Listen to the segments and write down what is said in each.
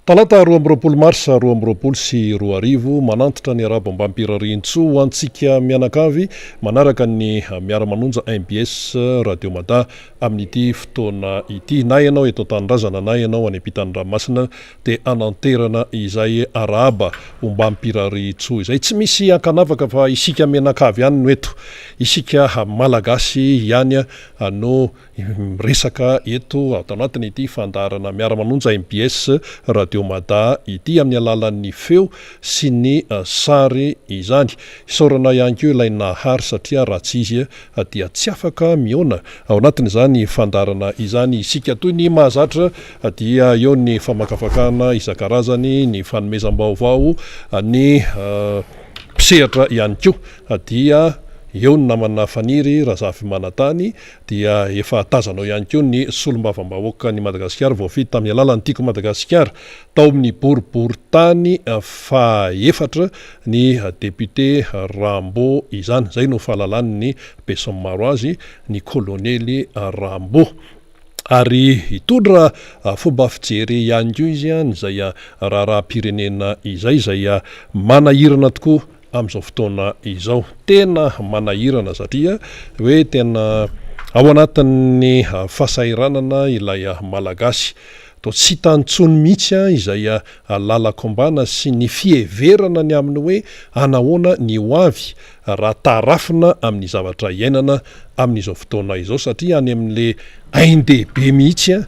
Talata 22 marsa 2022, manantitra ny arabo ambam-pirariantsoa ho antsika mianakavy manaraka ny miara-manonja mbs Radio Mada amin'ity fotoana ity. Na ianao eto an-tanindrazana na ianao any ampitan'ny ranomasina dia hananterana izay arahaba ombam-pirariantsoa izay. Tsy misy ankanavaka fa isika mianakavy ihany no eto. Isika Malagasy ihany no Miresaka eto ato anatin'ity fandaharana Miara-manonja mbs Radio Mada ity amin'ny alalan'ny feo sy ny sary izany. Isaorana ihany koa ilay Nahary satria raha tsy izy dia tsy afaka mihaona ao anatin'izany fandaharana izany isika. Toy ny mahazatra dia eo ny famakafakana isan-karazany, ny fanomezam-baovao, ny mpisehatra ihany koa dia eo ny namana Faniry Razafimanantany dia efa tazanao ihany koa ny solombavambahoakan'i Madagasikara voafidy tamin'ny alalan'ny Tiako Madagasikara tao amin'ny boriborintany fahaefatra ny député Rambo izany, izay no fahalalan'ny besinimaro azy, ny kolonely Rambo. Ary hitondra fomba fijery ihany koa izy an'izay raharaham-pirenena izay, izay manahirana tokoa amin'izao fotoana izao. Tena manahirana satria hoe tena ao anatin'ny fahasahiranana ilay Malagasy. Toa tsy hita intsony mihitsy izay lalan-kombana sy ny fiheverana ny amin'ny hoe hanahoana ny ho avy raha tarafina amin'ny zavatra iainana amin'izao fotoana izao satria any amin'le ain-dehibe mihitsy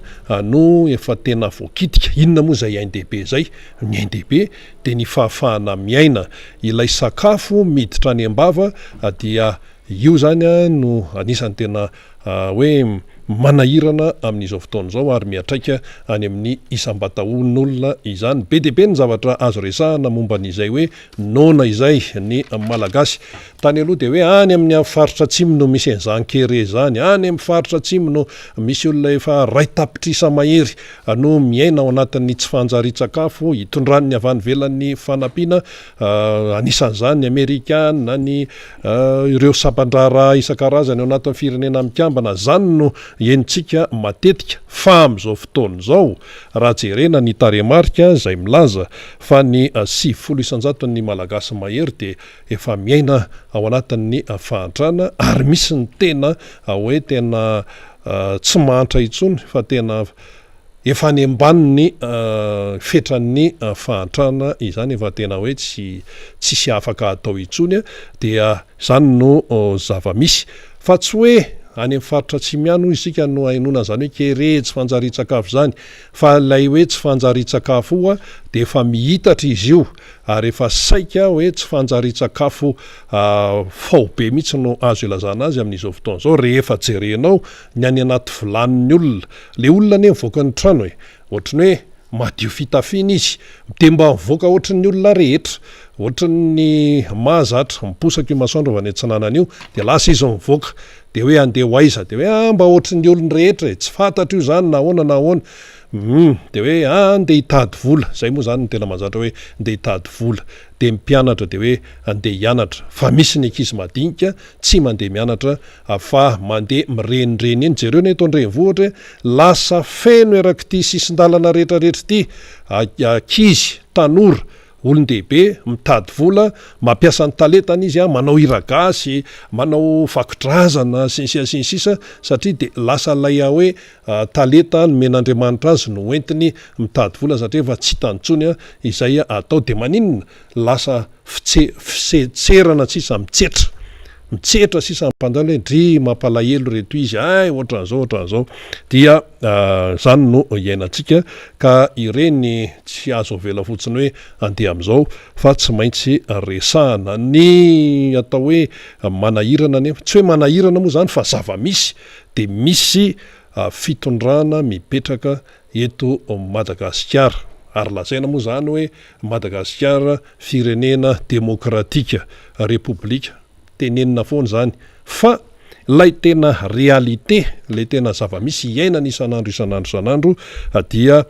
no efa tena voakitika. Inona moa izay ain-dehibe izay? Ny ain-dehibe dia ny fahafahana miaina. Ilay sakafo miditra any am-bava dia io izany no anisan'ny tena hoe manahirana amin'izao fotoana izao ary miantraika any amin'ny isam-bataon'olona izany. Be dia be ny zavatra azo resahana momba an'izay hoe noana izay ny Malagasy. Tany aloha dia hoe any amin'ny faritra atsimo no misy an'izany kere izany, any amin'ny faritra atsimo no misy olona efa iray tapitrisa mahery no miaina ao anatin'ny tsy fanjarian-tsakafo, itondran'ny avy any ivelany fanampiana, anisan'izany ny Amerikana, ny ireo sampan-draharaha isan-karazany ao anatin'ny Firenena Mikambana, izany no henontsika matetika. Fa amin'izao fotoana izao, raha jerena ny tarehimarika izay milaza fa ny 90 isan-jaton'ny Malagasy mahery dia efa miaina ao anatin'ny fahantrana ary misy ny tena hoe tena tsy mahantra intsony fa tena efa any ambanin'ny fetran'ny fahantrana izany, efa tena hoe tsy tsisy afaka atao intsony dia izany no zava-misy fa tsy hoe any amin'ny faritra atsimo ihany hoy isika no ahenoana an'izany hoe kere, tsy fanjarian-tsakafo izany fa ilay hoe tsy fanjarian-tsakafo io dia efa mihitatra izy io ary efa saika hoe tsy fanjarian-tsakafo faobe mihitsy no azo ilazana azy amin'izao fotoana izao rehefa jerenao ny any anaty vilanin'ny olona. Ilay olona anie mivoaka ny trano e! Ohatry ny hoe madio fitafiana izy, dia mba mivoaka ohatry ny olona rehetra, ohatry ny mahazatra, miposaka io masoandro avy any atsinanana io, dia lasa izy mivoaka, dia hoe handeha ho aiza? Dia hoe ah mba ohatry ny olon-drehetra e! Tsy fantatro io izany na ahoana na ahoana. Humm dia hoe ah ndeha hitady vola, izay moa izany no tena mahazatra hoe ndeha hitady vola, dia ny mpianatra dia hoe andeha hianatra, fa misy ny ankizy madinika tsy mandeha mianatra fa mandeha mirenireny eny, jereo ny eto an-drenivohitra e, lasa feno erak'ity sisin-dalana rehetra rehetra ity ankizy, tanora, Olon-dehibe, mitady vola, mampiasa ny talentany izy, manao hira gasy, manao vako-drazana, sy ny sisa sy ny sisa, satria dia lasa ilay hoe talenta nomen'Andriamanitra azy no entiny mitady vola satria efa tsy hitany intsony izay atao. Dia maninona? Lasa fitse- fisetserana sisa, mitsetra. Mitsetra sisa ny mpandalo hoe dry mampalahelo ireto izy, hay ohatran'izao ohatran'izao. Dia izany no iainantsika ka ireny tsy azo avela fotsiny hoe andeha amin'izao fa tsy maintsy resahana. Ny atao hoe manahirana anefa, tsy hoe manahirana moa izany fa zava-misy dia misy fitondrana mipetraka eto Madagasikara. Ary lazaina moa izany hoe Madagasikara firenena demokratika, repoblika, tenenina foana izany fa ilay tena réalité, ilay tena zava-misy iainana isan'andro isan'andro isan'andro dia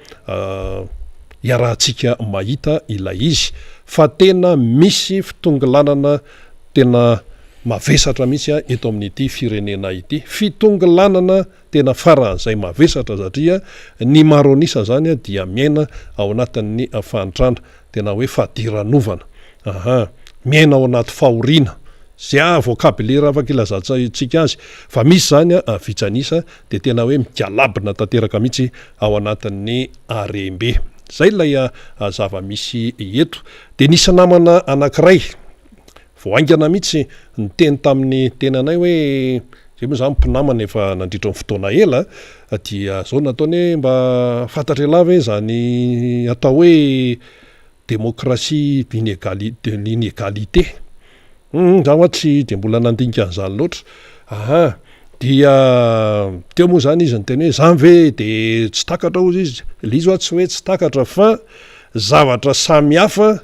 iarahantsika mahita ilay izy fa tena misy fitongilanana tena. mavesatra mihitsy eto amin'ity firenena ity. Fitongilanana tena faran'izay mavesatra satria ny maro an'isa izany dia miaina ao anatin'ny fahantrana, tena hoe fadiranovana. Aha, miaina ao anaty fahoriana. Izay vocabulaire afaka ilazantsika azy. Fa misy izany vitsy an'isa dia tena hoe migalabona tanteraka mihitsy ao anatin'ny harem-be. Izay ilay zava-misy eto. Dia nisy namana anankiray Vao haingana mihitsy niteny tamin'ny tenanay hoe, izay moa izany mpinamana efa nandritra ny fotoana ela, dia izao no nataony hoe mba fantatr'ialahy ve izany atao hoe démocratie d'inégali- de l'inégalité? Hum, za hoa tsy dia mbola nandinika an'izany loatra. Aha, dia teo moa izany izy niteny hoe izany ve dia tsy takatra hozy izy, ilay izy hoa tsy hoe tsy takatra fa zavatra samihafa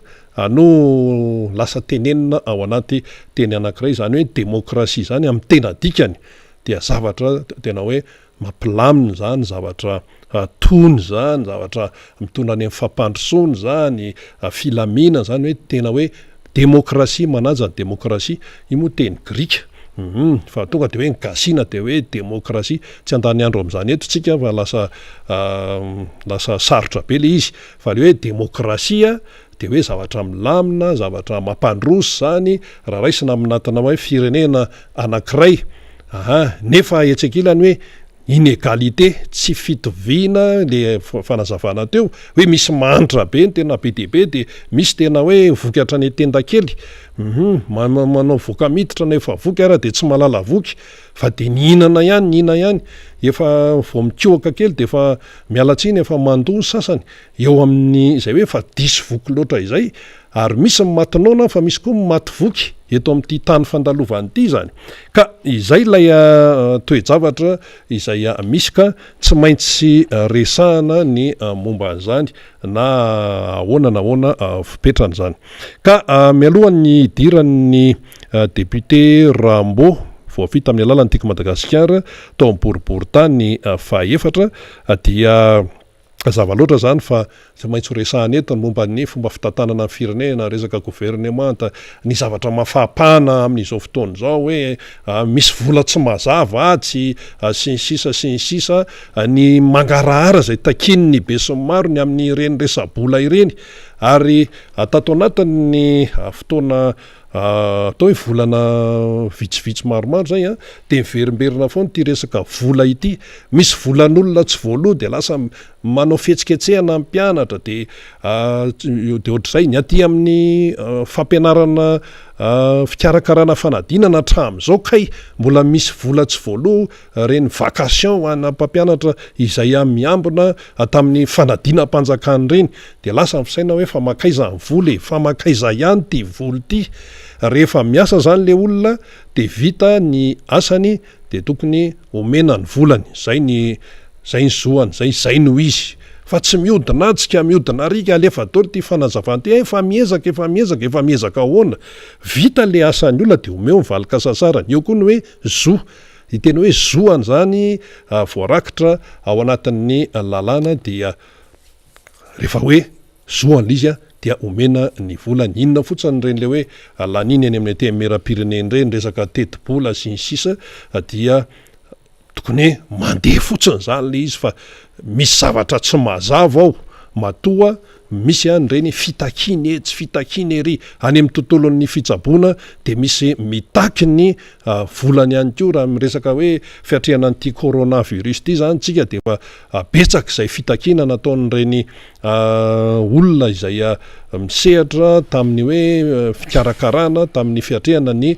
no lasa tenenina ao anaty teny anankiray, izany hoe demokrasia izany amin'ny tena dikany dia zavatra tena hoe mampilamina izany, zavatra tony izany, zavatra mitondra any amin'ny fampandrosoana izany, filaminana izany hoe tena hoe demokrasia, manaja ny demokrasia, io moa teny grika, hum, fa tonga dia hoe ny gasina dia hoe demokrasia, tsy handany andro amin'izany eto tsika fa lasa lasa sarotra be ilay izy, fa ilay hoe demokrasia Dia hoe zavatra milamina, zavatra mampandroso izany raha raisina aminatina hoe firenena anankiray. Aha, nefa etsy ankilany hoe inégalité, tsy fitoviana le fanazavana teo, hoe misy mahantra be ny tena be dia be dia misy tena hoe voky hatrany an-tenda kely. Hum, manao voka miditra na efa voky ara dia tsy mahalala voky fa dia nihinana ihany, nihinana ihany. Efa vao mikohaka kely dia efa miala tsiny efa mandoa ny sasany. Eo amin'ny izay hoe efa diso voky loatra izay, ary misy ny maty noana fa misy koa ny maty voky eto amin'ity tany fandalovana ity izany. Ka izay ilay toe-javatra izay misy ka tsy maintsy resahana ny momba an'izany na ahoana na ahoana fipetrany izany. Ka mialohan'ny hidiran'ny député Rambo voafidy tamin'ny alalan'ny Tiako Madagasikara tao amin'ny boriborintany fahaefatra dia Mazava loatra izany fa tsy maintsy ho resahana eto ny momba ny fomba fitantanana ny firenena, resaka governemanta, ny zavatra mafampana amin'izao fotoana izao hoe misy vola tsy mazava atsy sy ny sisa sy ny sisa, ny mangarahara izay takian'ny besinimaro ny amin'ireny resa-bola ireny ary tato anatin'ny fotoana Atao hoe volana vitsivitsy maromaro izay an, dia miverimberina foana ity resaka vola ity. Misy volan'olona tsy voaloa dia lasa manao fihetsiketsehana ny mpianatra dia dia ohatr'izay. Ny aty amin'ny fampianarana fikarakarana fanadinana hatramin'izao kay mbola misy vola tsy voaloa ireny vacation ho ana mpampianatra izay miambina tamin'ny fanadinam-panjakana ireny dia lasa ny fisaina hoe fa mankaiza ny vola e, fa mankaiza ihany ity vola ity, rehefa miasa zany le olona dia vita ny asany dia tokony omena ny volany, zay ny zay ny zoany, zay zay no izy, fa tsy miodina atsy ka miodina ary ka alefa daholo ity fanazavana ity, efa miezaka efa miezaka efa miezaka ahoana, vita le asan'ny olona dia omeo ny valin-kasasarany, eo koa ny hoe zo. Ny teny hoe zo an'izany voarakitra ao anatin'ny lalàna dia rehefa hoe zo an'ilay izy dia omena ny volany. Inona fotsiny ireny ilay hoe laniana eny amin'ny antenimierampirenena ireny, resaka tetibola sy ny sisa dia tokony hoe mandeha fotsiny izany ilay izy fa misy zavatra tsy mazava ao matoa Misy an'ireny fitakiana etsy, fitakiana ery. Any amin'ny tontolon'ny fitsaboana dia misy mitaky ny volany ihany koa. Raha miresaka hoe fiatrehana an'ity coronavirus ity izany isika dia efa betsaka izay fitakiana nataon'ireny olona izay misehatra tamin'ny hoe fikarakarana, tamin'ny fiatrehana ny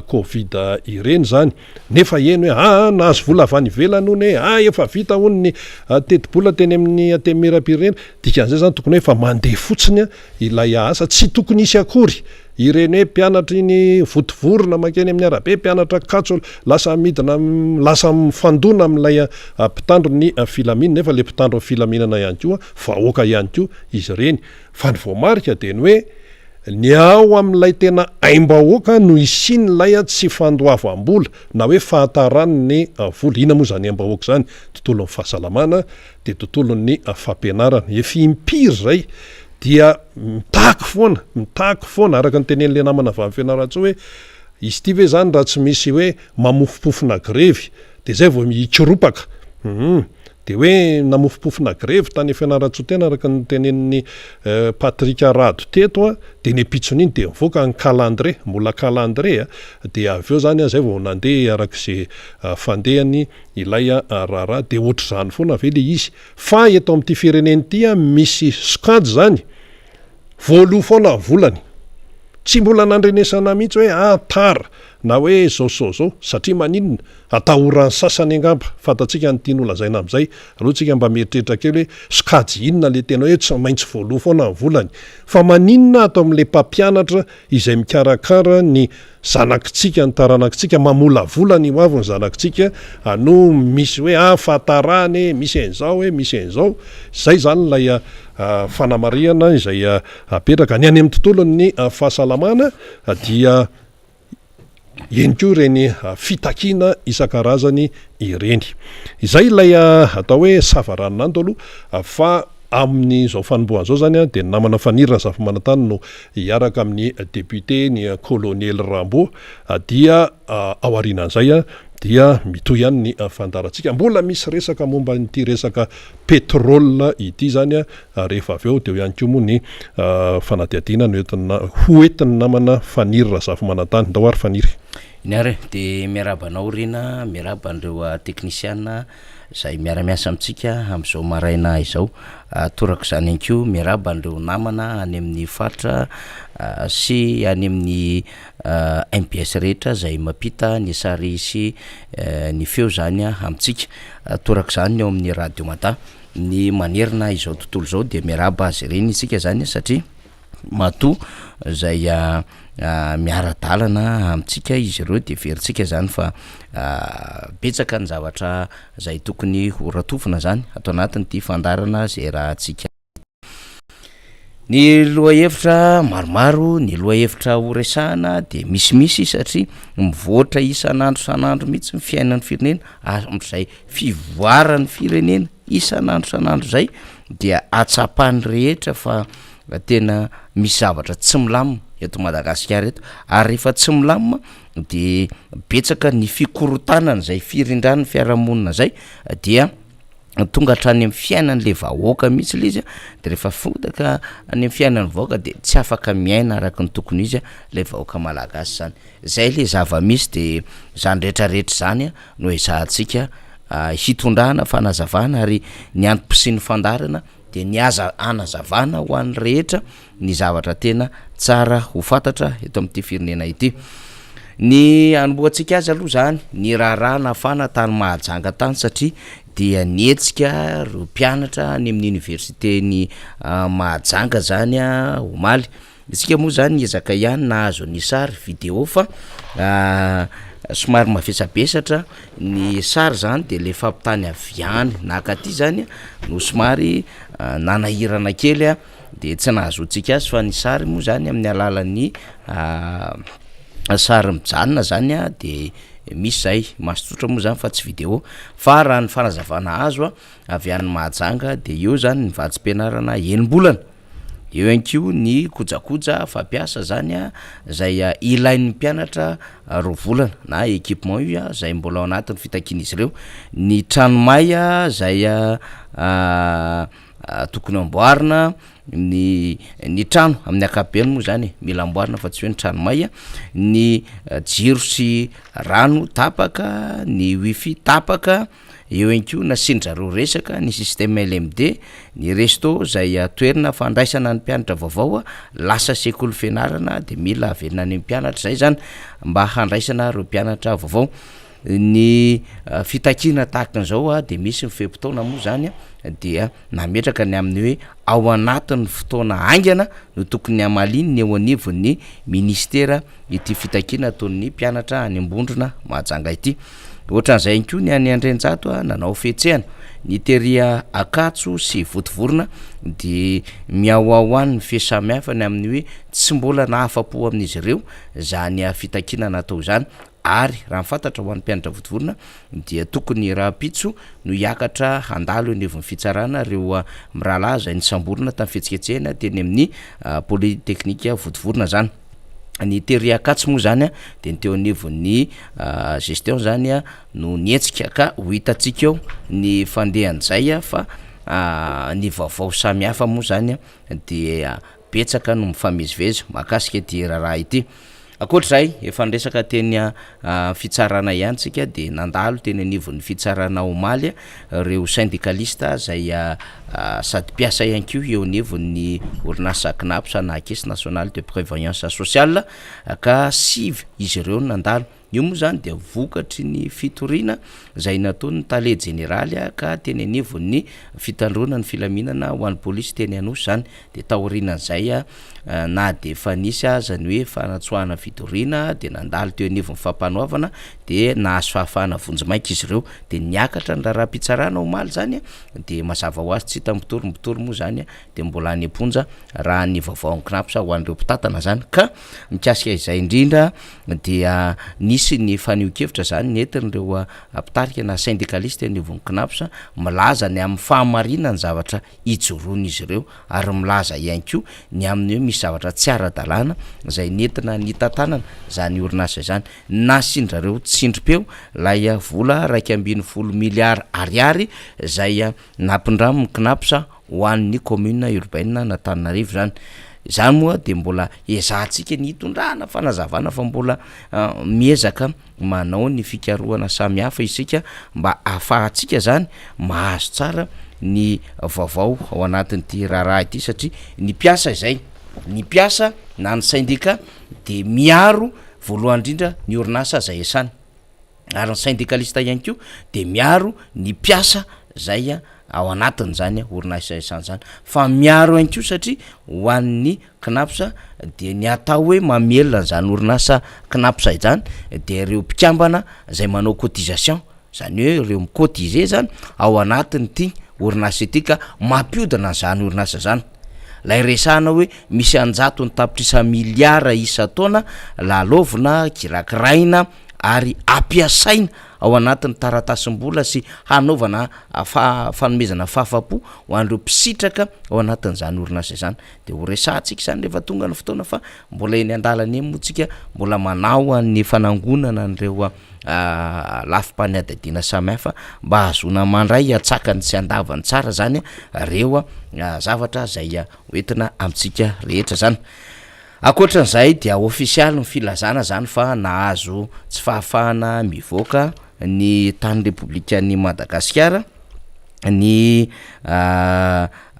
covid ireny izany. Nefa heno hoe aa nahazo vola avy any ivelany hono e, aa efa vita hono ny tetibola teny amin'ny antenimierampirenena. Dikan'izay izany tokony hoe efa mandeha fotsiny ilay asa, tsy tokony hisy akory ireny hoe mpianatra iny votovorona mankeny amin'ny arabe, mpianatra katso lasa midina lasa mifandona amin'ilay mpitandro ny filaminana, nefa ilay mpitandro ny filaminana ihany koa vahoaka ihany koa izy ireny. Fa ny voamarika dia ny hoe Ny ao amin'ilay tena aim-bahoaka no hisian'ilay tsy fandoavam-bola na hoe fahataran'ny vola. Inona moa izany aim-bahoaka izany? Tontolon'ny fahasalamana dia tontolon'ny fampianarana. Efa impiry izay dia mitaky foana, mitaky foana araka ny tenenin'ilay namana avy any Fianarantsoa hoe. Izy ity ve zany raha tsy misy hoe mamofompofona grevy de zay vao hikoropaka? Humm. De hoe namofompofona grevy tany Fianarantsoa teny araka ny notenenin'i Patrick Rado teto an, de ny ampitson'iny de nivoaka ny calendrier, mbola calendrier an, de avy eo zany an zay vao nandeha araka ze fandehany ilay raharaha, de ohatr'izany foana ve le izy? Fa eto amin'ity firenena ity an misy sokajy zany Voaloa foana ny volany. Tsy mbola nandrenesana mihitsy hoe ah tara na hoe zao sy zao zao satria maninona? Atahoran'ny sasany angamba. Fantatsika ny tiany holazaina amin'izay. Aleo tsika mba mieritreritra kely hoe sokajy inona le tena hoe tsy maintsy voaloa foana ny volany. Fa maninona ato amin'ilay mpampianatra izay mikarakara ny zanakitsika, ny taranakitsika, mamolavola ny ho avy ny zanakitsika no misy hoe ah fahatarana e, misy an'izao e, misy an'izao. Izay izany ilay fanamarihana izay apetraka. Ny any amin'ny tontolon'ny fahasalamana dia eny koa ireny fitakiana isan-karazany ireny. Izay ilay atao hoe savaranonando aloha fa Amin'izao fanombohana izao izany dia ny namana Faniry Razafimanantany no hiaraka amin'ny député ny Kolonely Rambo dia ao aorianan'izay dia mitohy ihany ny fandaharantsika. Mbola misy resaka momba an'ity resaka pétrole ity izany rehefa avy eo dia eo ihany koa moa ny fanadihadiana no entina ho entin'ny namana Faniry Razafimanantany. Ndao ary Faniry. Eny ary e, dia miarahaba anao Rina, miarahaba an'ireo teknisiana izay miara-miasa amintsika amin'izao maraina izao. Toraka izany ihany koa miarahaba an'ireo namana any amin'ny faritra sy any amin'ny MPS rehetra izay mampita ny sary sy ny feo izany amintsika. Toraka izany ny ao amin'ny Radio Mada. Ny manerana izao tontolo izao dia miarahaba azy ireny isika izany satria matoa izay miara-dalana amintsika izy ireo de heverintsika zany fa betsaka ny zavatra zay tokony ho ratovina zany ato anatin'ity fandaharana zay rahantsika. Ny lohahevitra maromaro, ny lohahevitra ho resahana de misimisy satria mivoatra isan'andro isan'andro mihitsy ny fiainan'ny firenena ary amin'izay fivoaran'ny firenena isan'andro isan'andro izay dia ahatsapan'ny rehetra fa tena misy zavatra tsy milamina eto Madagasikara eto ary rehefa tsy milamina de betsaka ny fikorontanana izay firindran'ny fiarahamonina zay dia tonga hatrany amin'ny fiainan'le vahoaka mihitsy le izy a, de rehefa fotaka any amin'ny fiainan'ny vahoaka de tsy afaka miaina araka ny tokony ho izy a lay vahoaka malagasy zany, zay le zava-misy de zany rehetrarehetra zany a no ezahantsika hitondrana fanazavana ary ny antom-pisian'ny fandaharana dia ny aza hanazavana ho an'ny rehetra ny zavatra tena tsara ho fantatra eto amin'ity firenena ity. Ny hanombohantsika azy aloha zany ny raharaha nafana tany Mahajanga tany satria dia nihetsika ireo mpianatra any amin'ny oniversiten'i Mahajanga zany omaly. Isika moa zany niezaka ihany nahazo ny sary video fa somary mavesabesatra ny sary zany de le fampitany avy any nakaty zany no somary nanahirana kely a de tsy nahazoantsika azy fa ny sary moa zany amin'ny alalan'ny sary mijanona zany a de misy zay maso tsotra moa zany fa tsy video fa raha ny fanazavana azo a avy any Mahajanga de eo zany ny vatsim-pianarana enim-bolana. Eo ihany koa ny kojakoja fampiasa zany zay ilain'ny mpianatra roa volana na équipement io zay mbola ao anatin'ny fitakian'izy ireo, ny trano may zay tokony amboarina, ny ny trano amin'ny ankapobeny moa zany e mila amboarina fa tsy hoe ny trano may, ny jiro sy rano tapaka, ny wifi tapaka. Eo ihany koa nasian-dry zareo resaka ny système LMD, ny resto izay toerana fandraisana ny mpianatra vaovao lasa sekoly fianarana de mila averina any amin'ny mpianatra izay zany mba handraisana ireo mpianatra vaovao. Ny fitakiana tahaka an'izao de misy ny fe-potoana moa zany dia nametraka ny amin'ny hoe ao anatin'ny fotoana haingana no tokony hamaliany ny eo anivon'ny ministera ity fitakiana ataon'ny mpianatra any Ambondrona Mahajanga ity. Ohatran'izay ihany koa ny any Andrianjato nanao fihetsehana, ny tery Ankatso sy Vontovorona dia mihaohao any ny fe samihafa ny amin'ny hoe tsy mbola nahafa-po amin'izy ireo izany fitakiana natao izany ary raha ny fantatra ho an'ny mpianatra Vontovorona dia tokony rahampitso no hiakatra handalo eo anivon'ny fitsarana ireo mirahalahy izay nisamborina tamin'ny fihetsiketsehana teny amin'ny Polyteknika Vontovorona izany. Ny tery Ankatso moa zany dia ny teo anivon'ny gestion zany no nihetsika ka ho hitantsika eo ny fandehan'izay fa ny vaovao samihafa moa zany dia betsaka no mifamezivezy mahakasika ity raharaha ity. Ankoatr'izay, efa niresaka teny fitsarana ihany tsika dia nandalo teny anivon'ny fitsarana omaly ireo sendikalista izay sady mpiasa ihany koa eo anivon'ny orinasa Cnaps na Caisse Nationale de Prévoyance Sociale ka sivy izy ireo no nandalo. Io moa izany dia vokatry ny fitoriana izay nataon'ny tale jeneraly ka teny anivon'ny fitandroana ny filaminana ho an'ny polisy teny Anosy izany. Dia taorianan'izay na dia efa nisy aza ny hoe fanatsoahana fitoriana dia nandalo teo anivon'ny fampanoavana dia nahazo fahafahana vonjimaika izy ireo. Dia niakatra ny raharaham-pitsarana omaly izany dia mazava ho azy tsy hita mitory mitory moa izany dia mbola any am-ponja raha ny vaovao amin'ny Cnaps ho an'ireo mpitantana izany. Ka mikasika izay indrindra dia nisy ny fanehoan-kevitra izany nentin'ireo mpitarika na sendikalista eo anivon'ny Cnaps milaza ny amin'ny fahamarinan'ny zavatra ijoroan'izy ireo ary milaza ihany koa ny amin'ny hoe misy zavatra tsy ara-dalàna izay nentina nitantanana izany orinasa izany. Nasian-dRareo tsindrim-peo ilay vola 11 miliara ariary izay nampindramin'ny Cnaps ho an'ny commune urbaine an'Antananarivo izany. Izany moa dia mbola ezahantsika ny hitondrana fanazavana fa mbola miezaka manao ny fikarohana samihafa isika mba ahafahantsika zany mahazo tsara ny vaovao ao anatin'ity raharaha ity satria ny mpiasa izay, ny mpiasa na ny syndicat de miaro voalohany indrindra ny orinasa zay iasany ary ny syndicaliste ihany koa de miaro ny mpiasa zay ao anatin'izany orinasa iasany zany fa miaro ihany koa satria ho an'ny Cnaps dia ny atao hoe mamelona an'izany orinasa Cnaps izany dia ireo mpikambana izay manao cotisation, izany hoe ireo mi-cotiser zany ao anatin'ity orinasa ity ka mampiodina an'izany orinasa izany. Ilay resahana hoe misy an-jatony tapitrisa miliara isan-taona lalaovina, kirakiraina ary ampiasaina ao anatin'ny taratasim-bola sy hanaovana fanomezana fahafapo ho an'ireo mpisitraka ao anatin'izany orinasa izany. De ho resahantsika izany rehefa tonga ny fotoana fa mbola eny an-dalana eny moa tsika mbola manao ny fanangonana an'ireo lafim-panadihadiana samihafa mba hahazoana mandray antsakany sy andavany tsara zany reo zavatra izay hoentina amintsika rehetra zany. Ankoatran'izay dia ofisialy ny filazana zany fa nahazo tsy fahafahana mivoaka ny tany Repoblikan'i Madagasikara ny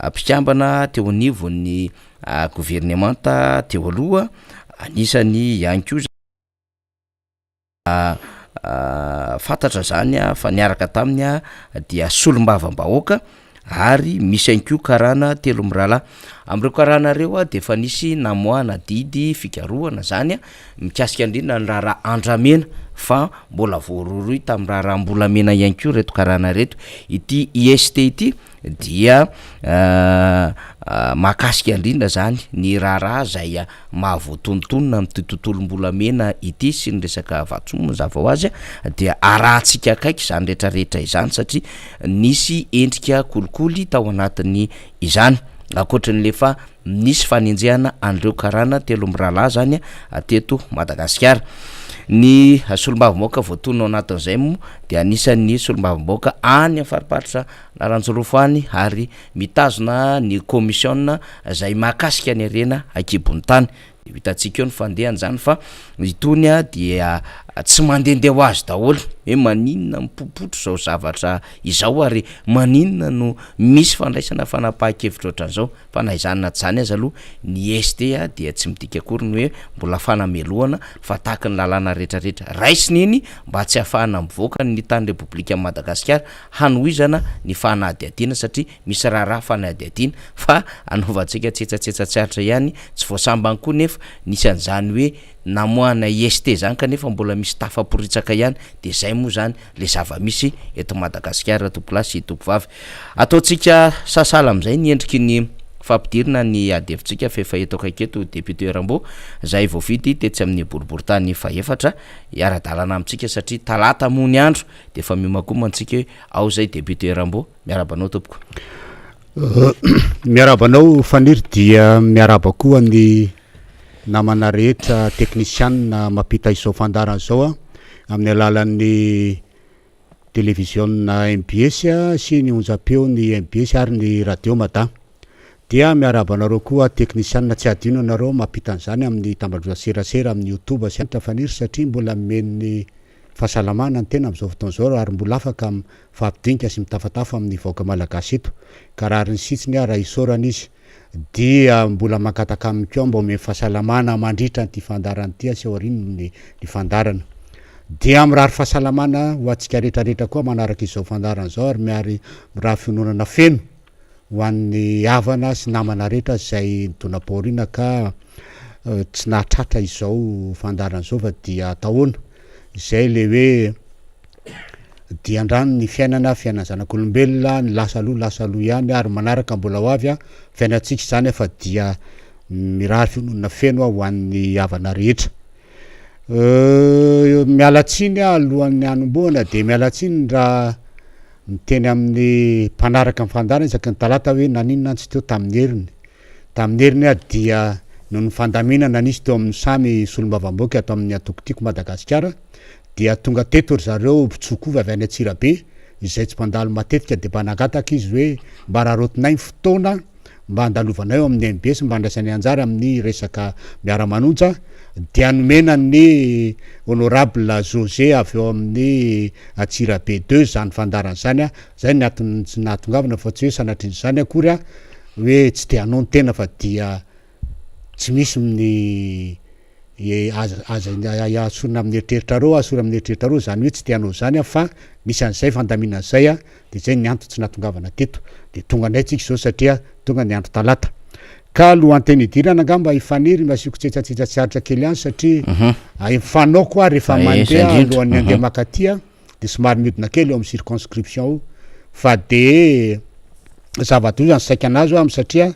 mpikambana teo anivon'ny governemanta teo aloha, anisany ihany koa fantatra zany fa niaraka taminy dia solombavambahoaka ary misy ihany koa karana telo mirahalahy. Amin'ireo karana ireo dia efa nisy namoahana didy fikarohana zany mikasika indrindra ny raharaha andramena fa mbola voarohirohy tamin'ny raharaham-bolamena ihany koa ireto karana ireto. Ity IST ity dia mahakasika indrindra zany ny raharaha zay mahavoatonontonona amin'ity tontolom-bolamena ity sy ny resaka vatosoa mazava ho azy dia arahantsika akaiky izany rehetrarehetra izany satria nisy endrika kolikoly tao anatin'ny izany ankoatry ny le fa nisy fanenjehana an'ireo karana telo mirahalahy zany teto Madagasikara. Ny solombavambahoaka voatonona ao anatin'izay moa dia anisan'ny solombavambahoaka any amin'ny fariparitra Analanjirofo any ary mitazona ny kaomisiona izay mahakasika ny harena an-kibon'ny tany. Dia ho hitantsika eo ny fandehany izany fa itony dia tsy mandehandeha ho azy daholo hoe maninona mipoipoitra izao zavatra izao ary maninona no misy fandraisana fanapahan-kevitra ohatran'izao. Fa na izany na tsy izany aza aloha ny ST dia tsy midika akory ny hoe mbola fanamelohana fa tahaky ny lalàna rehetra rehetra raisina iny mba tsy hahafahana mivoaka ny tany Repoblikan'i Madagasikara hanohizana ny fanadihadiana satria misy raharaha fanadihadiana fa anaovantsika tsetsatsetsa tsy aritra ihany tsy vao sambany koa nefa nisy an'izany hoe namoahana IST zany kanefa mbola misy tafaporitsaka ihany de zay moa zany le zava-misy eto Madagasikara tompolahy sy tompovavy. Ataontsika sahala amin'izay ny endriky ny fampidirina ny ady hevitsika f'efa eto akaiky eto député Rambo izay voafidy tetsy amin'ny boriborintany fahefatra hiara-dalana amintsika satria talata moa ny andro dia efa miomankomana tsika hoe ao izay député Rambo. Miarahaba anao tompoko. Miarahaba anao Faniry dia miarahaba koa ny. namana rehetra teknisianina mampita izao fandaharana izao amin'ny alalan'ny televiziona mbs sy ny onjam-peon'ny mbs ary ny radio Mada. Dia miarahaba anareo koa teknisianina tsy adino ianareo mampita an'izany amin'ny tambajotra serasera amin'ny youtube sy Faniry satria mbola nomen'ny fahasalamana ny tena amin'izao fotoana izao ary mbola afaka mifampidinika sy mitafatafa amin'ny vahoaka malagasy eto ka rariny sitsiny aho raha isaorana izy dia mbola mangataka aminy koa mba omeny fahasalamana mandritra an'ity fandaharana ity sy aorian'ny ny fandaharana dia mirary fahasalamana ho antsika rehetra rehetra koa manaraka izao fandaharana izao ary miary mirary fiononana feno ho an'ny havana sy namana rehetra izay nidonam-pahoriana ka tsy nahatratra izao fandaharana izao fa dia atahoana izay le hoe dian-drano ny fiainana, fiainan'ny zanak'olombelona, ny lasa aloha lasa aloha ihany ary manaraka mbola ho avy fiainantsika izany fa dia mirary fiononana feno aho ho an'ny havana rehetra. Miala tsiny aho alohan'ny hanombohana dia miala tsiny raha Miteny amin'ny mpanaraka ny fandaharana isaky ny talata hoe naninona aho tsy teo tamin'ny heriny. Tamin'ny heriny aho dia noho ny fandaminana nisy teo amin'ny samy solombavambahoaka ato amin'ny antoko Tiako Madagasikara dia tonga teto ry zareo mpitsokovy avy any Antsirabe izay tsy mpandalo matetika dia mba nangataka izy hoe mba araraotinay ny fotoana mba handalovanay ao amin'ny mbs mba handraisanay anjara amin'ny resaka miara-manonja dia nomena ny honorable José avy ao amin'ny Antsirabe deux izany fandaharana izany a, zay ny antony tsy nahatongavana fa tsy hoe sanatrian'izany akory a hoe tsy te hanao ny tena fa dia tsy misy ny Aza aza asorina amin'ny eritreritrareo asorina amin'ny eritreritrareo izany hoe tsy te hanao izany aho fa misy an'izay fandaminana izay a, dia izay ny antony tsy nahatongavana teto. Dia tonga indray tsika izao satria tonga ny andro talata. Ka alohan'ny hidirana angamba i Faniry mba asiako tsetsatsetsa tsy aritra kely ihany satria fanaoko aho rehefa mandeha alohan'ny handeha makaty aho dia somary mihodina kely eo amin'ny circonscription ao fa dia zava-doza ny saika anazy aho satria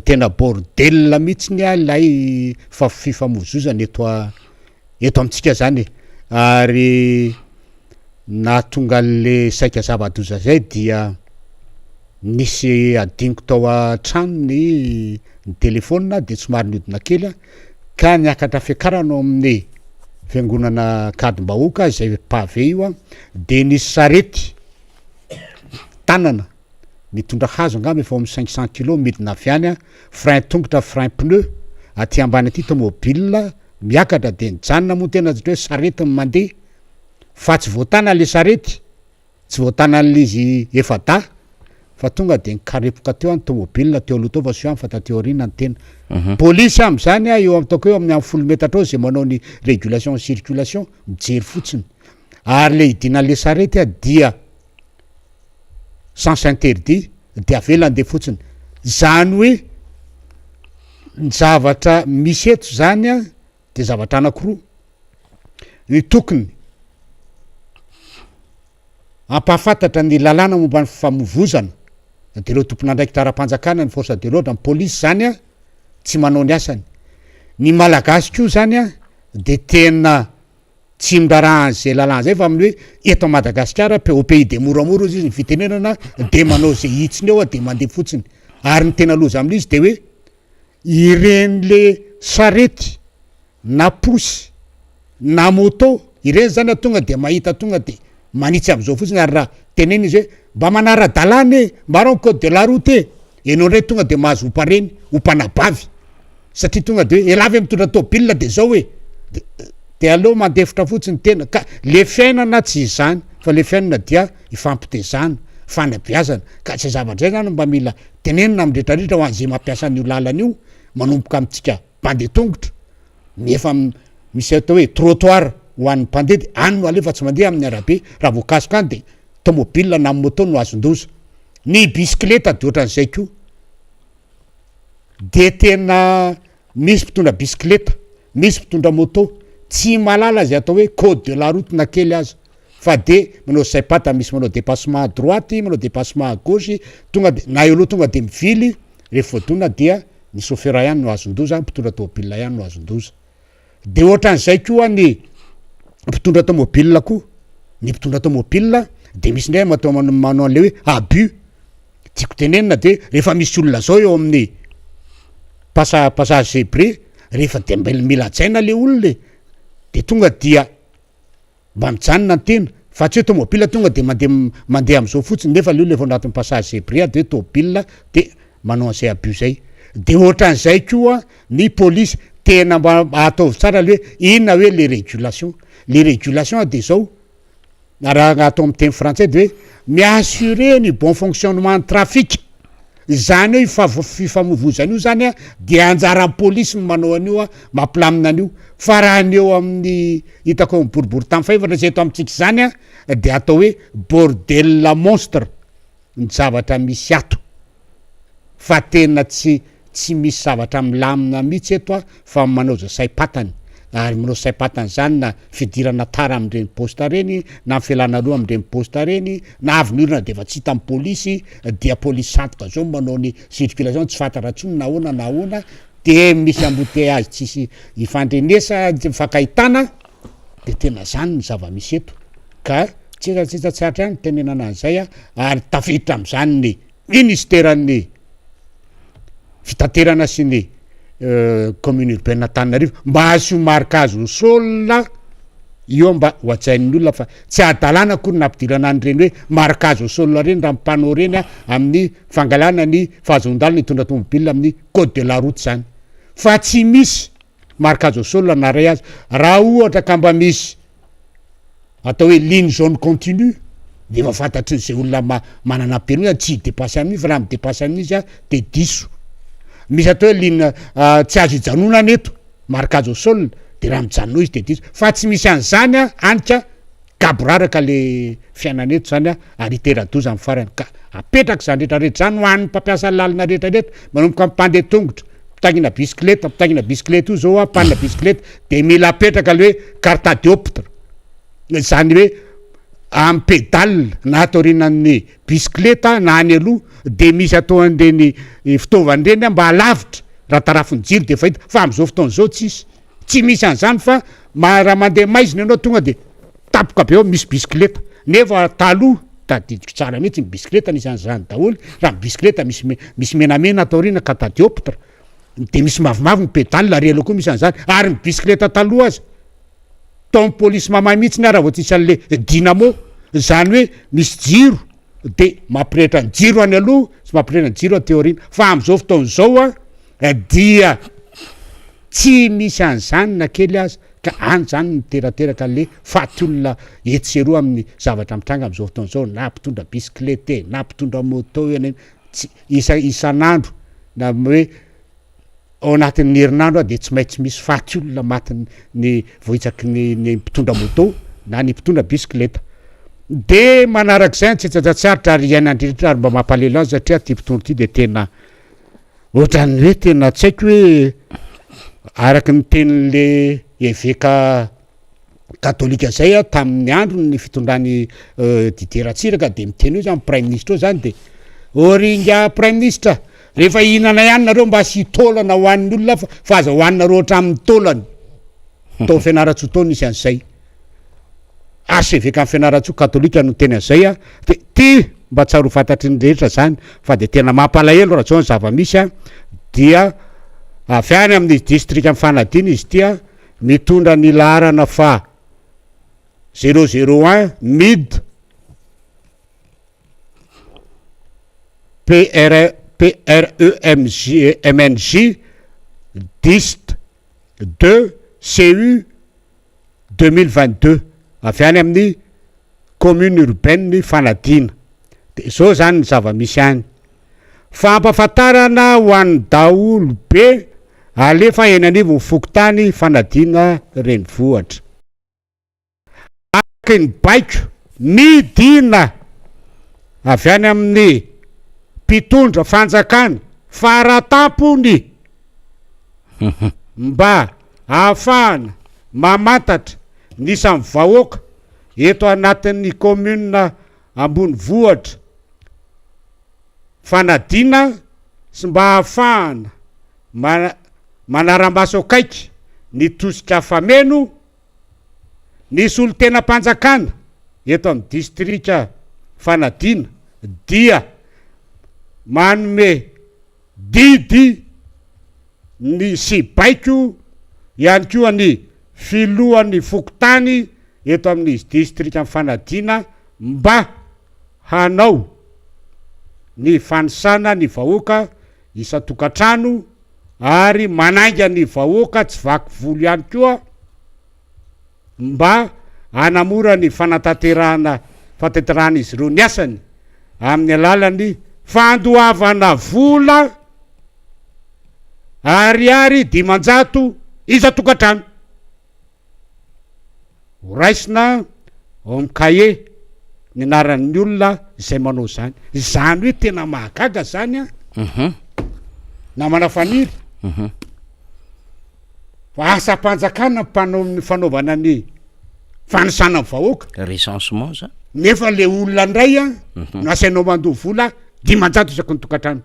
Tena bordel mihitsy ny ilay fifamozozana eto eto amintsika zany e. Ary nahatonga an'le saika zava-doza zay dia nisy adinoko tao an-trano ny ny telephone de somary nihodina kely aho ka niakatra fiakarana ao amin'ny fiangonana Ankadimbahoaka izay pavé io an, de nisy sarety tanana mitondra hazo angamba efa ao amin'ny 500 kilos midina avy any an, frein tongotra frein pneu, aty ambany aty tomobile miakatra de nijanona moa tena satria hoe sarety no mandeha fa tsy voatana le sarety, tsy voatanan'le izy efa-dahy fa tonga de nikarepoka teo an tomobile teo aloha teo fa soa ihany fa taty aoriana ny tena. Polisy am'zany an eo ataoko hoe eo amin'ny amin'ny folo metatra eo zay manao ny régulation circulation mijery fotsiny ary le hidinan'le sarety an dia sens interdit de avela andeha fotsiny, zany hoe ny zavatra misy eto zany an de zavatra anakiroa, ny tokony hampahafantatra ny lalàna momba ny fifamoivozana de ireo tompon'andraikitra ara-panjakana ny force de l'ordre ny polisy zany an tsy manao ny asany, ny malagasy koa zany an de tena Tsy miraharaha an'izay lalàna izay fa amin'ny hoe eto Madagasikara au pays des moramora hozy izy ny fitenenana de manao izay hitsiny eo de mandeha fotsiny. Ary ny tena loza amin'izy de hoe ireny le sarety na posy na moto ireny zany a tonga de mahita tonga de manitsy am'izao fotsiny ary raha tenenina izy hoe mba manara-dalàna e, mba arao ny code de la route e, enao ndray tonga de mahazo ompa reny, ompa anabavy. Satria tonga de hoe elah ve mitondra tôbila de zao e! De de aleo mandefitra fotsiny tena ka le fiainana tsy izany fa le fiainana dia ifampitezana, fanabeazana ka zay zavatra zay zany mba mila tenenina amin'ny retraretra ho an'izay mampiasa an'io lalana io manomboka amintsika mpandeha tongotra, ny efa misy atao hoe trottoir ho an'ny mpandeha de any no alefa tsy mandeha amin'ny arabe raha voakasoka any de tômôbila na moto no azon-doza, ny bisikileta de ohatran'izay koa. de tena misy mpitondra bisikileta, misy mpitondra moto tsy mahalala zay atao hoe code de la route na kely aza fa de manao saim-pata, misy manao dépassement à droite, manao dépassement à gauche, tonga de na eo aloha tonga de mivily, rehefa voadona dia ny chauffeur ihany no azon-doza, mpitondra tômôbila ihany no azon-doza. De ohatran'izay koa ny mpitondra tômôbila koa, ny mpitondra tômôbila de misy ndray matao manao an'le hoe abus, tiako tenenina de rehefa misy olona zao eo amin'ny passa- passage zebré. Rehefa de mba mila hajaina le olona e, de tonga dia mba mijanona ny tena fa tsy hoe tomobile tonga de mandeha mandeha am'zao fotsiny nefa le olona efa ao anatin'ny passage zebré de hoe tôbile de manao an'zay abus zay. De ohatran'zay koa ny polisy, tena mba ataovy tsara le hoe inona hoe le régulation, le régulation de zao raha atao amin'ny teny frantsay de hoe mi-assurer ny bon fonctionnement ny trafic, izany hoe io fav- fifamoivoizana io zany a de anjaran'ny polisy no manao an'io a, mampilamina an'io, fa raha ny eo amin'ny hitako eo amin'ny boriborintany fahefatra sy eto amintsika izany a de atao hoe bordel monstre ny zavatra misy ato. Fa tena tsy tsy misy zavatra milamina mihitsy eto a fa manao zay saim-patany ary manao saim-patany zany na fidirana tara amin'ireny poste reny na fialana aloha amin'ireny poste reny na avy ny orana de efa tsy hita ny polisy dia polisy sandoka zao manao ny circulation tsy fantatra intsony na ahoana na ahoana de misy embouteillage tsisy ifandrenesa tsy mifankahitana de tena zany ny zava-misy eto ka tsitsatsitsa tsy aritra ihany tenenana an'izay a ary tafiditra am'zany ny Ministeran'ny fitaterana sy ny commune urbaine Antananarivo mba asio marquage au sol io mba ho hajain'ny olona fa tsy hadalana akory nampidirana an'ireny hoe marquage au sol reny raha ny panneau reny amin'ny fangalana ny fahazoan-dalana hitondra tomobile amin'ny code de la route zany fa tsy misy marquage au sol na ray aza raha ohatra ka mba misy atao hoe ligne jaune continue de efa fantatry zay olona ma- manana permis zany tsy hi-dépasser amin'io fa raha mi-dépasser amin'io izy a de diso. Misy atao hoe ligne tsy azo ijanonana eto, marquage au sol, de raha mijanona eo izy de diso, fa tsy misy an'zany a any ka gaboraraka le fiainana eto zany a ary hitera-doza amy farany ka apetraka zany rehetrarehetra zany ho an'ny mpampiasa lalana rehetrarehetra manomboka amy mpandeha tongotra, mpitaingina bisikileta, mpitaingina bisikileta io zao a mpanina bisikileta de mila apetraka le hoe carte dioptre, zany hoe amy pédale na ato aorianan'ny bisikileta na any aloha de misy atao an'ireny fitaovana ireny mba halavitra raha tarafin'ny jiro de efa hita fa am'izao fotoana zao tsisy tsy misy an'izany fa ma- raha mandeha maizina ianao tonga de tapoka be eo misy bisikileta nefa taloha tadidiko tsara mihitsy ny bisikileta nisy an'izany daholo raha ny bisikileta misy me- misy menamena ato aoriana catadioptre de misy mavomavo ny pédale ary aloha koa misy an'izany ary ny bisikileta taloha aza tao polisy mamay mihitsy ny raha vao tsisy an'le dynamo zany hoe misy jiro de mampirehitra ny jiro any aloha sy mampirehitra ny jiro aty aoriana fa am'izao fotoana zao a dia tsy misy an'izany na kely aza ka any zany miterateraka le faty olona etsy sy eroa amin'ny zavatra mitranga am'izao fotoana zao na mpitondra bisikileta na mpitondra moto io eny tsy isa isan'andro na hoe ao anatin'ny herinandro a de tsy maintsy misy faty olona maty ny vohitsaky ny ny mpitondra moto na ny mpitondra bisikileta. De manarak'izay antsetsatra aritra ary iainandrindra ary mba mampalelo azy satria ty mpitondra ty de tena ohatran'ny hoe tena tsy haiko hoe araky ny tenin'le eveka katolika zay a tamin'ny andro ny fitondrany Didier Ratsiraka de miteny hoe zany premier ministre eo zany de oringa premier ministre rehefa hihinana ihany nareo mba sy taolana hoan'ny olona fa fa aza hoaninareo hatramin'ny taolany tao Fianarantsoa tao nisy an'izay archevêque ny Fianarantsoa katolika no teny an'izay a de ty mba tsara ho fantatry ny rehetra zany fa de tena mampalahelo raha zao ny zava-misy a dia avy any amin'ny distrika Ifanadiana izy ty a mitondra ny laharana fa 001 mid PR PREMJ MNJ dist 2 CU 2022 avy any amin'ny commune urbaine Ifanadiana de zao zany ny zava-misy any fampahafantarana ho an'ny daholo be alefa eny anivon'ny fokontany Ifanadiana renivohitra araky ny baiko midina avy any amin'ny mpitondra fanjakana faratampony mba ahafahana mamantatra ny isan'ny vahoaka eto anatin'ny commune ambonivohitra Fanadiana sy mba ahafahana ma- manara-maso akaiky ny tosika fameno ny solontenam-panjakana eto amin'ny distrika Fanadiana dia manome didy. ny sy baiko ihany koa ny filohan'ny fokontany eto amin'ny distrikan'i Fanadina mba hanao ny fanisana ny vahoaka isan-tokantrano ary manainga ny vahoaka tsy vaky volo ihany koa mba hanamora ny fanatanterahana fantanterahan'izy ireo ny asany amin'ny alalan'ny fandoavana vola ariary 500 isan-tokantrano. Ho raisina ao amin'ny kahie ny anaran'ny olona izay manao izany. Izany hoe tena mahagaga izany an! Namana Faniry. Fa asam-panjakana mpanao ny fanaovana ny fanisana ny vahoaka. Recensement zany. Nefa le olona ndray an, no asainao mandoa vola 500 isaky ny tokantrano.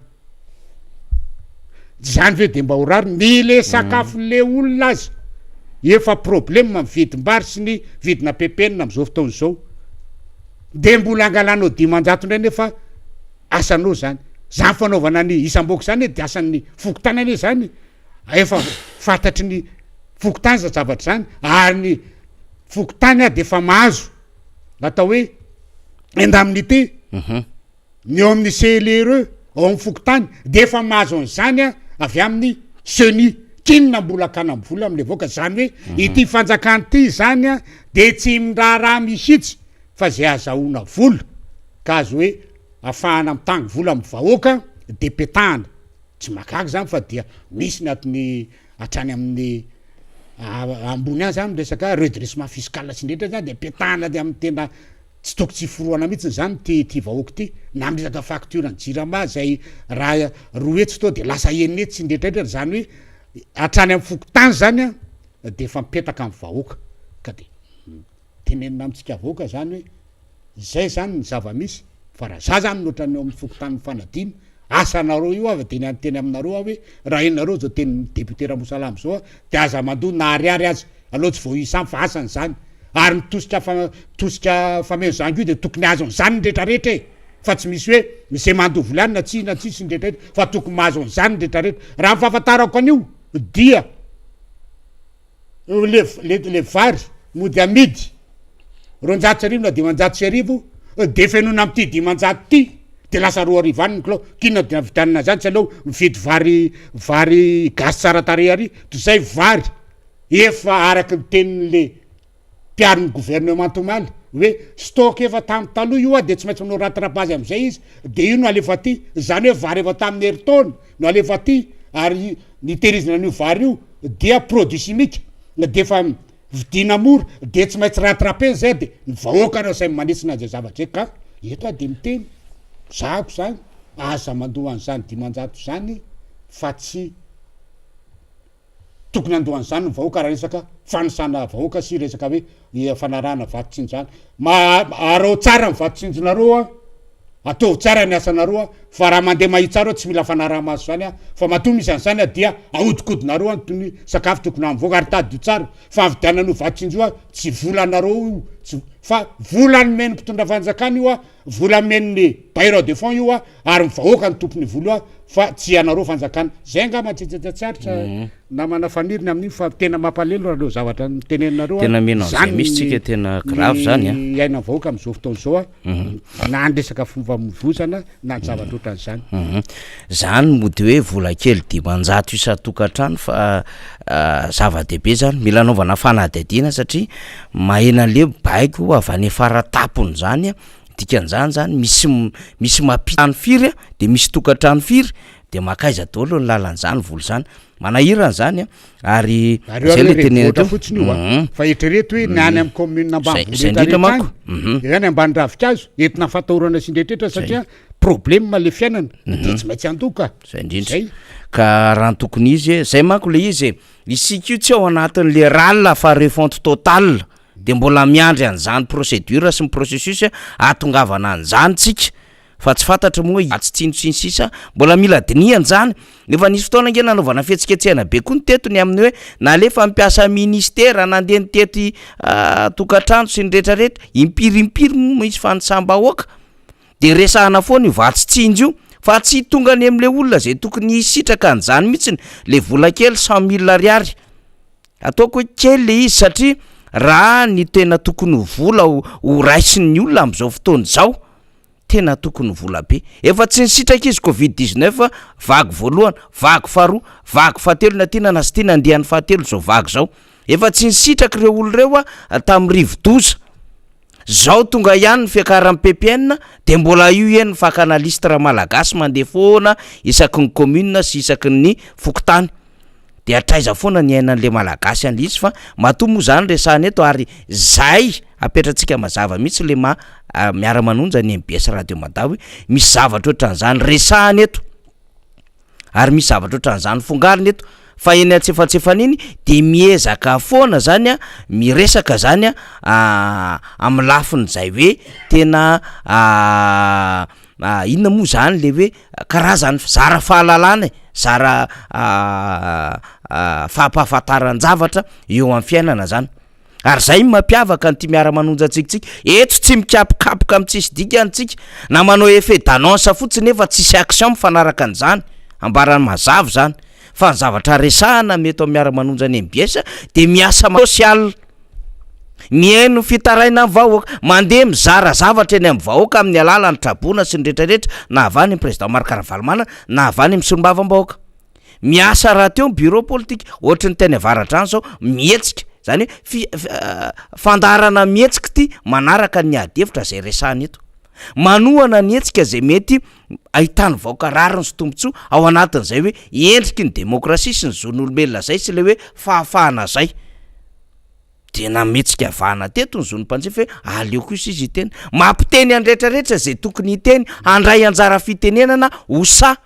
Zany ve de mba ho rariny? Ny le sakafon'le olona aza efa problème ny vidim-bary sy ny vidina ppn am'zao fotoana izao. De mbola angalanao 500 ndray nefa asanao zany. Zany fanaovana ny isam-boaka zany de asan'ny fokontany anie zany. Efa fantatry ny fokontany zany zavatra zany ary ny fokontany a de efa mahazo atao hoe indemnité. Ny eo amin'ny CLRE ao amin'ny fokontany de efa mahazo an'izany a avy amin'ny CENI. K'inona mbola hakana vola amin'le vahoaka? Zany hoe ity fanjakana ity zany a de tsy miraharaha mihitsy fa zay azahoana vola ka azo hoe afahana mitango vola amin'ny vahoaka de petahana. Tsy mahagaga zany fa dia misy ny atony hatrany amin'ny ambony any zany resaka redressement fiscal sy ny rehetra zany de petahana de amin'ny tena tsy toko tsy forohana mihitsy zany ty ty vahoaka ty na amin'ny resaka facture ny jirama zay raha 200 tao de lasa 600 sy ny rehetra rehetra zany hoe hatrany amin'ny fokontany zany a de efa mipetaka amin'ny vahoaka ka de tenenina amintsika vahoaka zany hoe zay zany ny zava-misy. Fa raha za zany no ohatran'ny eo amin'ny fokontany Mifanadino, asanareo io avy de ny teny aminareo aho hoe raha henonareo zao tenin'ny député Ramosalama zao a de aza mandoa na ariary aza, aleo tsy voaisa aminy fa asany zany, ary ny tosika fa tosika fameno zany koa de tokony azon'izany ny retraretra e, fa tsy misy hoe ze mandoa vola ihany na tsia na tsia sy ny retraretra fa tokony mahazo an'izany ny retraretra, raha ny fahafantarako an'io dia. Le le le vary mody amidy 1200 na 1500 de fenoina am'ty 500 ty de lasa 2000 any ny kilao, k'inona de avidianana zany tsy aleo mividy vary vary gasy tsara tarehy ary toy zay vary efa araky ny tenin'le mpiaro ny gouvernement omaly hoe stock efa tamy taloha io a de tsy maintsy manao rattrapage am'zay izy de io no alefa aty, zany hoe vary efa tamin'ny herintaona no alefa aty ary nitehirizina an'io vary io dia produit chimique de efa vidiana mora de tsy maintsy rattraper zay de ny vahoaka no asainy manitsina an'izay zavatra zay ka eto aho de miteny zahako zany aza mandoa an'izany 500 zany fa tsy tokony handoa an'izany ny vahoaka raha resaka fanisana vahoaka sy resaka hoe fanarahana vato tsinjo zany ma arao tsara ny vato tsinjonareo a ataovy tsara ny asanareo a fa raha mandeha mahitsy tsara tsy mila fanaraha-maso zany a fa matoa misy an'izany a dia ahodikodinareo a ny sakafo tokony hamivoaka ary tadidio tsara fa avidianana io vato tsinjo a tsy volanareo io tsy fa vola nomen'ny mpitondra fanjakana io a vola nomen'ny bailleur de fonds io a ary ny vahoaka ny tompon'ny vola io a fa tsy ianareo fanjakana zay angamba tsy tsy aritra namana Faniry ny amin'iny fa tena mampalelo raha reo zavatra niteneninareo a Tena mino an'izay zany mihitsy tsika, ny tena grave zany a. ny iainan'ny vahoaka amin'izao fotoana izao a na ny resaka fomba-mivozana na ny zavatra ohatran'izany. Zany mody hoe vola kely 500 isan-tokantrano fa zava-dehibe zany, mila anaovana fanadihadiana satria mahena le baiko avy any faratapony zany a, dikan'izany zany misy misy mampita trano firy a, de misy tokantrano firy, de mankaiza daholo ny lalan'izany vola zany, manahirana zany a, ary Ary io zay ary le hoe tenenina renivohitra teo, fotsiny io a, fa eritrereto hoe ny any amin'ny commune Zay ambanivohitra zay indrindra rehetra manko, any, de any ambany ravinkazo, entina fatahorana sy ny rehetrarehetra satria problème le fiainana, de tsy maintsy handoa ka. Zay indrindra, Zay. ka raha ny tokony izy, zay manko le izy e, isika io tsy ao anatin'le râle fa refonte totale, de mbola miandry an'izany procédure sy ny processus ahatongavana an'izany tsika, fa tsy fantatra moa hoe atsy tsino sy ny sisa, mbola mila dinihana zany, efa nisy fotoana ange nanaovana fihetsiketsehana be koa ny teto ny amin'ny hoe nalefa ny mpiasa ministera nandeha nitety tokantrano sy ny rehetrarehetra, impiry impiry moa misy fanisam-bahoaka, de resahana foana io vatsy tsinjo io. Fa tsy tonga any amin'le olona zay tokony hisitraka an'izany mihitsiny le vola kely 100 000 ariary. Ataoko hoe kely le izy satria raha ny tena tokony ho vola ho raisin'ny olona amin'izao fotoana izao, tena tokony ho vola be. Efa tsy nisitraka izy covid 19 vague voalohany, vague faharoa, vague fahatelo na tiana na tsy tiana andiany fahatelo izao vague izao. Efa tsy nisitraka ireo olona ireo tamin'ny rivodoza. Zao tonga ihany ny fiakaran'ny ppn de mbola io eny ny fakana liste ramalagasy mandeha foana isaky ny commune sy isaky ny fokontany de hatraiza foana ny iainan'le malagasy an'le izy fa matoa moa zany resahana eto ary zay apetratsika mazava mihitsy le maha miara-manonja ny mbs radio mada hoe misy zavatra ohatran'izany resahana eto. Ary misy zavatra ohatran'izany fongarina eto fa eny antsefantsefany iny de miezaka foana zany a miresaka zany a amin'ny lafin'izay hoe tena inona moa zany le hoe karazany zara fahalalana e, zara fampahafantaran-javatra eo am'fiainana zany. Ary zay no mampiavaka an'ity miara-manonja antsika tsika. Eto tsy mikapokapoka amin'ny tsisy dikany tsika, na manao effet d'annonce fotsiny nefa tsisy action mifanaraka an'izany. Ambarany mazava izany. Fa ny zavatra resahana amin'ny eto amin'ny miara-manonja ny mbs dia miasa social. Mihaino ny fitarainan'ny vahoaka, mandeha mizara zavatra eny amin'ny vahoaka amin'ny alalan'ny traboina sy ny rehetrarehetra, na avy any amin'ny président Marc Ravalomanana, na avy any amin'ny solombavambahoaka. Miasa rahateo ny bureau politique, ohatry ny teny Avaradrano zao, mihetsika, zany hoe fi- fandaharana mihetsika ity manaraka ny ady hevitra zay resahana eto. Manohana ny hetsika zay mety ahitan'ny vahoaka rariny sy tombontsoa ao anatin'izay hoe endriky ny demokrasia sy ny zon'olombelona zay sy le hoe fahafahana zay. Dia nametsika vahana teto ny zon'ny mpanjifa hoe aleo kosa izy hiteny. Mampiteny an'ny rehetrarehetra zay tokony hiteny, handray anjara fitenenana ho sahy.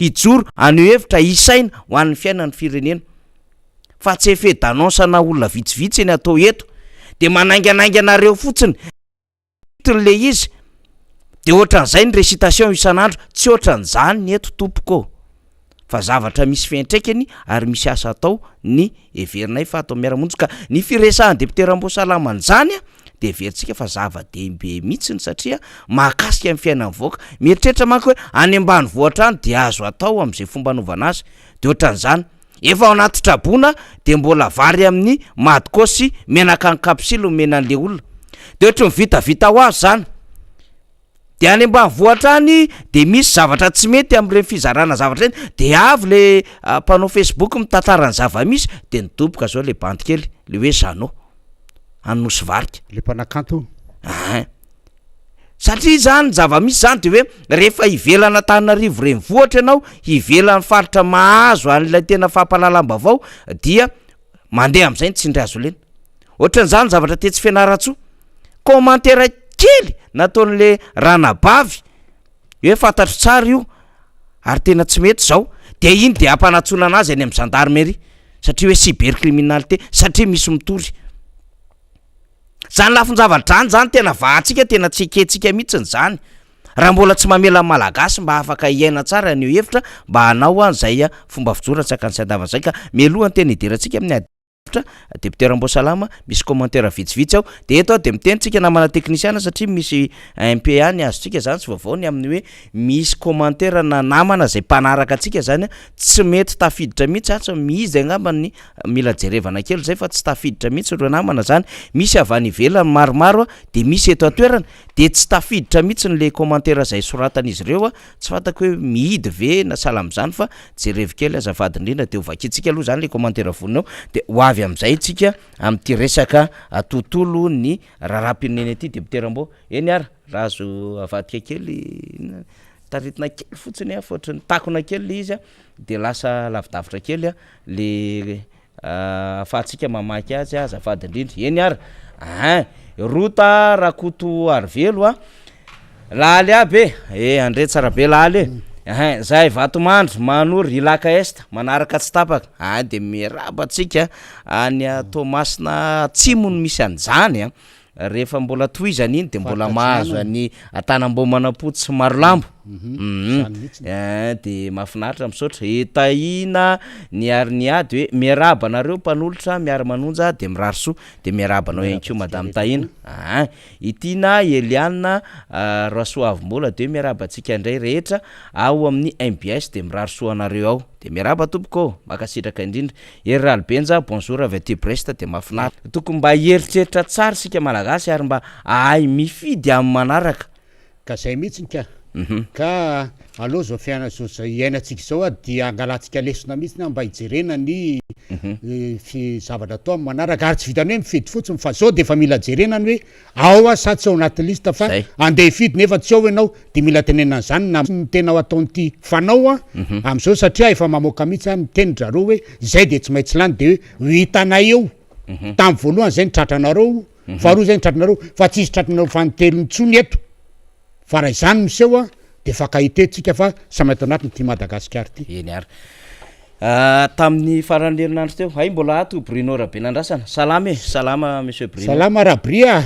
Hijoro, haneho hevitra, hisaina ho an'ny fiainan'ny firenena. Fa tsy effet d'annonce ana olona vitsivitsy ny atao eto. Dia manainganainga anareo fotsiny le izy. Dia ohatran'izay ny récitation isan'andro. Tsy ohatran'izany ny eto tompoko ô. Fa zavatra misy fiantraikany ary misy asa atao ny heverinay fa atao miara-monja. Ka ny firesahan'ny député Ramboasalama an'izany an! dia heverintsika fa zava-dehibe mihitsiny satria mahakasika ny fiainan'ny vahoaka. Mieritreritra manko hoe any ambanivohitra any dia azo atao amin'izay fomba anaovana azy. Dia ohatran'izany. Efa ao anaty traboina dia mbola vary amin'ny madco sy menaka ny kapsily omena an'ilay olona. Dia ohatry ny vitavita ho azy izany. Dia any ambanivohitra any dia misy zavatra tsy mety amin'ireny fizarana zavatra ireny, dia avy le mpanao facebook mitantara ny zava-misy dia nidoboka zao le bandy kely, le hoe Jeannot, any Nosy Varika. Le mpanakanto. Ein. Satria zany ny zava-misy zany de hoe rehefa ivelan'Antananarivo renivohitra ianao, ivelan'ny faritra mahazo an'ilay tena fampahalalam-baovao dia mandeha amin'izay ny tsindry hazo lena. Ohatran'izany ny zavatra tetsy Fianarantsoa. Commentaire kely nataon'le ranabavy hoe fantatro tsara io ary tena tsy mety zao, de iny de ampanantsoina anazy any amin'ny gendarmerie satria hoe cybercriminalité satria misy mitory. Zany lafin-javatra zany zany tena vahantsika tena tsy ekentsika mihitsiny zany raha mbola tsy mamela ny Malagasy mba afaka hiaina tsara haneho hevitra mba hanao an'izay fomba fijoro antsakany sy andavany zay ka mialoha ny tena hidirantsika amin'ny ady hevitra, Député Ramboasalama, misy commentaire vitsivitsy ao, de eto aho de miteny tsika namana teknisiana satria misy MPA ny azontsika zany tsy vaovao ny amin'ny hoe misy commentaire na namana zay mpanaraka antsika zany tsy mety tafiditra mihitsy atsy mihidy angamba ny mila jerevana kely zay fa tsy tafiditra mihitsy ireo namana zany, misy avy any ivelany maromaro de misy eto an-toerana de tsy tafiditra mihitsy le commentaire zay soratan'izy ireo a. Tsy fantako hoe mihidy ve na sahala amin'izany fa jerevo kely azafady indrindra de ho vakintsika aloha zany le commentaire vonona eo de ho avy amin'izay tsika amin'ity resaka tontolo ny raharaham-pirenena ity député Rambo. Eny ary raha azo avadika kely inona taritina kely fotsiny a fa ohatran'ny takona kely le izy a de lasa lavidavitra kely a le Ahafahantsika mamaky azy azafady indrindra. Eny ary ein! Rota Rakotoarivelo a! Lahaly aby e! E André Tsarabe Lahaly e! Ein! Zahay Vatomandry, Mahanoro, Ilaka Est, manaraka tsy tapaka. Ein! De miarahaba antsika any Toamasina Atsimo no misy an'izany an! Rehefa mbola tohizana iny de mbola mahazo an'i Antanambao Manampotsy sy Marolambo. Humm de mahafinaritra misaotra e Tahiana ny ary ny ady hoe miarahaba anareo mpanolotra miara manonja de mirary soa de miarahaba anao ihany koa madame Tahiana aa i Tiana Eliana Rasoavimbola de miarahaba antsika indray rehetra ao amin'ny mbs de mirary soa anareo ao de miarahaba tompoko ô mankasitraka indrindra Hery Ralibenja bonjour avy aty Brest de mahafinaritra tokony mba hieritreritra tsara isika malagasy ary mba ahay mifidy amin'ny manaraka Ka zay mihitsiny ka. Ka aleo zao fiainana zao zay iainantsika izao a dia angalantsika lesona mihitsiny mba hijerena ny fi zavatra atao amin'ny manaraka ary tsy vitan'ny hoe mifidy fotsiny fa zao dia efa mila jerena ny hoe ao aho sa tsy ao anaty liste fa andeha hifidy nefa tsy ao ianao dia mila tenenina an'izany na ny tena ataon'ity fanao a amin'izao satria efa mamoaka mihitsy a miteny dry zareo hoe izay dia tsy maintsy lany dia hoe ho hitanay eo tamin'ny voalohany zay ny tratranareo Faharoa izay ny tratranareo fa tsy hisy tratranareo fanintelony intsony eto fa raha izany miseho a de fankahita eto tsika fa samy ato anatiny ity Madagasikara ity. Eny ary. Tamin'ny faran'ny herinandro teo, hay mbola ato Bruno Rabenandrasana. Salama e, salama monsieur Bruno. Salama Rabri a!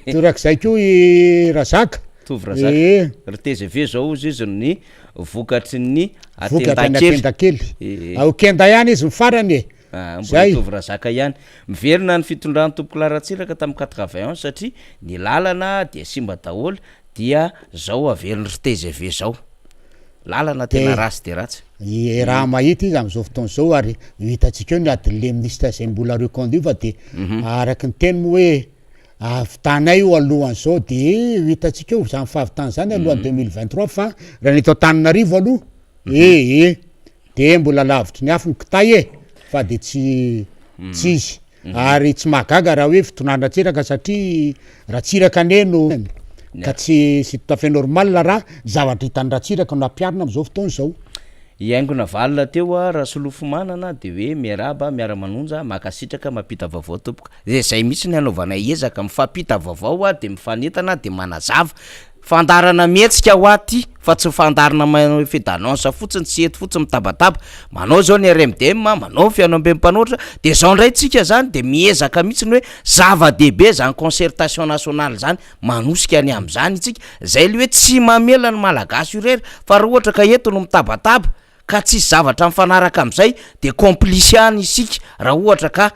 Torak'izay koa i Razaka. Tovo Razaka. Ee. Ry tgv zao hozy izy ny vokatry ny Vokatry ny atendakely. atendakely. Ao kenda ihany izy ny farany e. Ah, mbola hitovy razaka ihany. Miverina ny fitondran'i Tompokolahy Ratsiraka tamin'ny 91 satria ny lalana dia simba daholo dia zao averin'i ry tgv zao. Lalana tena ratsy dia ratsy. Ie, raha mahita izy amin'izao fotoana izao ary ho hitantsika eo ny adin'le minisitra izay mbola reconduit fa dia araka ny teny moa hoe ahavitanay io alohan'izao dia ho hitantsika eo izany fahavitana izany alohan'ny 2023 fa raha ny eto Antananarivo aloha ee De mbola lavitry ny afo ny kitay e! Fa de tsy tsy izy. Ary tsy mahagaga raha hoe fitondrana Ratsiraka satria Ratsiraka anie no ka tsy c'est tout à fait normal raha ny zavatra hitan'i Ratsiraka no ampiharina amin'izao fotoana izao. I Haingo navalona teo a Rasolofomanana de hoe miarahaba miara-manonja mankasitraka mampita vaovao tompoko. De zay mihitsy ny hanaovanay ezaka mifampita vaovao a de mifanentana de manazava. Fandaharana mihetsika hoa ty fa tsy fandaharana manao effet d'annonce fotsiny tsy eto fotsiny mitabataba, manao zao ny RMDM, manao ny fihaonamben'ny mpanoratra, de zao ndray tsika zany de miezaka mihitsy ny hoe zava-dehibe zany concertation nationale zany, manosika ny am'zany itsika, zay le hoe tsy mamela ny malagasy ho irery fa raha ohatra ka eto no mitabataba ka tsisy zavatra mifanaraka am'zay de complice ihany isika raha ohatra ka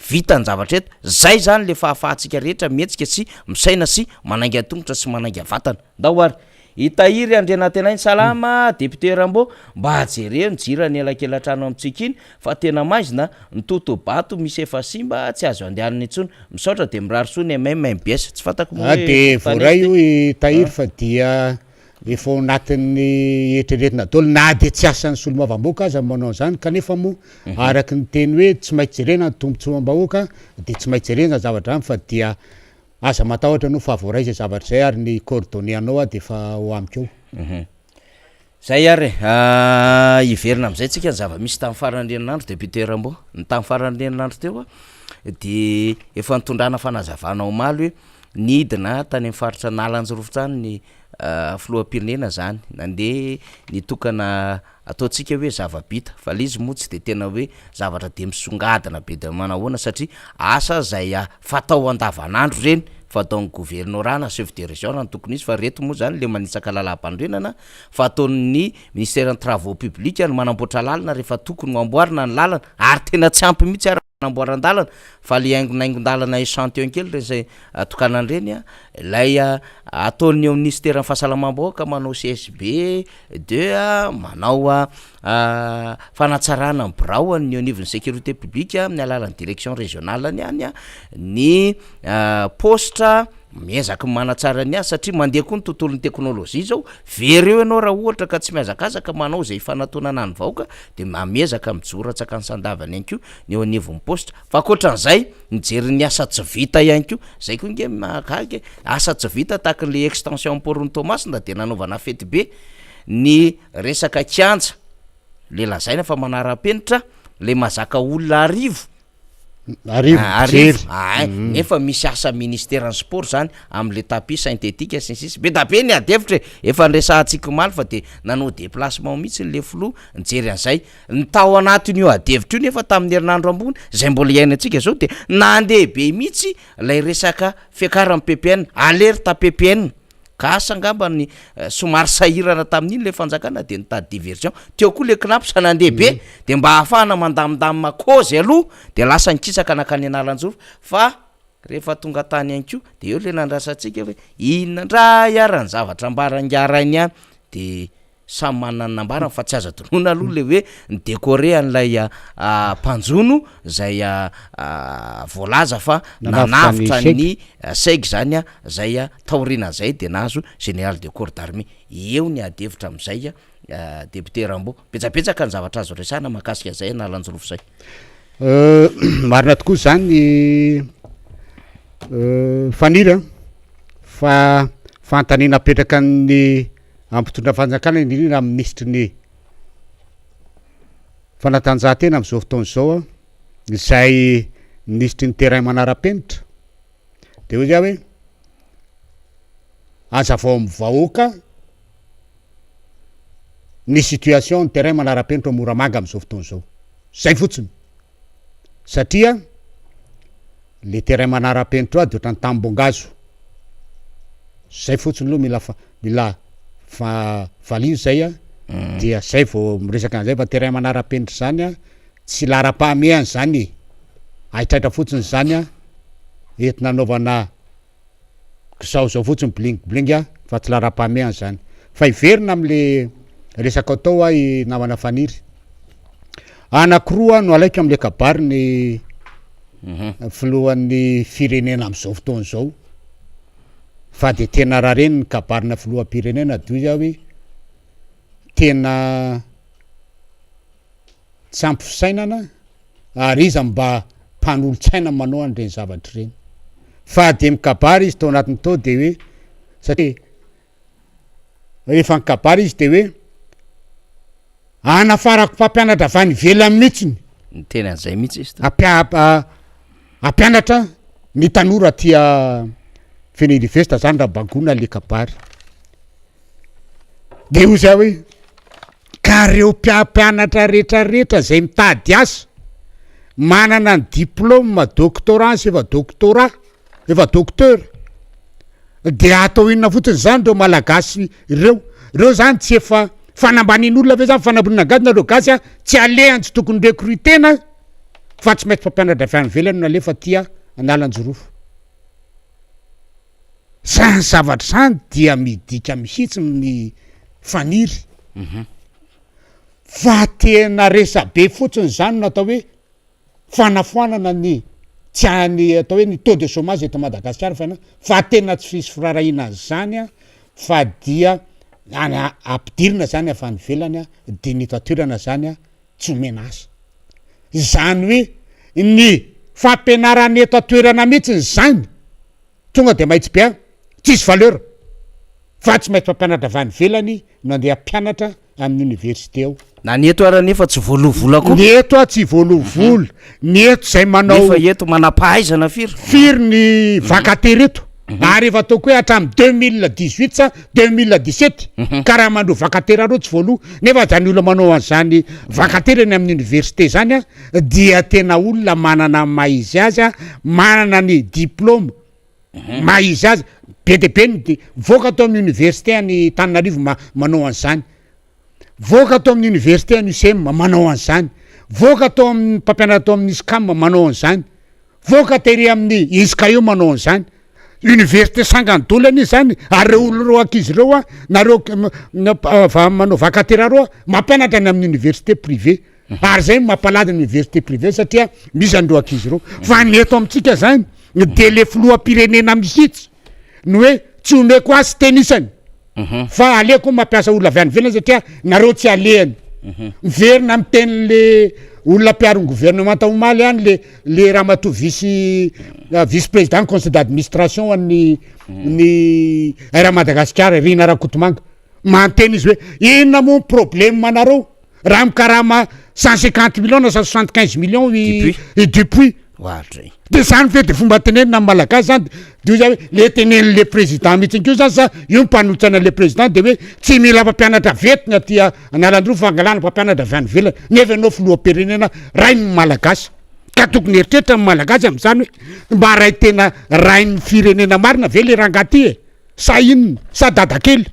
Vita ny zavatra eto, zay zany le fahafahantsika rehetra mihetsika sy misaina sy manainga tongotra sy manainga vatana. Ndao ary. I Tahiry Andrianantenaina, Salama Député Rambo, mba jereo ny jiran'ny elakelatrano amintsika iny fa tena maizina, ny totobato misy efa simba tsy azo andehanana intsony. Misaotra dia mirary soa ny MMMBS. Tsy fantako moa Ah hoe dia fokontany voaray izy io ty. i Tahiry fa dia Efa ao anatin'ny eritreretina daholo na dia tsy asan'ny solombavambahoaka aza ny manao an'izany kanefa moa araka ny teny hoe tsy maintsy jerena ny tombotsoam-bahoaka dia tsy maintsy jerena izany zavatra izany fa dia aza matahotra aloha fa voaray izay zavatra izay ary ny coordonnées anao dia efa ao amiko ao. Zay ary e! Hiverina amin'izay tsika ny zava-misy tamin'ny faran'ny herinandro Député Rambo. Ny tamin'ny faran'ny herinandro teo dia efa nitondrana fanazavana omaly hoe nidina tany amin'ny faritra Analanjirofo tany ny filoham-pirenena zany nandeha nitokana ataontsika hoe zava-bita fa le izy moa tsy de tena hoe zavatra de misongadina be de manahoana satria asa zay fatao andavanandro reny fataon'ny governorat na chef de région raha ny tokony izy fa reto moa zany le manitsaka lalam-panorenana fa ataon'ny ministeran'ny travaux publics no manamboatra lalana rehefa tokony ho amboarina ny lalana ary tena tsy ampy mihitsy ary Fanamboaran-dalana, fa le haingonaingon-dalana échantillon kely reny zay tokanana reny a, ilay ataon'ny eo minisiteran'ny fahasalamam-bahoaka manao CSB deux a, manao fanatsarana ny birao an'ny eo anivon'ny sécurité publique amin'ny alalan'ny direction régionale-ny any a, ny paositra Miezaka manatsara ny azy satria mandeha koa ny tontolon'ny teknolojia zao, very eo ianao raha ohatra ka tsy mihazakazaka manao izay ifanatonana ny vahoaka de mba miezaka mijoro antsakany sy andavany ihany koa ny eo anivon'ny paositra, fa ankoatran'izay mijery ny asa tsy vita ihany koa, zay koa nge mahagaga e, asa tsy vita tahaky le extension port ny Toamasina de nanaovana fety be, ny resaka kianja le lazaina fa manara-penitra, le mahazaka olona arivo. Arivo Arivo, mpijery. ay, nefa misy asa ministeran'ny sport zany am'le tapis synthétique sy ny sisa, be da be ny ady hevitra e, efa niresahantsika omaly fa de nanao déplacement mihitsy le filoha nijery an'izay, ny tao anatin'io ady hevitra io nefa tamin'ny herinandro ambony zay mbola iainantsika zao de nandeha be mihitsy lay resaka fiakaran'ny PPN, alerte PPN. Ka asa angamba ny somary sahirana tamin'iny le fanjakana de nitady diversion, teo koa le Cnaps nandeha be de mba ahafahana mandamindamina cause aloha de lasa nikisaka nankany Analanjirofo fa rehefa tonga tany ihany koa de eo le nandrasantsika hoe inona ndray ara ny zavatra ambaran'ingahy rainy any de Samy manana ny nambarany fa tsy azo adinoina aloha le hoe ni-decorer an'ilay mpanjono zay voalaza fa nanavotra ny Seg zany zay taorianan'izay de nahazo général de corps d'armée. Eo ny ady hevitra amin'izay député Rambo. Betsabetsaka ny zavatra azo resahana mahakasika an'izay Analanjirofo zay. Marina tokoa zany Faniry a, fa fanontaniana apetraka ny Amin'ny mpitondra fanjakana indrindra amin'ny minisitry ny fanatanjahantena amin'izao fotoana izao izay minisitry ny terrain manara-penitra de hoy aho hoe azavao amin'ny vahoaka ny situation ny terrain manara-penitra ao Moramanga amin'izao fotoana izao, zay fotsiny satria le terrain manara-penitra ao de ohatran'ny tamim-bongazo, zay fotsiny aloha mila fa- mila fa- valiana zay a, dia zay vao miresaka an'zay fa terrain manara-penitra zany a tsy laharam-pahamehana zany e, haitraitra fotsiny zany a, entina anaovana kizaozao fotsiny bling bling a, fa tsy laharam-pahamehana zany. Fa hiverina am'le resaka atao aho i namana Faniry, anakiroa no alaiko am'le kabary ny filohan'ny firenena am'zao fotoana zao, fa de tena raha reny ny kabarina filoham-pirenena de hoy aho hoe tena tsy ampy fisainana ary iza mba mpanolotsaina manao an'ireny zavatra ireny fa de mikabary izy tao anatin'ny tao de hoe satria rehefa nikabary izy de hoe anafarako mpampianatra avy any ivelany mihitsiny Niteny an'izay mihitsy izy teo. Ampia- hampianatra ny tanora aty Fenelivesta zany raha bangoina le kabary. De hoy za hoe ka reo mpampianatra retraretra zay mitady asa, manana ny diplôme doctorat sy efa doctorat, efa docteur, de atao inona fotsiny zany reo malagasy reo, reo zany tsy efa fanambanin'olona ve zany fanamboniana gasy nareo gasy a tsy alehany tsy tokony recrutena fa tsy maintsy mpampianatra avy any ivelany no alefa aty Analanjirofo. Zany zavatra zany dia midika mihitsy ny faniry fa tena resabe fotsiny zany no atao hoe fanafoanana ny tsy any atao hoe ny taux de chômage eto Madagasikara fa fa tena tsy fisy firaharahiana an'izany an fa dia any ampidirina zany avy any ivelany an de ny eto an-toerana zany an tsy omena asa. Izany hoe ny fampianarana eto an-toerana mihitsy zany tonga de mahitsy be an, tsisy valeur fa tsy maintsy mpampianatra avy any ivelany no andeha hampianatra amin'ny université ao. Na ny eto ara nefa tsy voaloa vola koa. Ny eto a tsy voaloa vola, ny eto zay manao. Nefa eto manam-pahaizana firy. Firy ny vacataire eto, ary efa ataoko hoe hatramin'ny 2018 sa 2017 ka raha mandoa vacataire reo tsy voaloa, nefa zany olona manao an'izany vacataire eny amin'ny université zany a dia tena olona manana ny maha izy azy a, manana ny diplôme maha izy azy, be dia be ny mivoaka ato amin'ny université any Tananarivo manao an'izany. Voaka ato amin'ny université any UCM manao an'izany, voaka ato amin'ny mpampianatra ato amin'ny ISCAM manao an'izany, voaka tery amin'ny INSCAE manao an'izany, université sangany daholo anie zany ary reo olona reo ankizy reo a nareo manao vacataire reo a mampianatra any amin'ny université privé ary zay no mampalady ny université privé satria misy an'ireo ankizy ireo fa ny eto amintsika zany de le filoham-pirenena mihitsy no hoe tsy omeko azy tenisany Fa aleoko mampiasa olona avy any ivelany satria nareo tsy alehany. Miverina amin'ny tenin'le olona mpiaro ny gouvernemanta omaly ihany le le ramatoa vice vice président conseil d'administration an'ny ny Air Madagascar Rina Rakotomanga. Manteny izy hoe inona moa ny problème anareo? Raha mikarama 150 millions na 175 millions i i Dupuis. Ohatry. De zany ve de fomba tenenina amin'ny malagasy zany de hoy za hoe le tenenin'le président mihitsy koa zany sa io mpanolotsaina le président de hoe tsy mila mpampianatra vetiny aty Analanjirofo fa angalana mpampianatra avy any ivelany nefa ianao filoham-pirenena rain'ny malagasy ka tokony eritreritra ny malagasy amin'izany hoe mba ray tena rain'ny firenena marina ve le rangahy ty e? Sa inona? Sa dadakely?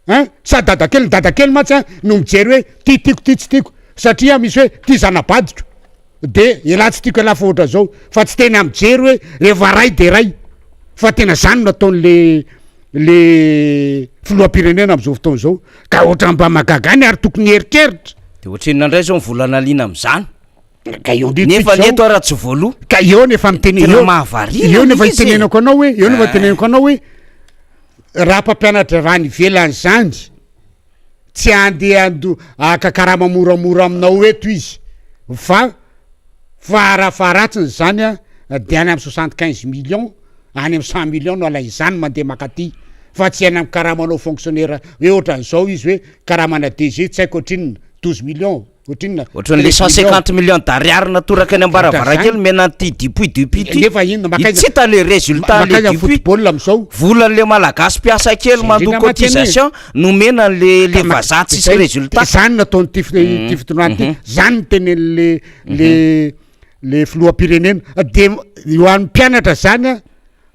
Hein? Sa dadakely? Ny dadakely mantsy an no mijery hoe ty tiako ty tsy tiako satria misy hoe ty zana-badiko de elah tsy tiako elah fa ohatran'izao fa tsy tena mijery hoe rehefa ray de ray fa tena zany no ataon'le le filoham-pirenena am'zao fotoana zao ka ohatran'ny mba mahagaga any ary tokony hieritreritra. De ohatrinona indray zao ny vola naliana am'zany? Ka eo indrindra Nefa tsika ny eto zao. ara tsy voaloa. Ka eo nefa miteny Tena eo mahavariana eo nefa ilay izy e. itenenako anao hoe eo nefa Ah. itenenako anao hoe raha mpampianatra avy any ivelany zany tsy andeha ando haka karama moramora aminao eto izy fa farafaharatsiny zany a de any amy 75 millions any amy 100 millions no alaizany mandeha makaty fa tsy any amy karamanao fonctionnaire hoe ohatran'izao izy hoe karamana DG tsy haiko ohatrinona 12 millions Ohatrinona? Ohatran'ny le 150 millions d'ariary natoraka any am-baravarankely nomena an'ity Dupuis Dupuis ity. Nefa inona makaiza? Tsy hita le résultat le Makaiza Dupuis. football am'zao? Volan'le malagasy mpiasa kely Zay mandoa indrindra mantsy anie. cotisation nomena an'le le Ka ma- vazaha tsisy zay- résultat. Zany nataon'ity fi- ity fitondrana ity, zany no tenenin'le le le filoham-pirenena. De ho an'ny mpianatra zany a,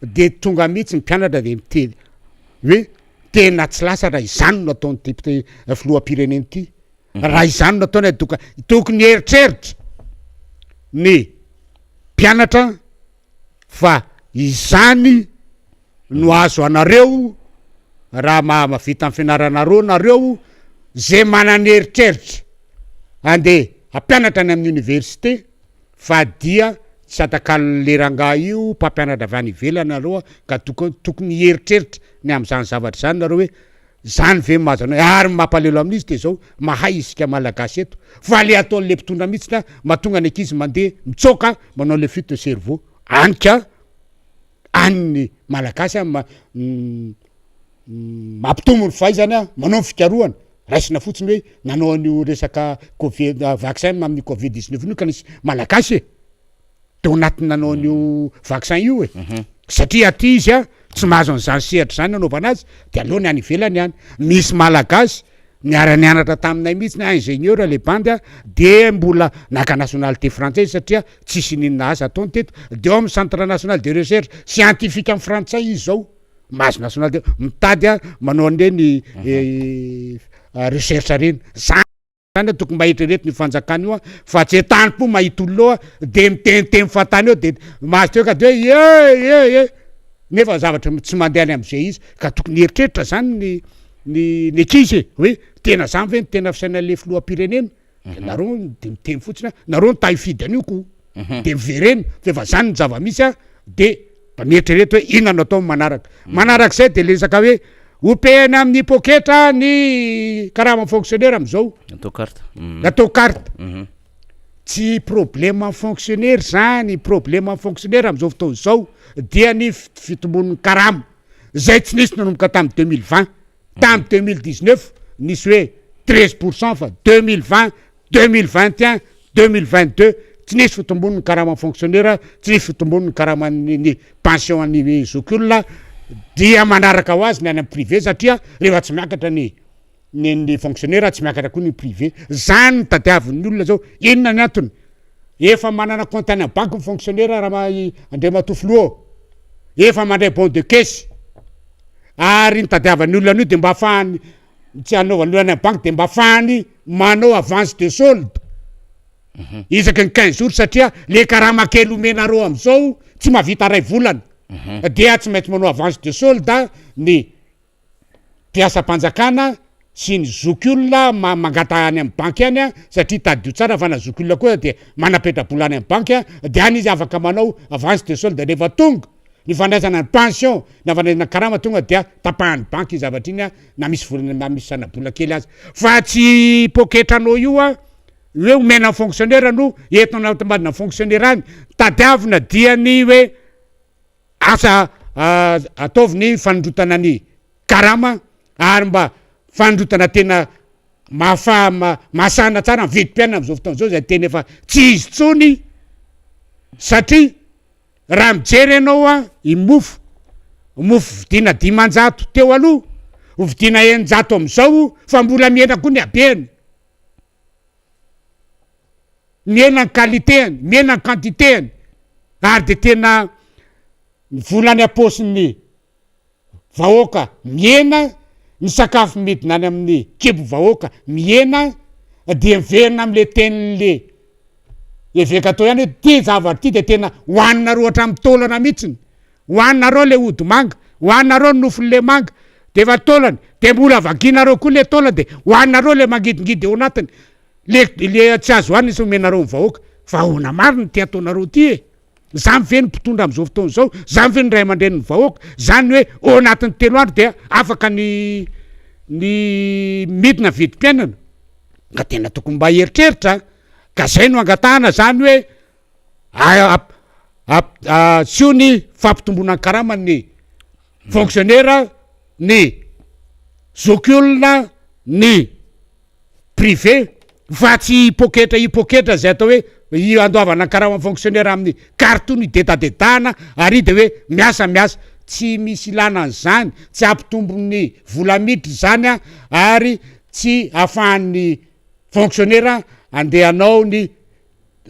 de tonga mihitsy ny mpianatra de miteny hoe tena tsy lasa raha izany no ataon'ity mpite- filoham-pirenena ity. Raha izany no ataony adoka tokony hieritreritra ny mpianatra fa izany no azo anareo raha mahavita ny fianaranareo nareo ze manana eritreritra andeha hampianatra any amin'ny université fa dia tsy atakalon'le rangahy io mpampianatra avy any ivelany nareo ka toko- tokony hieritreritra ny am'zany zavatra zany nareo hoe Zany ve no mahazo anay? Ary ny mampalelo amin'izy de zao, mahay isika malagasy eto, fa le ataon'le mpitondra mihitsy ka mahatonga ny ankizy mandeha mitsoaka manao le fuite de cerveau, any ka any ny malagasy a mampitombo ny fahaizany a, manao ny fikarohana, raisina fotsiny hoe nanao an'io resaka covid vaccin amin'ny covid 19 io ka nisy malagasy e. teo anatiny nanao an'io vaccin io e satria aty izy a tsy mahazo an'izany sehatra zany anaovana azy de aleony any ivelany any misy malagasy niara-nianatra taminay mihitsy ny ingénieur le bandy a de mbola naka nationalité frantsay satria tsisy ninona asa ataony teto de ao amin'ny centre national de recherche scientifique am frantsay izy zao mahazo nationalité mitady a manao an'ireny recherche reny zany. Zany tokony mba eritreretina io fanjakana io a, fa tsy entanim-po mahita olona eo a, de miteniteny fahatany eo de mahazo teo ka de hoe ye ye ye, nefa zavatra tsy mandeha any am'zay izy, ka tokony hieritreritra zany ny ny ny ankizy e, hoe tena zany ve no tena fisainan'le filoham-pirenena, de nareo de miteny fotsiny a, nareo no ta hifidy an'io ko, de miverena fa efa zany ny zava-misy a, de Mba mieritrereta hoe inona no atao amin'ny manaraka. Manarak'izay dia le resaka hoe ho pehina amin'ny poketra ny karama fonctionnaire amin'izao. Atao carte. Atao carte. Tsy problème amin'ny fonctionnaire zany, problème amin'ny fonctionnaire amin'izao fotoana izao dia ny fitombon'ny karama izay tsy nisy nanomboka tamin'ny 2020. Tamin'ny 2019 nisy hoe 13 pourcent fa 2020, 2021, 2022 tsy nisy fitombon'ny karaman'ny fonctionnaire, tsy nisy fitombon'ny karaman'ny ny pension an'ny zokiolona dia manaraka ho azy ny any amin'ny privé satria rehefa tsy miakatra ny ny ny fonctionnaire tsy miakatra koa ny privé. Zany no tadiavin'ny olona zao. Inona ny antony? Efa manana compte any amin'ny banky ny fonctionnaire raha Andriamatoa Filoha ô. Efa mandray bon de caisse. Ary ny tadiavan'ny olona an'io de mba ahafahany tsy hanaovany olona any amin'ny banky de mba ahafahany manao avance de solde isaky ny 15 jours satria le karama kely omenareo am'izao tsy mahavita ray volana dia tsy maintsy manao avance de solde ny mpiasam-panjakana sy ny zokiolona mangata any amin'ny banky any a satria tadidio tsara fa na zokiolona koa de manapetra-bola any amin'ny banky a de any izy afaka manao avance de solde rehefa tonga ny fandraisana ny pension na fandraisana karama tonga dia tapahan'ny banky iny zavatra iny a na misy vola na misy zana-bola kely aza fa tsy poketranao io a hoe omena ny fonctionnaire no entina anaty fonctionnaire any tadiavina dia ny hoe asa ataovy ny fanondrotana ny karama ary mba fanondrotana tena mahafa mahasahana tsara ny vidim-piainana am'izao fotoana zao zay tena efa tsy izy tsony satria raha mijery ianao a i mofo mofo vidiana 500 teo aloha ho vidiana 600 am'izao fa mbola mihena koa ny habeny mihena ny qualité-ny mihena ny quantité-ny ary de tena ny vola any am-paosin'ny. vahoaka mihena, ny sakafo midina any amin'ny kibo vahoaka mihena, dia miverina am'le tenin'le eveka teo ihany hoe ty zavatra ty de tena hohaninareo hatramin'ny taolana mihitsiny, hohaninareo le odi-manga, hohaninareo ny nofon'le manga, de efa taolany, de mbola vakinareo koa le taolany de hohaninareo le mangidingidy ao anatiny, le le tsy azo hohanina izy omenareo ny vahoaka, fa ahoana marina ty ataonareo ty e? Zany ve ny mpitondra am'zao fotoana zao? Zany ve ny ray aman-drenin'ny vahoaka? Zany hoe ao anatin'ny telo andro dia afaka ny ny midina vidim-piainana? Ka tena tokony mba hieritreritra ka zay no angatahana zany hoe asio ny fampitomboana ny karaman'ny fonctionnaire, ny zokiolona, ny privé fa tsy hipoketra hipoketra zay atao hoe andoavana ny karaman'ny fonctionnaire amin'ny carton idedadedahana ary de hoe miasa miasa, tsy misy ilana an'izany, tsy hampitombo ny vola miditra zany a ary tsy ahafahan'ny fonctionnaire andeha hanao ny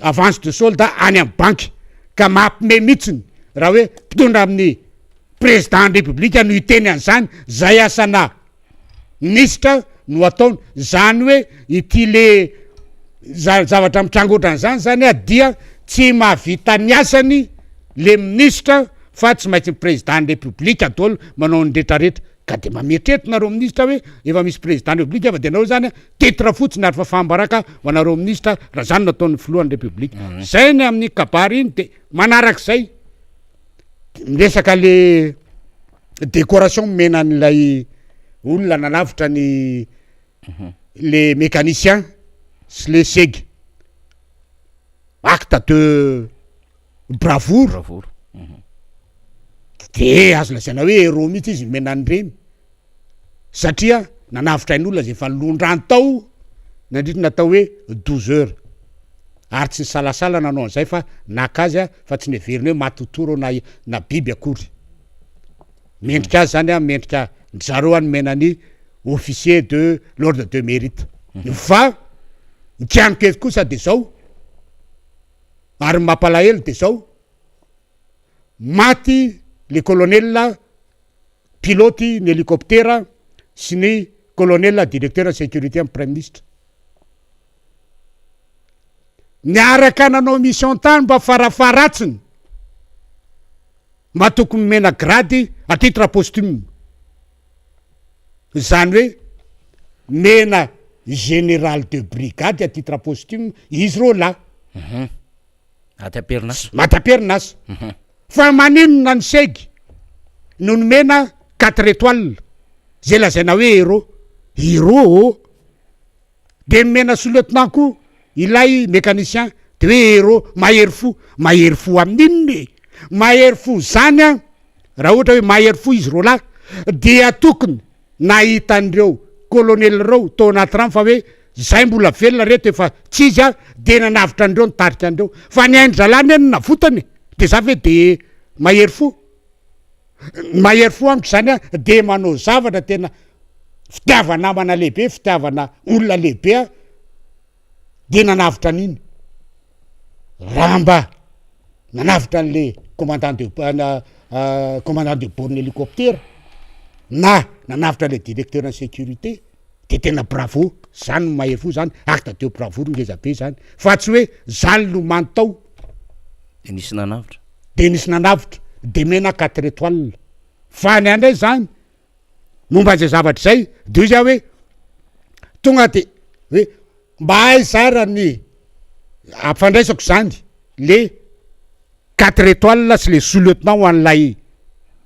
avance de solde any amin'ny banky ka mampime mihitsiny raha hoe mpitondra amin'ny président ny république no hiteny an'izany, zay asana minisitra no ataony, zany hoe ity le za- zavatra mitranga ohatran'izany zany a dia tsy mahavita ny asany le minisitra fa tsy maintsy ny président ny république daholo manao ny retraretra. Ka de mba mieritreritra nareo minisitra hoe efa misy président république fa de nareo zany titre fotsiny ary fafaham-baraka ho anareo minisitra raha zany no ataon'ny filohan'ny république. Zay ny amin'ny kabary iny de manarak'izay miresaka le décoration omena an'ilay olona nanavotra ny le mécanicien sy le segy acte de bravoure. Bravoure. De azo lazaina hoe héros mihitsy izy nomena an'ireny satria nanavotra ain'olona zay efa londrano tao nandritry ny atao hoe 12 heures ary tsy nisalasala nanao an'izay fa naka azy a fa tsy neveriny hoe matotoro na na biby akory. Mendrika azy zany a, mendrika ndry zareo a nomena ny officier de l'ordre de mérite. Fa ny kianiko eto kosa de zao, ary ny mampalahelo de zao, maty le colonel pilote ny hélicoptère sy ny colonel directeur sécurité amy praiministra. Niaraka nanao mission tany mba farafaharatsiny mba tokony omena grade à titre posthume, zany hoe mena général de brigade à titre posthume izy reo lahy. Maty am-perinasa. Maty am-perinasa. Fa maninona ny segy no nomena quatre étoiles zay lazaina hoe héros, héros ô! De nomena sous lieutenant koa ilay mécanicien de hoe héros, mahery fo, mahery fo amin'inona e? Mahery fo zany an, raha ohatra hoe mahery fo izy roalahy dia tokony nahita an'ireo colonel ireo tao anaty rano fa hoe zay mbola velona reto efa tsy izy an, de nanavotra an'ireo nitarika an'ireo, fa ny ain-dry zalahy anie no navotany e, de za ve de mahery fo? Ny mahery fo amiko zany an de manao zavatra tena fitiava-namana lehibe, fitiavana olona lehibe an, de nanavotra an'iny, raha mba nanavotra an'le commandant de commandant de bord-n'ny hélicoptère na nanavotra le directeur ny sécurité de tena bravo, zany no mahery fo zany, acte de bravoure ngeza be zany, fa tsy hoe za nilomano tao. De nisy nanavotra. De nisy nanavotra, de mena quatre étoiles, fa ny ahy ndray zany momba an'izay zavatra izay de hoy za hoe tonga de hoe mba aiza ara ny ampifandraisako zany le quatre étoiles sy le sous lieutenant ho an'ilay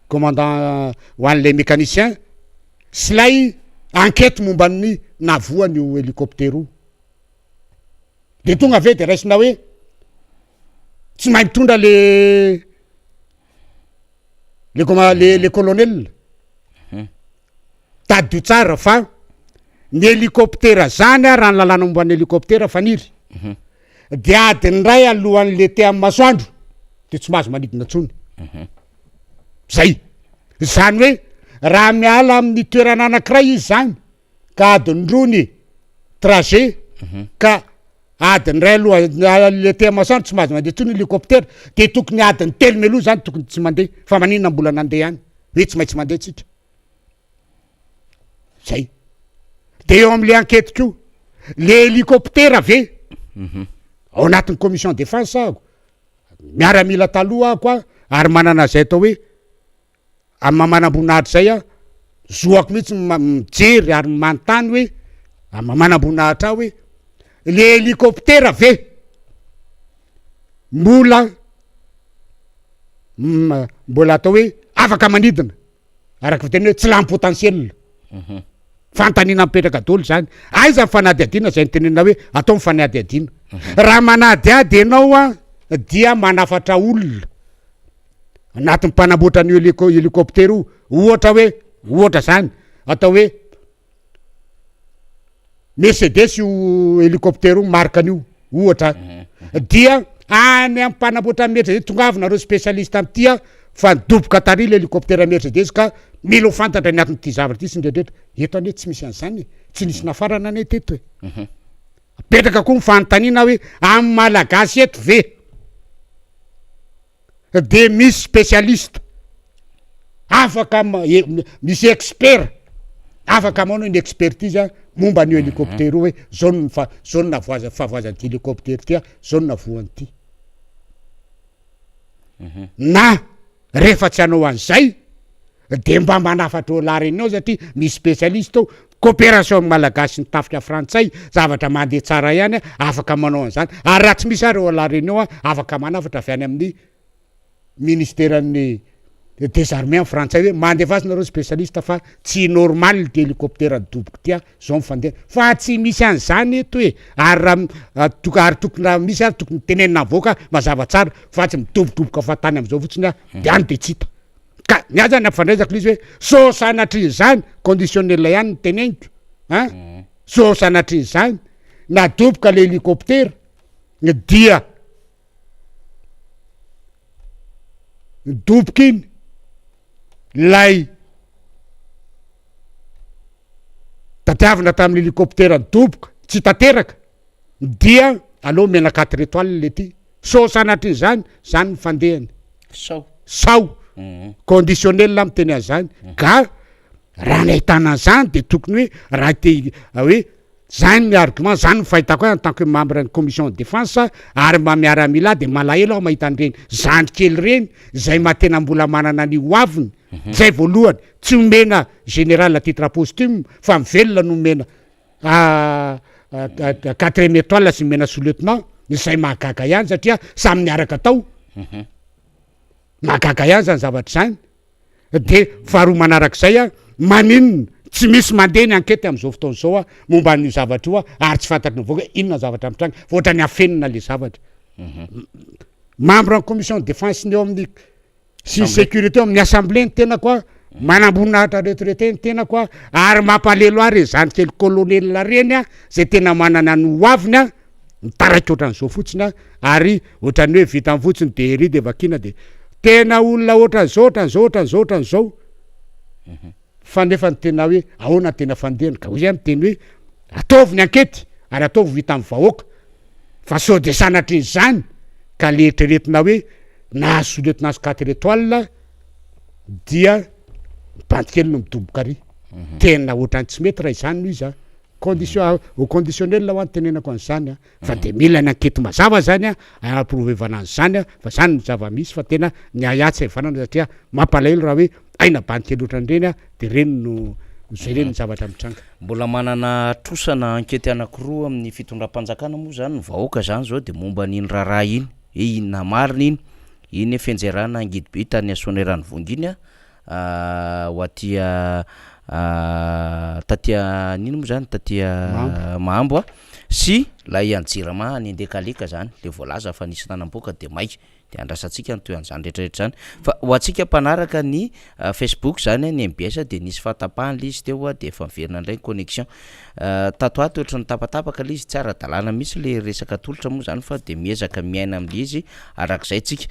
commandant ho an'ilay mécanicien sy lay enquête momba ny nahavoa an'io hélicoptère io de tonga ve de raisina hoe tsy mahay mitondra le le comment le le colonel tadidio tsara fa ny hélicoptère zany a raha ny lalàna momba ny hélicoptère faniry de adiny ray alohan'le te amin'ny masoandro de tsy mahazo manidina intsony zay zany hoe raha miala amin'ny toerana anankiray izy zany ka adiny roa ny trajet ka adiny ray aloha le te masoandro tsy mahazo mandeha intsony hélicoptère de tokony adiny telo mialoha zany tokony tsy mandeha fa maninona mbola nandeha ihany hoe tsy maintsy mandeha tsika. Zay. De eo am'le enquête koa, le hélicoptère ve ao anatin'ny commission défense aho, miaramila taloha aho koa ary manana zay atao hoe amy maha manamboninahitra zay a, zoako mihitsy mijery ary manontany hoe amy maha manamboninahitra aho hoe le hélicoptère ve mbola mbola atao hoe afaka manidina araka fiteny hoe tsy lany potentiel. Fanontaniana mipetraka daholo zany. Aiza ny fanadihadiana zay nitenenina hoe atao ny fanadihadiana? Raha manadihady ianao a dia manafatra olona anatin'ny mpanamboatra an'io hélicoptère io, ohatra hoe, ohatra zany atao hoe Mercedes io hélicoptère io, marque an'io ohatra, dia any amin'ny mpanamboatra Mercedes, tongava nareo spécialiste am'ty a, fa nidoboka tary le hélicoptère Mercedes ka mila ho fantatra ny aton'ity zavatra ity sy ny rehetrarehetra. Eto anie tsy misy an'izany e, tsy nisy nafarana anie teto e. Apetraka koa ny fanontaniana hoe amin'ny Malagasy eto ve de misy spécialiste afaka misy expert afaka manao ny expertise momba an'io hélicoptère io hoe zao no fa zao no navoaza fahavoazan'ity hélicoptère ty a, zao no navoan'ity. Na rehefa tsy hanao an'izay de mba manafatra eo La Réunion satria misy spécialiste ao, coopération amin'ny Malagasy sy ny tafika frantsay zavatra mandeha tsara ihany, afaka manao an'izany. Ary raha tsy misy ary eo La Réunion, afaka manafatra avy any amin'ny ministeran'ny des armées amin'ny frantsay hoe mandefasy nareo spécialiste fa tsy normal ty hélicoptère nidoboka ty a, zao mifandeha fa tsy misy an'izany eto e. Ary raha ary tokony raha misy ary tokony tenenina avoaka mazava tsara fa tsy midobodoboka fahatany am'izao fotsiny a, de any de tsy hita. Ka ny ahy zany ampifandraisako le izy hoe sao sanatria zany, conditionnel ihany ny teneniko an, sao sanatria zany nadoboka le hélicoptère dia nidoboka iny lay tadiavina tamin'ny hélicoptère nidoboka tsy tanteraka, dia aleo omena quatre étoiles le ty, sao sanatria zany zany ny fandehany. Sao. Sao conditionnel miteny an'izany. Ka raha nahitana an'izany de tokony hoe raha te hoe zany ny argument zany ny fahitako azy en tant que membre ny commission de défense ary mba miaramila, de malahelo aho mahita an'ireny zandry kely reny zay ma tena mbola manana ny hoaviny zay. Voalohany tsy omena général à titre posthume fa mivelona no omena quatrième étoile sy omena sous-lieutenant, izay mahagaga ihany satria samy miaraka tao. Mahagaga ihany zany zavatra zany. De faharoa manarak'izay a, maninona tsy misy mandeha ny enquête am'izao fotoana zao a momba an'io zavatra io a, ary tsy fantatry ny vahoaka inona zavatra mitranga fa ohatra ny afenina le zavatra. Membre en commission de défense ny eo amin'ny sy sécurité eo amin'ny assemblée ny tenako a, manamboninahitra retraité ny tenako a, ary mampalelo ahy re zany kely colonel reny a, zay tena manana ny hoaviny a, mitaraiky ohatran'izao fotsiny a, ary ohatran'ny hoe vita fotsiny de ery de vakina de tena olona ohatran'izao ohatran'izao ohatran'izao ohatran'izao, fa nefa ny tena hoe ahoana tena fandehany. Ka hoy zay miteny hoe ataovy ny enquête ary ataovy ho hitan'ny vahoaka fa sao de sanatria zany ka le eritreretina hoe nahazo sous-lieutenant sy quatre étoiles dia bandy kely no midoboka ary tena ohatrany tsy mety raha izany no izy a. Condition au conditionnel ho any tenenako an'izany a, fa de mila ny enquête mazava zany a approuvevana an'izany a, fa zany ny zava-misy fa tena ny ahiahy tsy havanana satria mampalahelo raha hoe aina bandy kely ohatran'ireny a, de reny no jereny ny zavatra mitranga. Mbola manana trosana enquête anankiroa amin'ny fitondram-panjakana moa zany ny vahoaka zany zao, de momba an'iny raharaha iny hoe inona marina iny iny fianjerana angidy be tany Soanierana-Ivongo iny a, ho aty taty nino moa zany taty Mahambo a, sy lay an'i Jirama any Andekaleka zany le voalaza fa nisy nanamboaka de maika de andrasantsika ny tohin'izany rehetrarehetra zany. Fa ho antsika mpanaraka ny Facebook zany ny MBS de nisy fahatapahana le izy teo a, de efa miverina indray ny connexion tato ato, ohatry ny tapatapaka le izy, tsy ara-dalàna mihitsy le resaka tolotra moa zany fa de miezaka miaina am'le izy arak'izay tsika.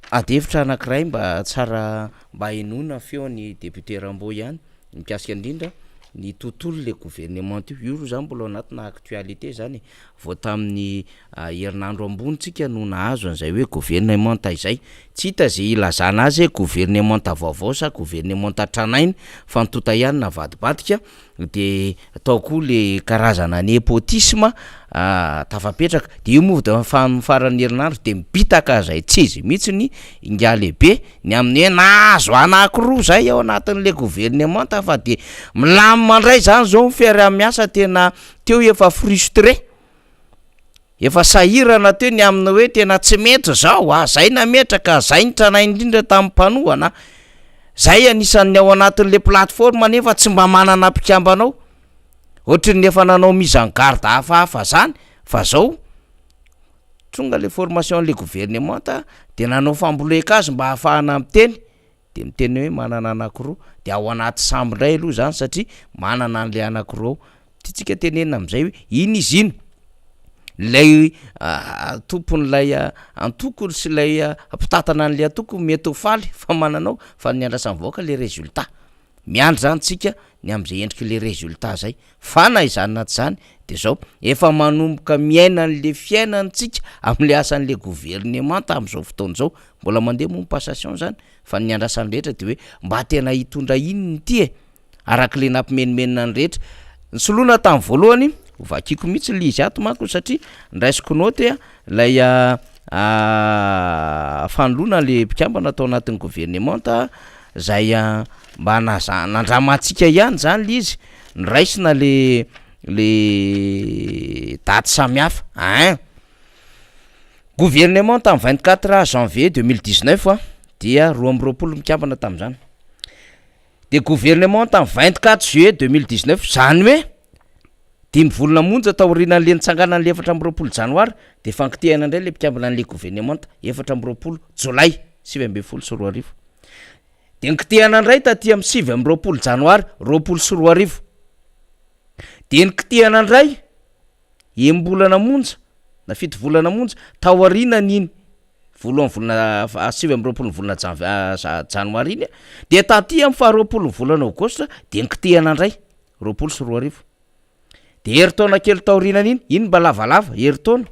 Ady hevitra anankiray mba tsara mba henoina feon'ny député Rambo ihany mikasika indrindra. ny tontolo le gouvernemanta io, io aloha zany mbola ao anatina actualité zany e, vao tamin'ny herinandro ambony tsika no nahazo an'izay hoe gouvernemanta izay, tsy hita ze ilazana azy hoe gouvernemanta vaovao sa gouvernemanta tranainy fa ny tonta ihany navadibadika de tao koa le karazana nepotisme tafapetraka, de io moa de fa amin'ny faran'ny herinandro de mibitaka zay tsy izy mihitsy ingahy lehibe Ny amin'ny hoe nahazo anankiroa zay ao anatin'le governemanta fa de milamina ndray zany zao ny fiaraha-miasa tena teo efa frustré, efa sahirana teo ny amin'ny hoe tena tsy mety zao a, zay nametraka, zay ny tranainy indrindra tamin'ny mpanohana, zay anisan'ny ao anatin'le plateforme nefa tsy mba manana mpikambana ao, ohatran'ny efa nanao mise en garde hafahafa zany fa zao. Tonga le formation an'le gouvernemanta de nanao fambolen-kazo mba ahafahana miteny, de miteny hoe manana anakiroa, de ao anaty sambo ndray aloha zany satria manana an'le anakiroa ao, tiantsika tenenina am'zay hoe iny izy iny, lay tompon'ilay antoko sy lay mpitantana an'le antoko mety ho faly fa manana ao fa ny andrasan'ny vahoaka le résultat. Miandry zany tsika ny am'zay endrik'le résultat zay, fa na izany na tsy zany de zao, efa manomboka miaina an'le fiainana tsika am'le asan'le governemanta am'zao fotoana zao, mbola mandeha moa ny passation zany fa ny andrasan'ny rehetra de hoe mba tena hitondra inona ity e, arak'le nampimenomenona ny rehetra, nisoloina tamin'ny voalohany, hovakiko mihitsy le izy ato manko satria ndraisiko naoty lay fanoloana le mpikambana tao anatin'ny governemanta zay mba naza- nandramantsika ihany zany le izy, noraisina le le daty samihafa ein. Gouvernement tamin'ny 24 janvier 2019 a, dia 22 mikambana tamin'izany, de gouvernement tamin'ny 24 juillet 2019, zany hoe dimy volana monja taorianan'le nitsanganan'le 24 janoary de efa nikitihana indray le mpikambana an'le governemanta 24 jolay 2019. De nikitihana indray taty amin'ny 29 janoary 2020. De nikitihana indray enim-bolana monja na fito volana monja taorianan'iny voalohan'ny volana 29 ny volana janv- janoary iny, de taty amin'ny faha 20 ny volana aogositra de nikitihana indray 2020. De herintaona kely taorianan'iny, iny mba lavalava, herintaona,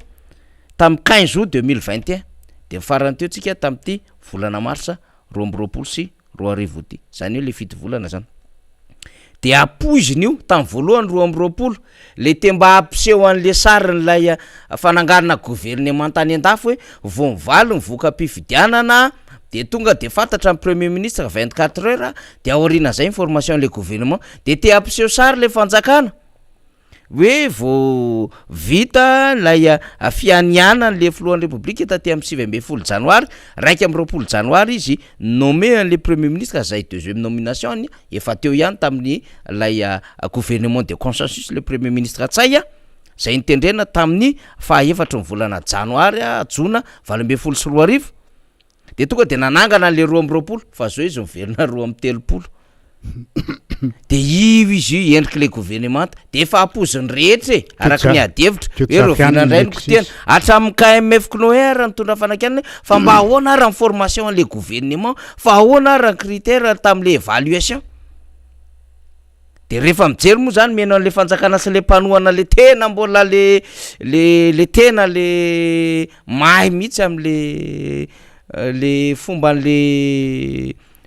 tamin'ny 15 août 2021, de ny farany teo tsika tamin'ity volana marsa 2022 ity, zany hoe le fito volana zany. De ampoizina io tamin'ny voalohany 22, le te mba hampiseho an'le sarin'ilay fananganana governemanta any an-dafy hoe vao mivaly ny voka-pifidianana de tonga de fantatra ny premier ministre 24 heures de aorianan'izay ny formation le gouvernement de te hampiseho sary le fanjakana hoe vao vita lay fianianany le filohan'ny repoblika taty amin'ny 19 janoary, 21 janoary izy nommé an'le premier ministre zay deuxième nomination-ny efa teo ihany tamin'ny lay gouvernement de consensus le premier ministre Ntsay zay nitendrena tamin'ny faha efatry ny volana janoary jona 2018. De tonga de nanangana an'le 22 fa zao izy miverina 32. De io izy io endrik'le governemanta de efa ampoizin'ny rehetra e, araky ny ady hevitra hoe rahoviana indray no kitihana, hatramin'ny KMF CNOER nitondra fanakianana hoe fa mba ahoana ary ny formation an'le gouvernement, fa ahoana ary ny critère tamin'le évaluation. De rehefa mijery moa zany mihaino an'le fanjakana sy le mpanohana le tena mbola le le le tena le mahay mihitsy am'le le fomban'le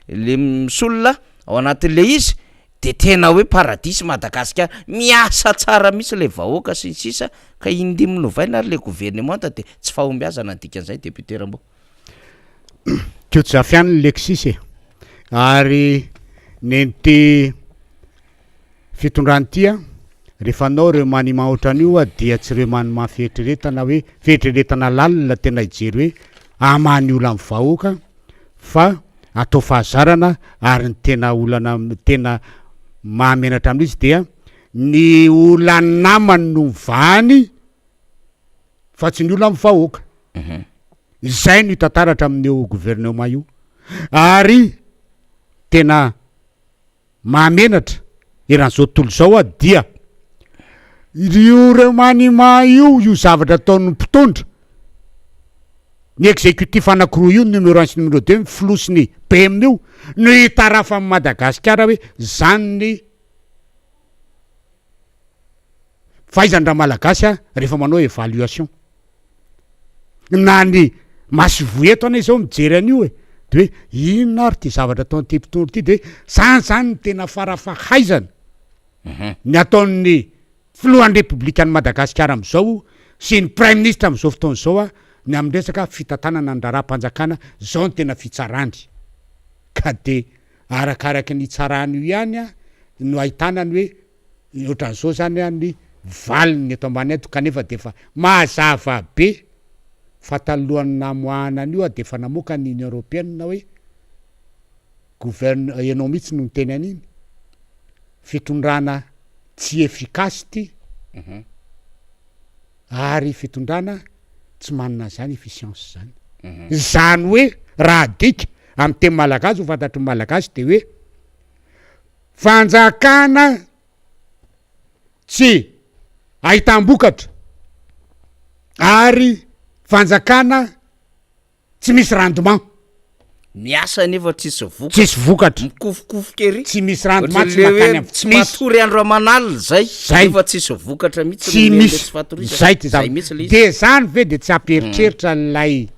le misolona ao anatin'le izy de tena hoe paradis Madagasikara, miasa tsara mihitsy le vahoaka sy ny sisa ka indimy novaina ary le governemanta de tsy fahombiazana ny dikan'izay député Rambo. Koto Zafiany Lexis e, ary nen'ity fitondrana ity a, rehefa anao remaniement ohatran'io a dia tsy remaniement fieritreretana hoe fieritreretana lalina tena hijery hoe hamaha ny olan'ny vahoaka fa atao fahazarana. Ary ny tena olana tena mahamenatra amin'izy dia ny olan'ny namany no vahany fa tsy ny olan'ny vahoaka. Izay no hitantaratra amin'io gouvernement io. Ary tena mahamenatra eran'izao tontolo izao a dia io remaniement io, io zavatra ataon'ny mpitondra ny exécutif anankiroa io, numéro 1 sy numéro 2, ny filoha sy ny PM io no hitarafan'i Madagasikara hoe zany ny. Fahaizany ramalagasy a rehefa manao évaluation. Na ny masoivoho eto anie zao mijery an'io e, de hoe inona ary ty zavatra ataon'ity mpitondra ity de hoe zany zany no tena farafahaizana ny ataon'ny filohan'ny repoblikan'i Madagasikara am'zao sy ny praiminisitra am'zao fotoana izao a ny amin'ny resaka fitantanana ny raharaham-panjakana zao no tena fitsarany ka de arakaraky ny hitsarany io ihany a no ahitana ny hoe Ohatran'izao zany an ny valiny eto ambany eto kanefa dia efa mazava be fa talohan'ny namoahana an'io dia efa namoaka ny Union Européenne hoe gouverne ianao mihitsy no niteny an'iny fitondrana tsy efficace ity ary fitondrana tsy manana an'izany efficience zany. Izany hoe raha adika amin'ny teny malagasy ho fantatry ny malagasy dia hoe Fanjakana tsy ahitam-bokatra ary fanjakana tsy misy rendement. Miasa nefa tsisy vokatra. Tsisy vokatra. Mikofokofoka ery. Tsy misy rendement, tsy makany am- tsy matory andro aman'alina zay. Zay. Nefa tsisy vokatra mihitsy Tsy noho ny misy. tsy fatorizana. Zay ty Zay zava- mihitsy le izy. De zany ve de tsy hampieritreritra an'ilay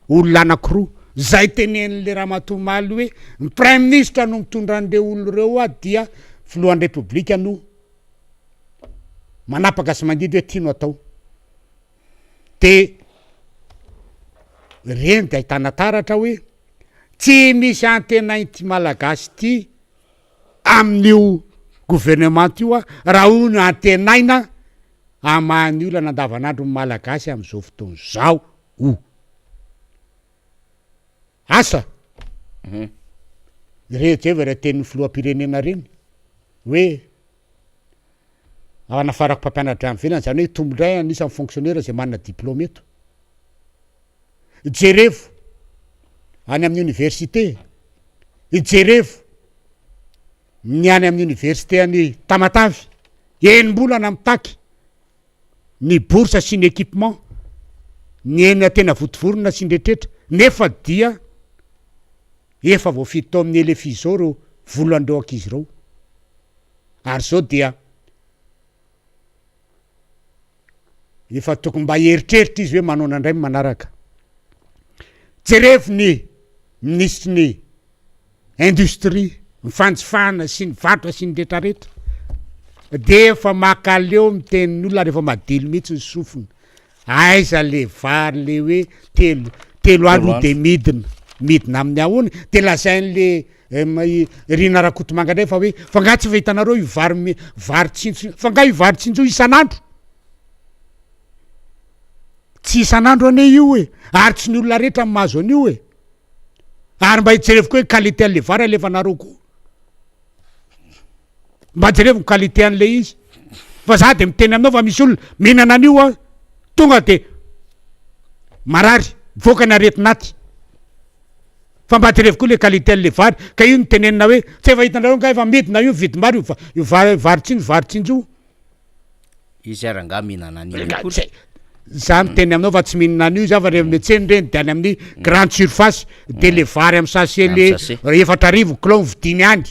olona anakiroa Zay tenenin'le ramatoa omaly hoe ny praiminisitra no mitondra an'ireo olona ireo hoa dia filohan'ny repoblika no manapaka sy mandidy hoe ty no atao. De reny de ahitana taratra hoe tsy misy antenain'ity malagasy ity amin'io gouvernement io raha io no antenaina hamaha ny olana andavanandron'ny malagasy amin'izao fotoana izao. O. Asa! Ireo jereo ireo tenin'ny filoham-pirenena ireny hoe anafarako mpampianatra any ivelany, izany hoe hitombo indray anisan'ny fonctionnaire izay manana diplôme eto. Jerevo any amin'ny université, jerevo ny any amin'ny université any Tamatave, enim-bolana mitaky ny bourse sy ny équipement, ny eny tena votovorona sy ny rehetrretra nefa dia efa voafidy tao amin'ny LFI zao ireo volan'ireo ankizy ireo ary zao dia efa tokony mba hieritreritra izy hoe manaona indray ny manaraka. Jerevo ny minisitry ny industrie, ny fanjifana sy ny varotra sy ny retraretra de efa makaleo miteny ny olona ary efa madilo mihitsy ny sofina, aiza le vary le hoe telo telo andro de midina, midina amin'ny ahoana? De lazain'le Rina Rakotomanga ndray fa hoe fa nga tsy efa hitanareo io vary mi- vary tsinjo fa nga io vary tsinjo io isan'andro? Tsy isan'andro anie io e, ary tsy ny olona rehetra no mahazo an'io e. Ary mba hijerevo koa hoe qualité an'le vary alefanareo koa. Mba jerevo ny qualité an'le izy. Fa za de miteny aminao fa misy olona mihinana an'io an, tonga de marary, mivoaka ny aretin'aty. Fa mba jerevo koa le qualité an'le vary, ka io no tenenina hoe tsy efa hitanareo nga efa midina io vidim-bary io io vary vary tsinjo vary tsinjo io. Izy ary angaha mihinana an'io akory? Za miteny aminao fa tsy mihinana an'io za fa rehefa miantsena ireny de any amin'ny grande surface de le vary amin'ny sachet le 4000 kilao no vidiny any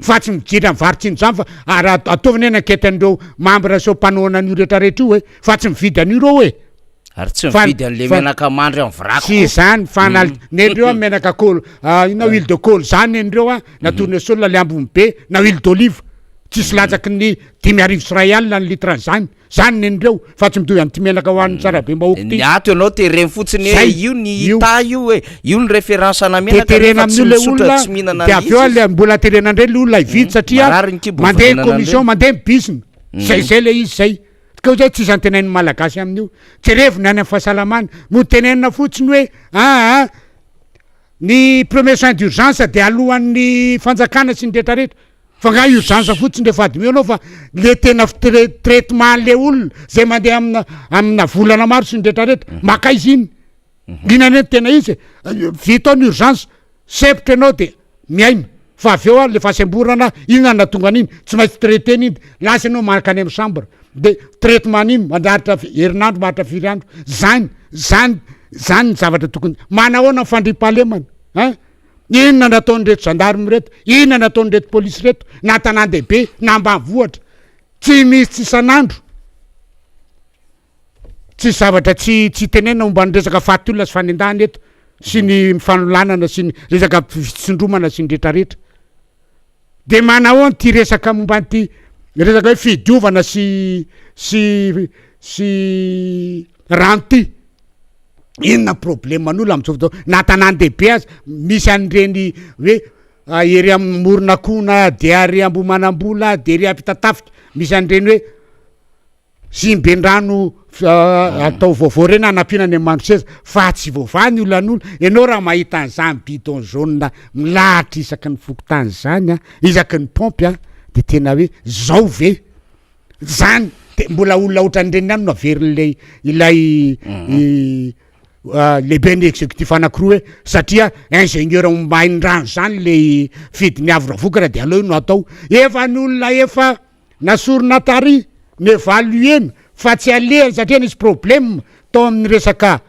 fa tsy mijery amin'ny vary tsinjo zany fa ary ataovy anie ny enquete an'ireo membre sy mpanohana an'io retraretra io e fa tsy mividy an'io reo e. Ary tsy mividy an'le menaka mandry amin'ny vraky Tsy izany fa na nen'ireo a menaka kôl inona huile de colza nen'ireo a na tournesol le ambony be na huile d'olive tsisy latsaky ny 1500 ny litre an'izany zany nen'ireo fa tsy mitovy amin'ity menaka hohanin'ny sarabembahoaka ity. Ny ato ianao tereny fotsiny hoe Zay, io ny io. hita io e, io ny référence ana De menaka terena nefa tsy amin'io le misotra olona tsy mihinana de avy eo mihitsy le mbola terena indray le olona hividy satria Marary ny kibo mandeha mihinana commission an'ireny. mandeha ny bizina zay zay le izy zay. Ka hoe zay tsisy antenain'ny Malagasy amin'io. Jerevo ny any amin'ny fahasalamana. Mody tenenina fotsiny hoe aa ny premier soin d'urgence de alohan'ny fanjakana sy ny retraretra. Fa nga urgence fotsiny rehefa admio anao fa le tena traitement an'le olona zay mandeha amina amina volana maro sy ny retraretra. Makaiza iny? Iny anie no tena izy e. Vita ao ny urgence. Sempotra ianao de mihaino fa avy eo a le fahasemborana inona no nahatonga an'iny tsy maintsy traiter-na iny de lasa ianao mankany amin'ny chambre de traitement an'iny mandaharitra herinandro maharitra firy andro zany zany zany ny zavatra tokony manahoana ny fandriampahalemana hein inona no ataon'ireto gendarme ireto inona no ataon'ireto polisy ireto na tanàn-dehibe na ambanivohitra tsy misy tsy isan'andro. Tsisy zavatra tsy tsy tenenina momba ny resaka faty olona sy fanendahana eto sy ny fanolanana sy ny resaka fitsindromana sy ny retraretra. De manahoana ty resaka momba an'ity resaka hoe fidiovana sy sy sy rano ty? Inona problème an'olona am'zao fotoana? Na tanàn-dehibe aza misy an'ireny hoe ery amin'ny Moronakona de ary Ambohimanambola de ery Ampitatafika misy an'ireny hoe Simben-drano atao vaovao ireny hanampiana any amin'ny Mandroseza fa tsy voavaha ny olan'olona. Ianao raha mahita an'izany bidon jaune milahatra isaky ny fokontany izany an, isaky ny paompy an, de tena hoe zao ve zany? De mbola olona ohatran'ireny ihany no averin'ilay ilay lehiben'ny executif anakiroa hoe satria ingénieur mahay ny rano zany le fidiny avo ravokatra de aleo io no atao. Efa ny olona efa Nasorina tary n'evaluer-na fa tsy alehany satria nisy problème tao amin'ny resaka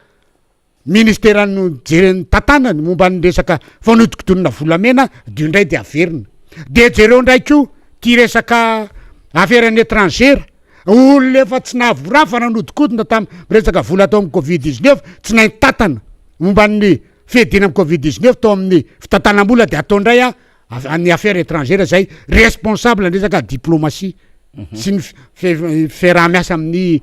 ministera nojeren'ny tantanany momba ny resaka fanodikodinana volamena dio indray dia averina. Dia jereo indray koa ty resaka affaire any étrangère, olona efa tsy nahavoraha fa nanodikodina tamin'ny resaka vola tao amin'ny covid 19 tsy nahay nitantana momba ny fiadiana amin'ny covid 19 tao amin'ny fitantanam-bola dia atao indray a Avy any affaires étrangères zay responsable ny resaka diplomatie sy ny fiaraha-miasa amin'ny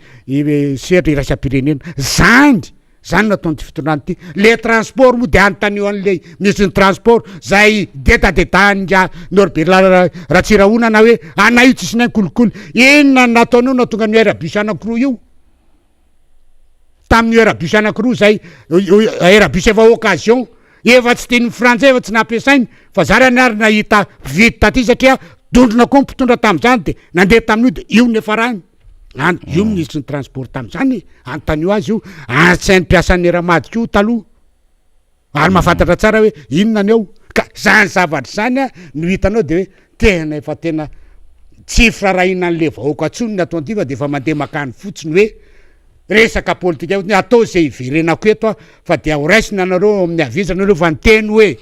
sehatra iraisam-pirenena. Zany, zany no ataon'ity fitondrana ity. Le transport moa de anontanio an'le ministre ny transport zay dedadedahan'ingahy Norbert Ratsirahonana hoe anay io tsisy nay kolikoly. Inona no nataonao nahatonga an'io Airbus anakiroa io? Tamin'io Airbus anakiroa zay, Airbus efa occasion. Efa tsy tian'ny frantsay efa tsy nampiasainy fa zarany ary nahita mpividy taty satria dondrona koa ny mpitondra tamin'izany de nandeha tamin'io de io niafarany any io minisitry ny transport tamin'izany e, anontanio azy io ary tsy hain'ny mpiasan'ny Air-Mad koa taloha ary mahafantatra tsara hoe inona ny ao ka zany zavatra zany a no hitanao de hoe tena efa tena tsy firarahina an'le vahoaka tsony ny ato an'ity fa de efa mandeha makany fotsiny hoe Resaka politika fotsiny, atao izay hiverenako eto aho fa dia ho raisina nareo ao amin'ny havia nareo fa niteny hoe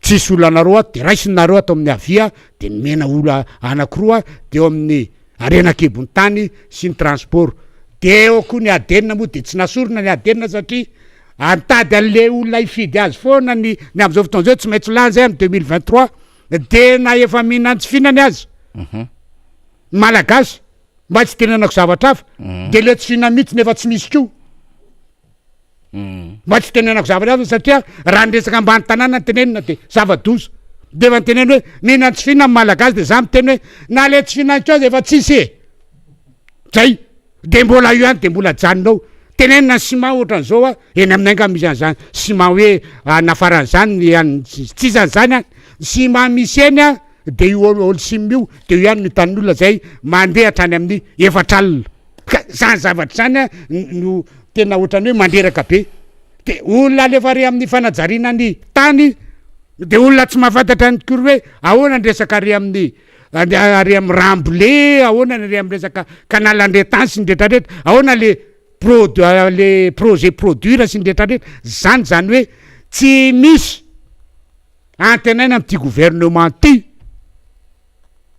tsisy olona anareo ato de raisina nareo ato amin'ny havia de nomena olona anakiroa de eo amin'ny harena an-kibon'ny tany sy ny transport de eo koa ny ADN moa de tsy nasorina ny ADN satria nitady an'le olona hifidy azy foana ny ny amin'izao fotoana izao tsy maintsy lany zay amin'ny 2023 de na efa mihinan-tsy fihinany aza ny malagasy Mba tsy tenenako zavatra hafa de le tsy fina mitsy nefa tsy misy koa. Mba tsy tenenako zavatra hafa satria raha ny resaka ambany tanàna no tenenina de zava-doza. De efa niteneno hoe mihinan tsy fina ny malagasy de za miteny hoe na le tsy fihinany koa aza efa tsisy e. Zay. De mbola io ihany de mbola ajanona ao. Tenenina ny ciment ohatran'izao a, eny aminay angaha misy an'izany ciment hoe nafaran'izany ny an'ny tsisy an'izany any. Ny ciment misy eny a. de io Holcim io de io ihany no hitan'ny olona zay mandeha hatrany amin'ny efatra alina ka zany zavatra zany a no tena ohatran'ny hoe mandreraka be de olona alefa ary amin'ny fanajariana ny tany de olona tsy mahafantatra ny kory hoe ahoana ny resaka ary amin'ny ary amin'ny rambolé ahoana ny ary amin'ny resaka canal andretany sy ny retraretra ahoana le prod le projet produire sy ny retraretra zany zany hoe tsy misy Antenaina amin'ity gouvernement ity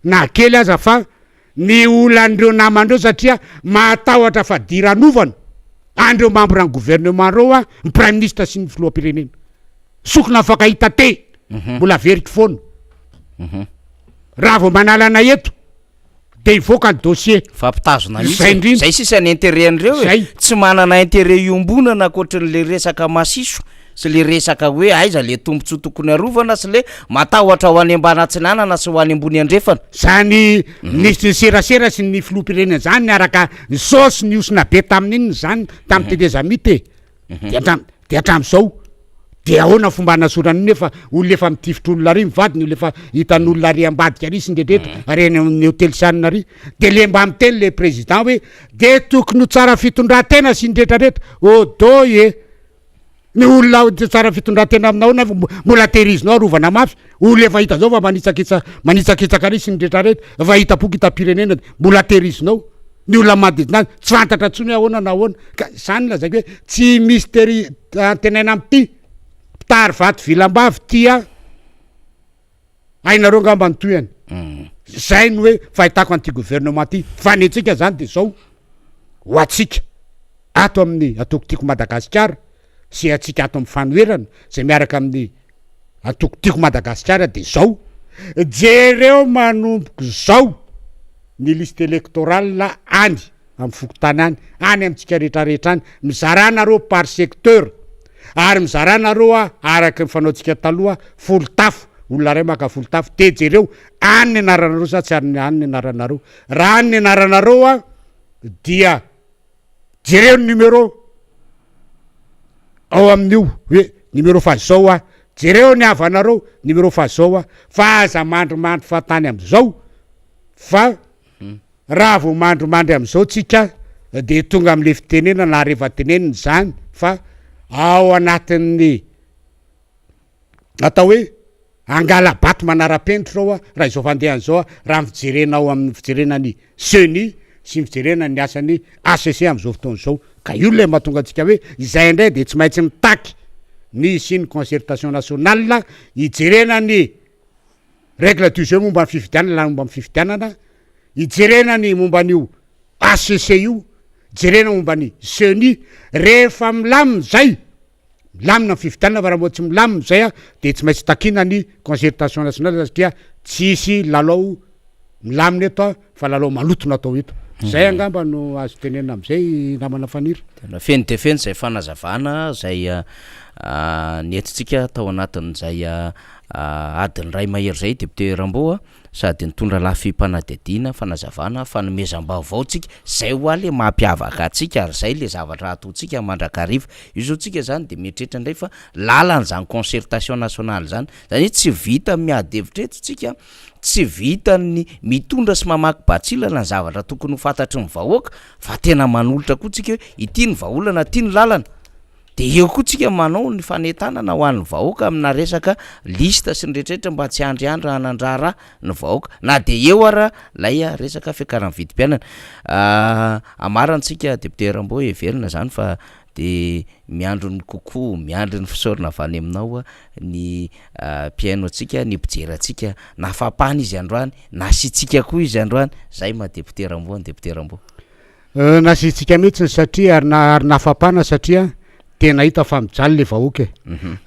na kely aza fa ny olan'ireo namana ireo satria mahatahotra fadiranovana an'ireo membre ny gouvernement ireo an, ny prime ministre sy ny filoham-pirenena. Sokina mifankahita te, mbola averiko foana. Raha vao manala anay eto de hivoaka ny dossier. Fampitazona mihitsy Zay e. indrindra. Zay sisa ny intérêt an'ireo e. Zay. Tsy manana intérêt iombonana ankoatran'le resaka masiso sy le resaka hoe aiza le tombotsoa tokony arovana sy le matahotra ho any ambany atsinanana sy ho any ambony andrefana. Zany minisitry ny serasera sy ny filoham-pirenena zany niaraka nisaosy nihosina be tamin'inona zany tamin'ny tetezamita e. De hatram- de hatram'izao de ahoana fomba anasorana io nefa olona efa mitifitra olona ary mivadiny olona efa hitan'olona ary ambadika ary sy ny rehetra ary any amin'ny hotely sanina ary de le mba miteny le président hoe de tokony ho tsara fitondran-tena sy ny rehetra rehetra odo e ny olona tsara fitondran-tena aminao nefa mbola tehirizinao arovana mafy olona efa hita zao fa manitsakitsa manitsakitsaka ary sy ny rehetra rehetra efa hita boky hitam-pirenena mbola tehirizinao ny olona manodidina azy tsy fantatra intsony hoe ahoana na ahoana ka zany lazaiko hoe tsy misy tery antenaina amin'ity mpitary vato vilam-bavy ty a hainareo angamba ny tohiny zay no hoe fahitako an'ity gouvernement ty fa ny antsika zany de zao ho antsika. ato amin'ny antoko Tiako Madagasikara sy antsika ato amin'ny fanoherana izay miaraka amin'ny antoko Tiako Madagasikara dia izao, jereo manomboka izao ny liste électorale any amin'ny fokontany any, any amintsika rehetra rehetra any, mizarà nareo par secteur ary mizarà nareo araka ny fanaontsika taloha folo tafo, olona iray maka folo tafo dia jereo any ny anaranareo sa tsy any ny anaranareo, raha any ny anaranareo dia Jereo ny numéro ao amin'io hoe numéro fa zao ah, jereo ny havanareo numéro fa zao ah, fa aza mandrimandry fahatany am'izao fa raha vao mandrimandry am'izao tsika de tonga am'le fitenenana ary efa tenenina izany fa ao anatin'ny atao hoe Angala-bato manara-penitra ao raha izao fandehany izao raha ny fijerena ao amin'ny fijerena ny ceni sy ny fijerena ny asan'ny HCC amin'izao fotoana izao. Ka io ilay mahatonga antsika hoe izay indray dia tsy maintsy mitaky ny hisian'ny concertation nationale hijerena ny règle du jeu momba ny fifidianana na momba ny fifidianana, hijerena ny momba an'io HCC io, jerena momba ny ceni. Rehefa milamina izay Milamina ny fifidianana fa raha mbola tsy milamina izay dia tsy maintsy takiana ny concertation nationale satria tsy hisy lalao milamina eto fa lalao maloto no atao eto. Izay angamba no azo tenenina amin'izay namana Faniry. Tena feno dia feno izay fanazavana izay nentintsika tao anatin'izay adiny iray mahery izay Député Rambo a. Sady nitondra lafim-panadihadiana, fanazavana, fanomezam-baovao tsika, zay hoa le mampiavaka antsika ary zay le zavatra ataontsika mandrakariva. Io zao tsika zany de mieritreritra indray fa lalana zany concertation nationale zany, zany hoe tsy vitan'ny miady hevitra eto tsika, tsy vitan'ny mitondra sy mamaky batsilana ny zavatra tokony ho fantatry ny vahoaka fa tena manolotra koa tsika hoe ity ny vahaolana, ity ny lalana. Dia eo koa tsika manao ny fanentanana ho an'ny vahoaka amina resaka liste sy ny rehetra rehetra mba tsy handriandry hanan-draharaha ny vahoaka na dia eo ara lay resaka fiakaran'ny vidim-piainana. Amarantsika député Rambo heverina zany fa de miandry ny kokoa, miandry ny fisaorana avy any aminao ny mpihaino antsika, ny mpijery antsika, nafampana izy androany, nasiantsika koa izy androany, zay maha député Rambo an'i député Rambo. Nasiantsika mihitsiny satria ary na ary nafapana satria tena hita fa mijaly le vahoaka e.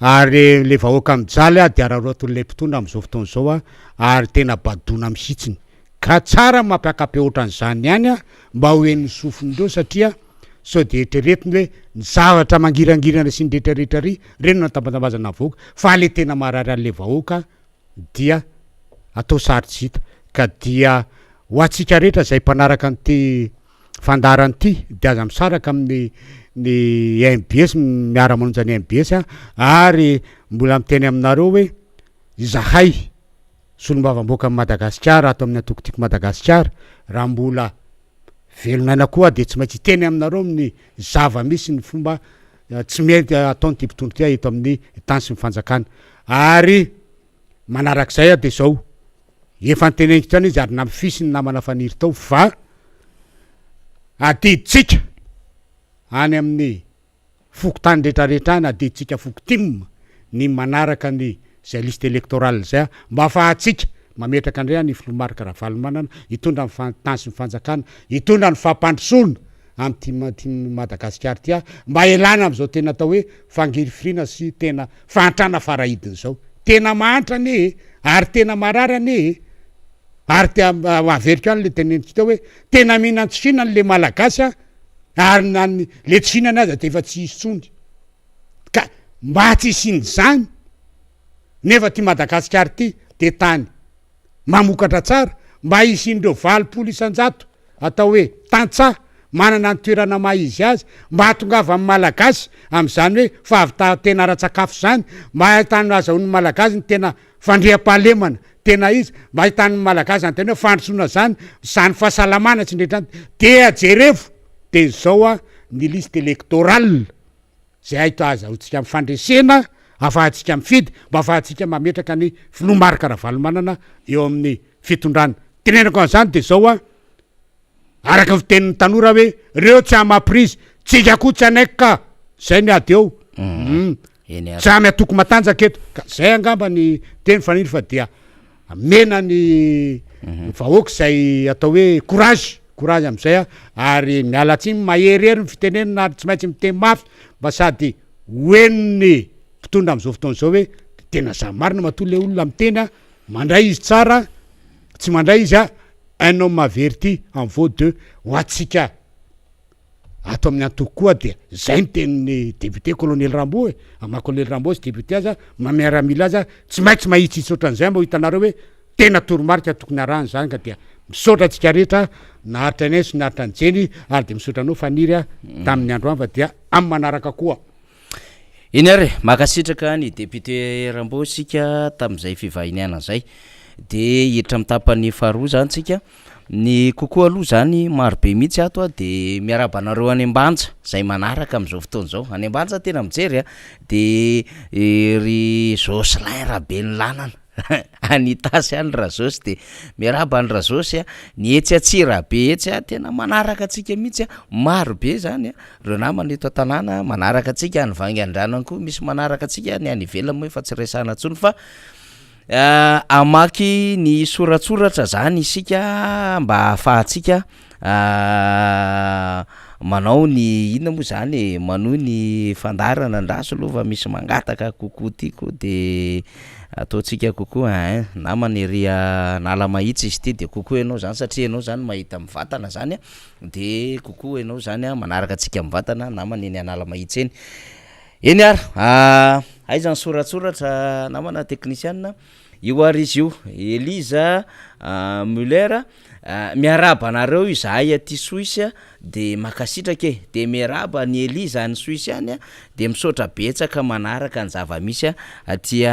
Ary le vahoaka mijaly a de araraotin'ilay mpitondra amin'izao fotoana izao a ary tena badoana mihitsiny. Ka tsara ny mampiaka-peo ohatran'izany ihany a mba ho henon'ny sofin'ireo satria sao de eritreretiny hoe ny zavatra mangirangirana sy ny retraretra ry reny no antambatambazana ny vahoaka fa le tena marary an'le vahoaka dia atao sary tsy hita ka dia ho antsika rehetra izay mpanaraka an'ity fandaharana ity dia aza misaraka amin'ny ny mbs miara manonja ny mbs a ary mbola miteny aminareo hoe izahay solombavamboakan'i Madagasikara ato amin'ny antoko Tiako Madagasikara raha mbola velon'aina koa dia tsy maintsy hiteny aminareo amin'ny zava-misy ny fomba tsy mety ataon'ity mpitondra ity eto amin'ny tany sy ny fanjakana ary manarak'izay aho dia izao efa noteneniko tany izy ary namfisy ny namana Faniry tao fa adidintsika any amin'ny fokontany rehetra rehetra any adidintsika foko tim ny manaraka ny zay liste électorale zay mba afahantsika mametraka indray an i filoha Marc Ravalomanana hitondra ny tany sy ny fanjakana hitondra ny fampandrosoana amin'ity ty Madagasikara ity mba hialana amin'izao tena atao hoe fangirifiriana sy tena fahantrana farahidiny izao tena mahantra anie e ary tena marary anie e ary te averiko ihany le teneniko teo hoe tena mihinan-tsy fihinana le malagasy a ary na ny le tsy fihinana aza de efa tsy hisy tsony ka mba tsy hisian'izany nefa ty Madagasikara ty de tany mamokatra tsara mba hisian'ireo 80% atao hoe tantsaha manana ny toerana maha izy azy mba hahatongavan'ny Malagasy amin'izany hoe fahavitantena ara-tsakafo izany mba hahitana azahoan'ny Malagasy ny tena fandriampahalemana tena izy mba ahitan'ny Malagasy zany tena hoe fandrosoana zany, zany fahasalamana sy ny rehetra zany dia jerevo de izao a ny liste électorale zay ahita azahoantsika ny fandresena afahantsika mifidy mba afahantsika mametraka ny filoha Marc Ravalomanana eo amin'ny fitondrana, tenenako an'izany de zao a araka ny fitenin'ny tanora hoe reo tsy ama-prise, tsika koa tsy hanaiky ka, zay ny ady eo, Eny ary. Samy antoko matanjaka eto ka zay angamba ny teny Faniry fa dia mena ny vahoaka izay atao hoe courage. Courage amin'izay a! Ary miala tsiny maherihery ny fitenenana ary tsy maintsy miteny mafy mba sady ho henon'ny mpitondra amin'izao fotoana izao hoe tena zany marina matoa le olona miteny a! Mandray izy tsara, tsy mandray izy a! Un homme averti en vaut deux ho antsika ato amin'ny antoko koa dia zay ny tenin'ny député colonel Rambo e! Amin'ny maha colonel Rambo sy député aza, maha miaramila aza tsy maintsy mahitsihitsy ohatran'izay mba ho hitanareo hoe Tena toromarika tokony arahina izany ka dia misaotra antsika rehetra naharitra anay sy naharitra an'i Jeny ary dia misaotra anao Faniry a tamin'ny androany fa dia amin'ny manaraka koa. Eny ary e, mankasitraka ny député Rambo isika tamin'izay fivahinianana izay. Dia hiditra amin'ny tapany faharoa izany tsika. Ny kokoa aloha izany maro be mihitsy ato a, dia miarahaba anareo any Ambanja izay manaraka amin'izao fotoana izao. Any Ambanja tena mijery a, dia ry Jocelyn Rabenilanana. Any Itasy any Razosy de miarahaba an'i Razosy a, ny etsy Antsirabe etsy a tena manaraka antsika mihitsy a, maro be zany a reo namana eto an-tanàna manaraka antsika, any Vangaindrano any koa misy manaraka antsika, ny any ivelany moa efa tsy resahana intsony fa hamaky ny soratsoratra zany isika mba ahafahantsika Manao ny inona moa zany e, manohy ny fandaharana andraso aloha fa misy mangataka kokoa tiako de ataontsika kokoa ein, namana ery Analamahitsy izy ity de kokoa ianao zany satria ianao zany mahita mivantana zany an, de kokoa ianao zany an manaraka antsika mivantana namana eny Analamahitsy eny. Eny ary, aiza ny soratsoratra namana teknisianina? Io ary izy io, Elisa Muller, miarahaba anareo izahay aty Suisse de mankasitraka e, de miarahaba an'i Elisa any Suisse any de misaotra betsaka manaraka ny zava-misy aty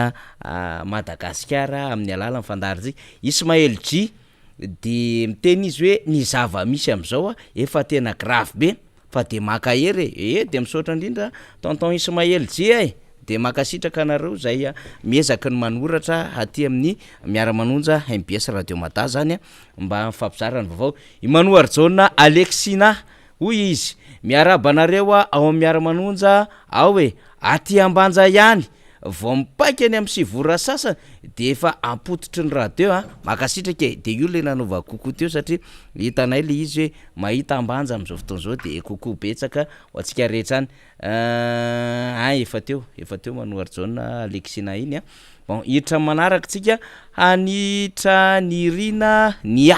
Madagasikara amin'ny alalan'ny fandaharantsika. Ismaël J de miteny izy hoe ny zava-misy amin'izao efa tena grave be. Fa de mankahery e! Ee de misaotra indrindra tonton Ismaël J e! De mankasitraka anareo zay miezaky ny manoratra aty amin'ny Miara-manonja mbs Radio Mada zany mba mifampizara ny vaovao. I Manoharijaona Alexina hoy izy, miarahaba anareo ao amin'ny Miara-manonja ao e! Aty Ambanja ihany vao mipaika eny amin'ny sivy ora sasany de efa ampototry ny radio a! Mankasitraka e! De io le nanaovako kokoa teo satria hitanay le izy hoe Mahita Ambanja amin'izao fotoana izao dia coucou betsaka ho antsika rehetra any. Ein efa teo, efa teo Manoharijaona Alexina iny a. Bon, hiditra amin'ny manaraka tsika, Hanitra Nirina Nia.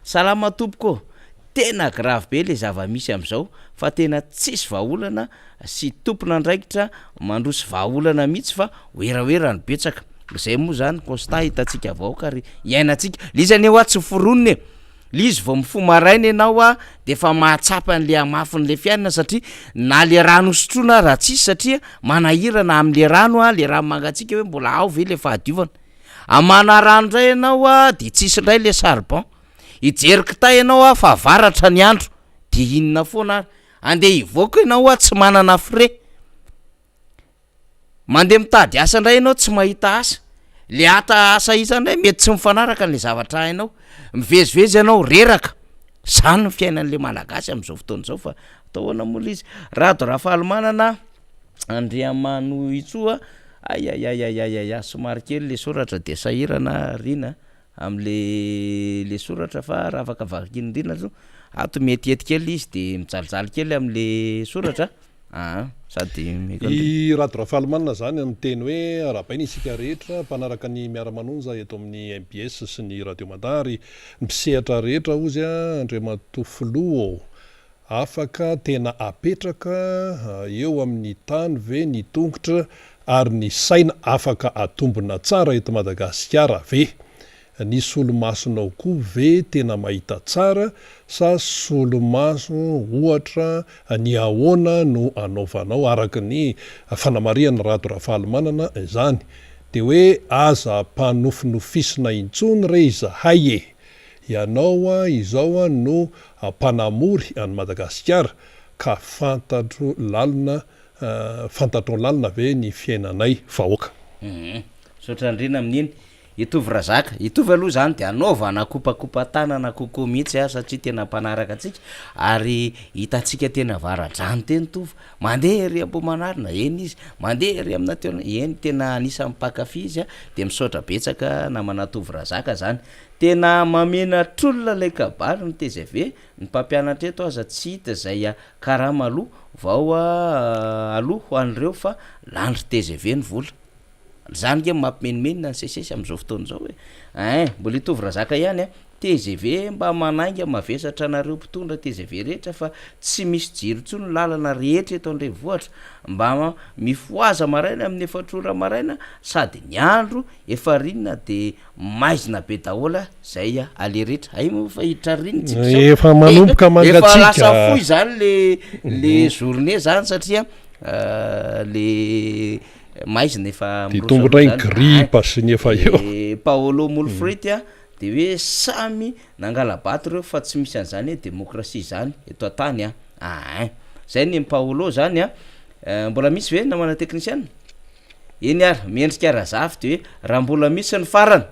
Salama tompoko ô! Tena grave be le zava-misy amin'izao fa tena tsisy vahaolana sy tompon'andraikitra mandroso vahaolana mihitsy fa werawera no betsaka. Zay moa zany constat hitantsika vahoaka ary iainantsika. Le izy anie hoa tsy foronina e! Le izy vao mifoha maraina ianao a de efa mahatsapa an'le hamafin'le fiainana satria na le rano hosotroina ara tsisy satria manahirana am'le rano a, le rano mangatsiaka hoe mbola ao ve le fahadiovana, hamana rano ndray ianao a de tsisy ndray le charbon, hijery kitay ianao a fahavaratra ny andro de inona foana ary, andeha hivoaka ianao a tsy manana frais. Mandeha mitady asa indray ianao tsy mahita asa, le ata asa hita indray mety tsy mifanaraka an'le zavatra hainao, mivezivezy ianao reraka, zany ny fiainan'le malagasy am'zao fotoana zao fa atao ahoana moa le izy, Rado Rafalimanana Andriamanohitsoa, aiaiaiaiaia somary kely le soratra de sahirana Rina am'le le soratra fa raha afaka vakian'i Rina aloha, ato mietiety kely izy de mijalijaly kely am'le soratra. Aa sady meka ndry. I Rado Rafalimanana izany miteny hoe arahabaina isika rehetra mpanaraka ny Miara-manonja eto amin'ny mbs sy ny Radio Mada ary ny mpisehatra rehetra hozy Andriamatoa Filoha ô! Afaka tena apetraka eo amin'ny tany ve ny tongotra ary ny saina afaka atombina tsara eto Madagasikara ve? Ny solomasonao koa ve tena mahita tsara sa solomaso ohatra ny ahoana no anaovanao araka ny fanamarihan'i Rado Rafalimanana izany dia hoe aza ampanofinofisina intsony re izahay e! Ianao izao no mpanamory an'i Madagasikara ka fantatro lalina fantatrao lalina ve ny fiainanay vahoaka? Misaotra Andriana amin'iny. Hitovy Razaka, hitovy aloha izany dia anaovana kopakopa-tanana kokoa mihitsy a, satria tena mpanaraka antsika ary hitantsika teny Avaradrano teny Tovo, mandeha ery Ambohimanarina, eny izy, mandeha ery amina toerana, eny tena anisan'ny mpankafy izy a, dia misaotra betsaka namana Tovo Razaka zany. Tena mamenatr'olona ilay kabary ny tgv, ny mpampianatra eto aza tsy hita izay karama aloha vao aloha ho an'ireo fa lany ry tgv ny vola. Zany nge mampimenomenona ny seces amzao fotoana zao e! Ein! Mbola hitovy razaka ihany a! Tgv mba manainga mavesatra anareo mpitondra tgv rehetra fa tsy misy jiro intsony ny lalana rehetra eto andrenivohitra, mba mifohaza maraina amin'ny efatra ora maraina sady ny andro efa ririnina de maizina be daholo a! Zay aleha rehetra, hay moa fa hiditra ririnina tsika zao, Efa manomboka efa mangatsiaka. lasa fohy zany le le journée zany satria le maizina efa Dia miroso tombo indray ny aloha zany. gripa sy ny efa eo. Eh, Paolo Mulfrit a, de hoe samy nangala-bato reo fa tsy misy an'zany hoe demokrasia zany eto an-tany a, ain. Zay ny an'i Paolo zany a, mbola misy ve namana teknisiana? Eny ary, mendrika Razafy de hoe raha mbola misy ny farany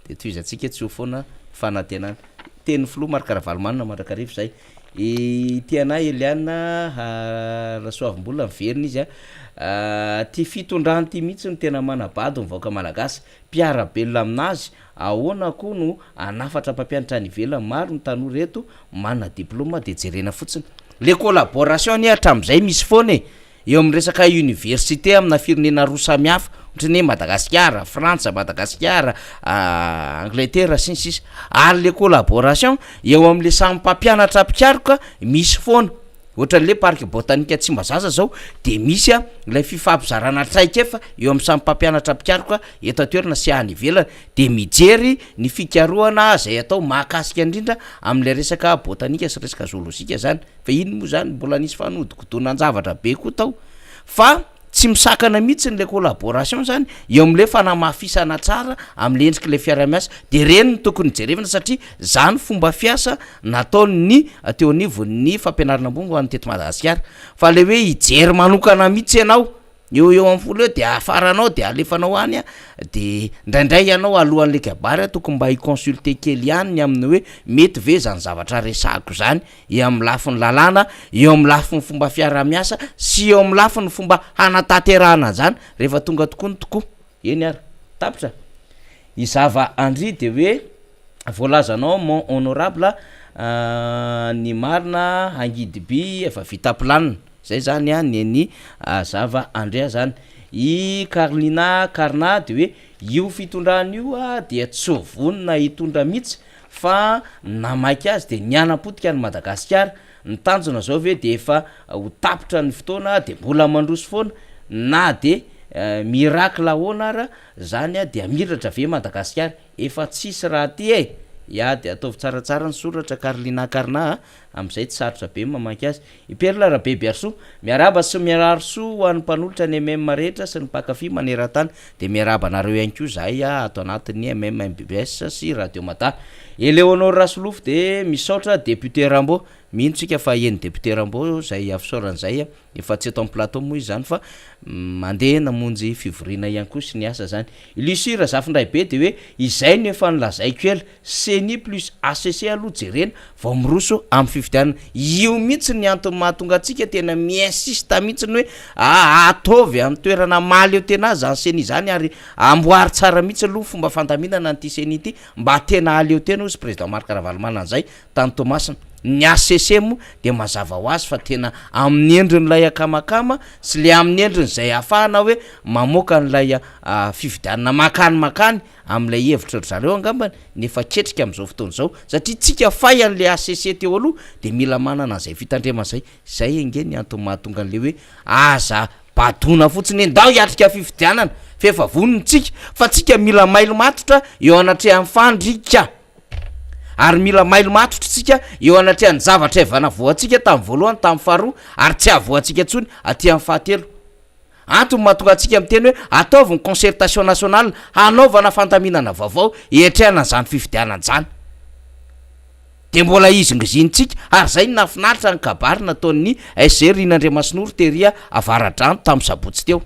de tohizantsika tsy ho foana fanantenana. Tenin'ny filoha Marc Ravalomanana mandrakariva zay. I Tiana Eliana Rasoavimbola miverina izy a, ty fitondrana ty mihitsy no tena manabado ny vahoaka malagasy, mpiara-belona aminazy, ahoana koa no hanafatra mpampianatra any ivelany, maro ny tanora eto manana diploma de jerena fotsiny, le collaboration anie hatramizay misy foana e, Eo amin'ny resaka université amina firenena roa samy hafa, ohatra ny hoe Madagasikara, Frantsa, Madagasikara, Angletera sy ny sisa, ary le collaboration eo am'le samy mpampianatra mpikaroka misy foana, ohatran'le parc botanique Tsimbazaza zao de misy a lay fifampizarana traikefa eo amin'ny samy mpampianatra mpikaroka eto an-toerana sy any ivelany, de mijery ny fikarohana zay atao mahakasika indrindra am'le resaka botanika sy resaka zoolojika zany. Fa iny moa zany mbola nisy fanodikodonan-javatra be koa tao fa tsy misakana mihitsy le collaboration zany eo am'le fanamafisana tsara am'le endrik'le fiaraha-miasa de reny no tokony jerevina satria zany fomba fiasa nataon'ny teo anivon'ny fampianarana ambony ho an'ny teto Madagasikara fa le hoe hijery manokana mihitsy ianao Eo eo amin'ny folo eo de afaranao de alefanao any a, de ndraindray ianao alohan'le kabary a tokony mba hi-consulter kely ihany ny amin'ny hoe mety ve zany zavatra resahako zany eo amin'ny lafiny lalàna, eo amin'ny lafiny fomba fiaraha-miasa sy eo amin'ny lafiny fomba hanatanterahana an'zany rehefa tonga tokoa ny tokoa. Eny ary. Tapitra. I Zava Andry de hoe voalazanao mon honorable ny marina hangidiby efa vita planina. Zay zany an ny an'i Zava Andrea zany. I Carlina Carna de hoe io fitondrana io dia tsy vonona hitondra mihitsy fa namaika azy de nianapotika an'i Madagasikara. Ny tanjona zao ve de efa ho tapitra ny fotoana de mbola mandroso foana na de miracle ahoana ara zany de hamiratra ve Madagasikara? Efa tsisy raha aty e! Ya de ataovy tsaratsara ny soratra Carlina Carna a! Amin'izay tsy sarotra be ny mamaky azy. I Perle Rabebiarisoa, miarahaba sy mirary soa ho an'ny mpanolotra ny MM rehetra sy ny mpankafy maneran-tany. Dia miarahaba anareo ihany koa izahay ato anatin'ny MM MBBS sy Radio Mada. Eleonore Rasolofo dia misaotra Député Rambo. Mino tsika fa heno Député Rambo izay fisaorana izay. Efa tsy eto amin'ny plateau moa izy izany fa mandeha namonjy fivoriana ihany koa sy ny asa izany. I Lucie Razafindraibe dia hoe izay no efa nolazaiko ela, Ceni plus HCC aloha jerena vao miroso amin'ny fifidianana. Io mihitsy ny antony mahatonga antsika tena mi-insiste mihitsy ny hoe ataovy amin'ny toerana mahaleo tena azy izany Ceni izany ary amboary tsara mihitsy aloha fomba fandaminana an'ity Ceni ity mba tena hahaleo tena hozy Président Marc Ravalomanana izay tany Toamasina. Ny HCC moa dia mazava ho azy fa tena amin'ny endrin'ilay akamakama sy le amin'ny endriny izay ahafahana hoe mamoaka an'ilay fifidianana makany makany amin'ilay hevitry ry zareo angambany ny efa ketrika amin'izao fotoana izao satria tsika fay an'le HCC teo aloha dia mila manana an'izay fitandremana izay, izay ange ny antony mahatonga an'le hoe aza badoana fotsiny hoe ndao hiatrika fifidianana fa efa vonona tsika fa tsika mila mailo matotra eo anatrehan'ny fandrika ary mila mailo matotra tsika eo anatrehan'ny zavatra efa navoantsika tamin'ny voalohany tamin'ny faharoa ary tsy havoantsika intsony aty amin'ny fahatelo. Antony mahatonga antsika miteny hoe ataovy ny concertation nationale hanaovana fandaminana vaovao hiatrehana an'izany fifidianana izany. Dia mbola hizingizinintsika ary izay no nahafinaritra ny kabary nataon'ny SG Rina Andriamasinoro tery Avaradrano tamin'ny sabotsy teo.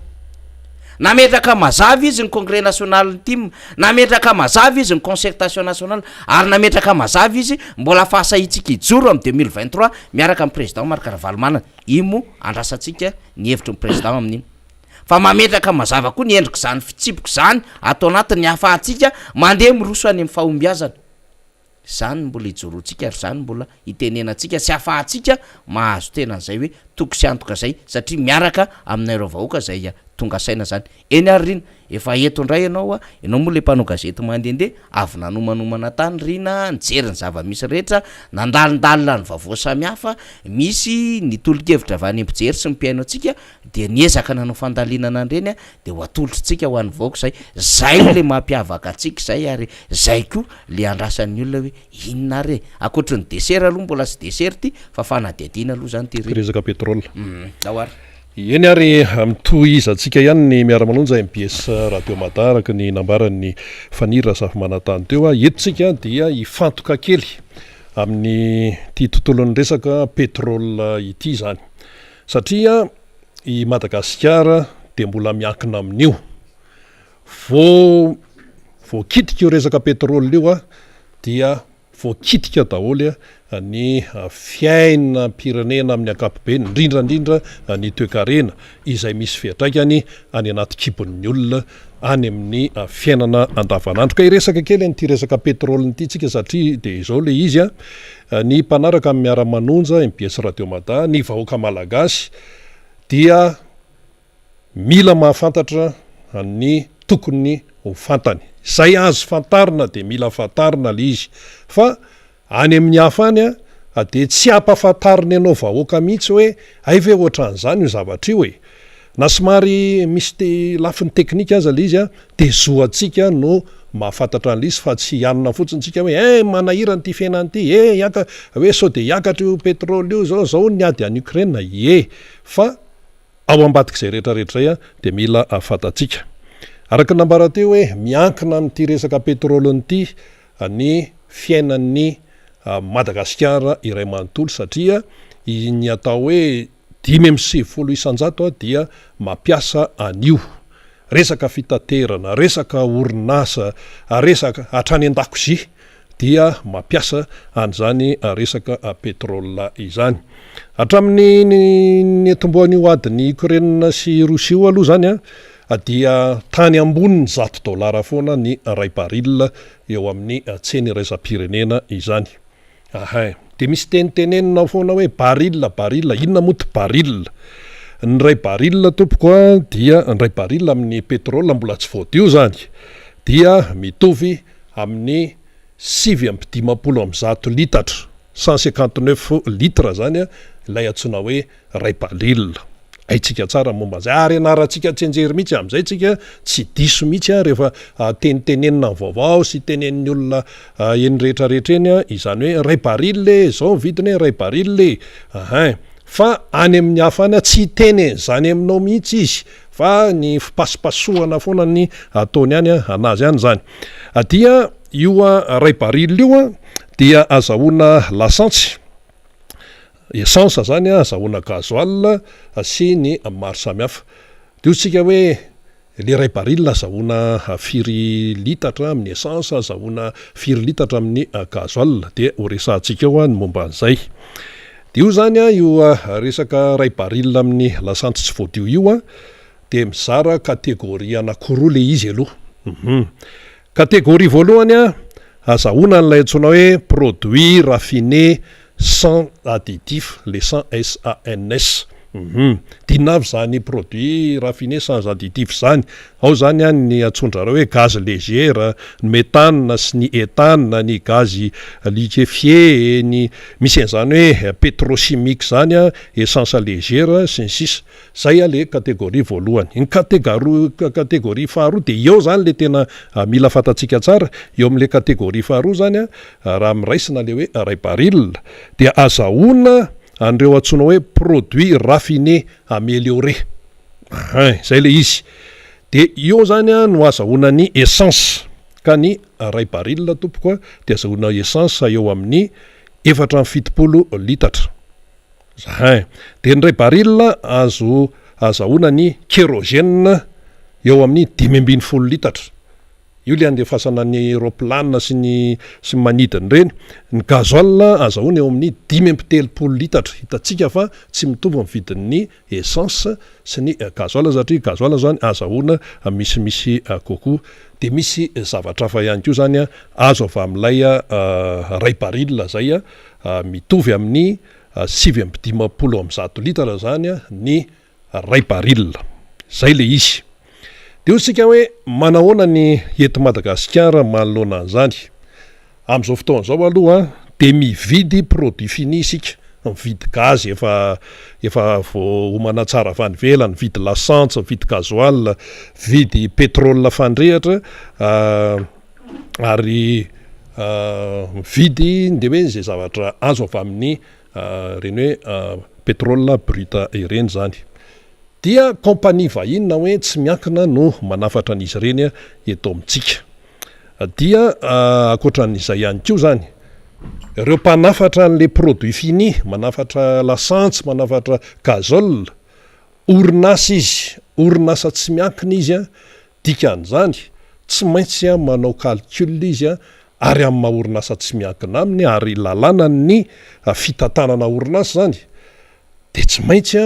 Nametraka mazava izy ny Congrès national ny tim, nametraka mazava izy ny concertation nationale ary nametraka mazava izy mbola fahasahiantsika hijoro amin'ny 2023 miaraka amin'ny Président Marc Ravalomanana. Io moa andrasantsika ny hevitry ny Président amin'iny. Fa mametraka mazava koa ny endrik'izany fitsipika izany ato anatiny ahafahantsika mandeha miroso any amin'ny fahombiazana. Izany no mbola ijoroantsika ary izany no mbola itenenantsika sy ahafahantsika mahazo tena an'izay hoe toky sy antoka izay satria miaraka aminareo vahoaka izay tonga saina izany. Eny ary Rina, efa eto indray ianao a, ianao moa ilay mpanao gazety mandehandeha, avy nanomanomana tany Rina, nijery ny zava-misy rehetra, nandalindalina ny vaovao samihafa, misy ny tolo-kevitra avy any mpijery sy ny mpihaino antsika dia niezaka nanao fandalinana an'ireny dia ho atolotritsika ho an'ny vahoaka izay, zay le mampiavaka antsika izay ary zay koa le andrasan'ny olona hoe inona ary e, ankoatry ny desera aloha mbola tsy desera ity fa fanadihadiana aloha zany ity ry. Resaka pétrole. Humm ao ary. Eny ary, mitohizantsika ihany ny miara-manonja mbs Radio Mada araka ny nambaran'i Faniry Razafimanantany teo. Eto tsika dia hifantoka kely amin'ity tontolon'ny resaka pétrole ity izany. Satria i Madagasikara dia mbola miankina amin'io. Vao voakitika io resaka pétrole io dia voakitika daholo ny fiainam-pirenena amin'ny ankapobeny, indrindra indrindra ny toekarena izay misy fiantraikany any anaty kibon'ny olona any amin'ny fiainana andavanandro. Ka hiresaka kely an'ity resaka pétrole ity tsika satria dia izao ilay izy an, ny mpanaraka ny miara-manonja, mbs Radio Mada, ny vahoaka malagasy dia mila mahafantatra ny tokony ho fantany. Izay azo fantarina dia mila fantarina ilay izy fa Any amin'ny hafa any dia tsy ampahafantariny anao vahoaka mihitsy hoe hay ve ohatran'izany io zavatra io e! Na somary misy te lafiny teknika aza ilay izy dia zo antsika no mahafantatra an'ilay izy fa tsy hianina fotsiny tsika hoe eh manahirana ity fiainana ity eh hiaka hoe sao dia hiakatra io pétrole io zao zao ny ady any Ukraine ie fa Ao ambadik'izay rehetra rehetra izay dia mila fantatsika. Araka ny nambara teo hoe miankina amin'ity resaka pétrole ity ny fiainan'ny Madagasikara iray manontolo satria ny atao hoe 95% dia mampiasa an'io. Resaka fitaterana, resaka orinasa, resaka hatrany an-dakozia dia mampiasa an'izany resaka pétrole izany. Hatramin'ny niantombohan'io adin'i Ukraine sy Rosia io aloha izany dia tany ambonin'ny 100 dolara foana ny iray baril eo amin'ny tsena iraisam-pirenena izany. Ahay. Dia misy tenitenenina ao foana hoe baril, baril, inona moa ty baril? Ny iray baril tompoko a, dia ny iray baril amin'ny pétrole mbola tsy voadio izany dia mitovy amin'ny 159 litatra, 159 litres izany ilay antsoina hoe iray baril. Haintsika tsara ny momba an'izay ary ianarantsika tsianjery mihitsy amin'izay tsika tsy diso mihitsy rehefa tenitenenina ny vaovao sy tenenin'ny olona eny rehetra rehetra eny izany hoe iray baril e, izao ny vidiny e, iray baril e, ahin. Fa any amin'ny hafa any tsy hiteny an'izany aminao mihitsy izy fa ny fipasopasohana foana ny ataony any anazy any izany. Dia io iray baril io dia azahoana lasantsy. Essence zany azahoana gasoil sy ny maro samihafa. Dia hoy tsika hoe le iray baril azahoana firy litatra amin'ny essence, azahoana firy litatra amin'ny gasoil. Dia ho resahantsika eo ny momba an'izay. Dia io zany io resaka iray baril amin'ny lasantsy tsy voadio io dia mizara catégorie anankiroa le izy aloha. Catégorie voalohany, azahoana an'ilay antsoina hoe produit raffiné sans additif, le sans SANS. Hum. D'inona avy izany produit raffiné sans additif izany? Ao izany an ny antsoin-dRareo hoe gaz léger, ny méthane sy ny éthane, ny gaz liquéfié, ny misy an'izany hoe pétrochimique izany an, essence légère, sy ny sisa. Zay a le catégorie voalohany. Ny catégaroa catégorie faharoa de eo zany le tena mila fantatsika tsara, eo amle catégorie faharoa zany a, raha miraisina le hoe ray baril dia azahoana an'ireo antsoina hoe produit raffiné amélioré, ahin, zay le izy. De eo zany a no azahoana ny essence, ka ny ray baril tompoko a de azahoana essence eo amin'ny 74 litatra. Zahay. Dia ny iray baril azo azahoana ny kérosène eo amin'ny 15 litatra. Io le andefasana ny roplanina sy ny sy ny manidina ireny. Ny gasoil azahoana eo amin'ny 35 litatra. Hitantsika fa tsy mitovy ny vidin'ny essence sy ny gasoil satria gasoil zany azahoana misimisy kokoa. Dia misy zavatra hafa ihany koa zany azo avy amin'ilay iray baril zay mitovy amin'ny 159 litatra zany ny Ray baril. Zay le izy. De hoy isika hoe manahoana ny eto Madagasikara manoloana an'izany? Amin'izao fotoana izao aloha de mividy produit fini isika, mividy gaz efa efa voaomana tsara avy any ivelany, mividy lasantsy, mividy gasoil, mividy pétrole fandrehitra ary mividy de hoe izay zavatra azo avy amin'ny Ireny hoe pétrole brut ireny izany. Dia compagnie vahiny na hoe tsy miankina no manafatra an'izy ireny eto amintsika. Dia ankoatran'izay ihany koa izany, ireo mpanafatra an'ilay produit fini, manafatra lasantsy, manafatra gazole, Orinasa izy, orinasa tsy miankina izy an, dikan'izany tsy maintsy manao calcul izy ary amin'ny maha orinasa tsy miankina aminy ary lalànan'ny fitantanana orinasa izany dia tsy maintsy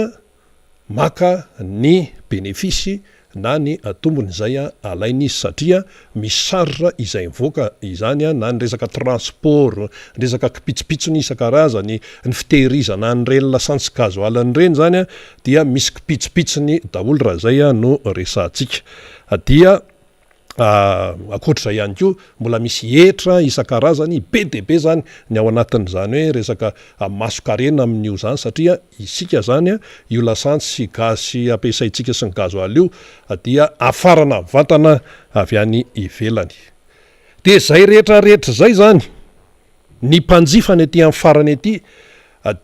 maka ny benefisy na ny tombony izay alainy izy satria misy charge izay mivoaka izany na ny resaka transport, ny resaka kipitsopitsony isan-karazany, ny fitehirizana an'ireny lasantsy gasoil ireny izany dia misy kipitsopitsony daholo raha izay no resahantsika. Dia ankoatr'izay ihany koa mbola misy hetra isan-karazany be dia be izany ny ao anatin'izany hoe resaka masonkarena amin'io izany satria isika izany io lasantsy sy gaz ampiasaintsika sy ny gasoil io dia hafarana mivantana avy any ivelany. Dia izay rehetra rehetra izay izany, ny mpanjifa ny aty amin'ny farany aty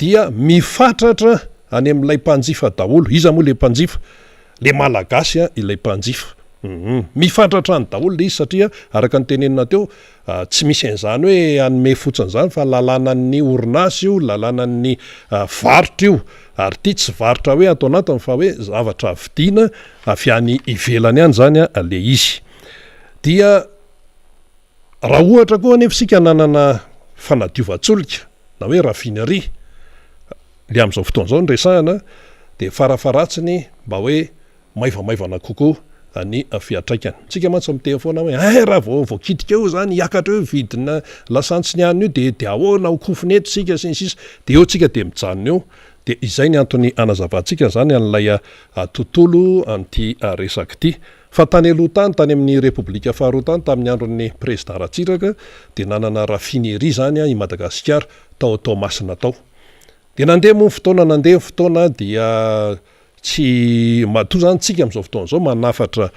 dia mifatratra any amin'ilay mpanjifa daholo. Iza moa ilay mpanjifa? Ilay Malagasy ilay mpanjifa. Hum. Mifatratra any daholo ilay izy satria araka ny tenenina teo, tsy misy an'izany hoe hanome fotsiny izany fa lalànan'ny orinasa io, lalànan'ny varotra io. Ary ity tsy varotra hoe ato anatiny fa hoe zavatra vidiana avy any ivelany any izany ilay izy. Dia raha ohatra koa anefa isika nanana fanadiovan-tsolika na hoe raffinerie, ilay amin'izao fotoana izao no resahana, dia farafaharatsiny mba hoe maivamaivana kokoa ny fiantraikany. Tsika mantsy miteny foana hoe eh raha vao voakitika eo izany hiakatra eo vidina lasantsy ny anona io dia dia ahoana ho kofona eto isika sy ny sisa dia eo tsika dia mijanona eo. Dia izay ny antony hanazavantsika izany an'ilay tontolo an'ity resaka ity. Fa tany aloha tany, tany amin'ny Repoblika faharoa tany, tamin'ny andron'ny Prezida Ratsiraka dia nanana raffinerie izany i Madagasikara tao Toamasina tao. Dia nandeha moa ny fotoana, nandeha ny fotoana dia Tsy matoa zany tsika amin'izao fotoana izao manafatra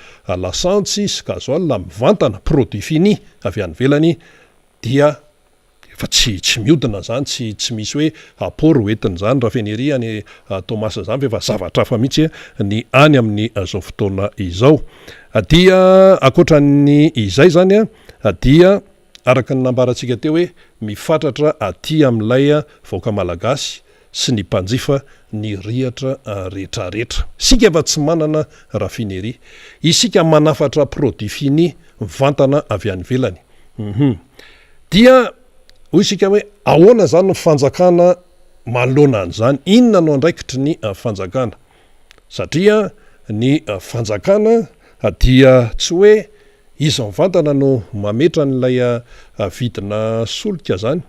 lasantsy sy gasoil mivantana, produit fini, avy any ivelany dia efa tsy tsy miodina zany, tsy tsy misy hoe apport ho entin'izany raffinerie any Toamasina zany fa efa zavatra hafa mihitsy ny any amin'izao fotoana izao. Dia ankoatran'ny izay zany dia araka ny nambarantsika teo hoe mifatratra aty amin'ilay vahoaka malagasy sy ny mpanjifa ny rihatra retraretra. Isika efa tsy manana raffinerie. Isika manafatra produit fini mivantana avy any ivelany. Hum. Dia hoy isika hoe ahoana izany ny fanjakana manoloana an'izany? Inona no andraikitry ny fanjakana? Satria ny fanjakana dia tsy hoe izy mivantana no mametra an'ilay vidina solika izany.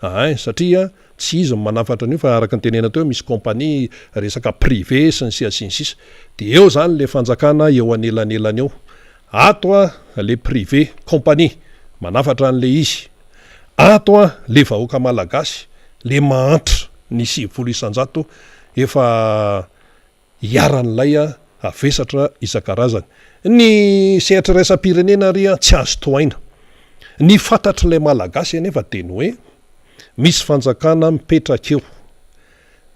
Ahay, satria tsy izy no manafatra an'io fa araka ny tenenina teo misy compagnie resaka privé sy ny sisa sy ny sisa. Dia eo izany le fanjakana eo anelanelany eo. Ato a le privé, compagnie, manafatra an'le izy. Ato a le vahoaka malagasy, le mahantra, ny 90% efa iharan'ilay havesatra isan-karazany. Ny sehatra iraisam-pirenena ary tsy azo tohaina. Ny fantatr'ilay Malagasy anefa dia ny hoe misy fanjakana mipetraka eo.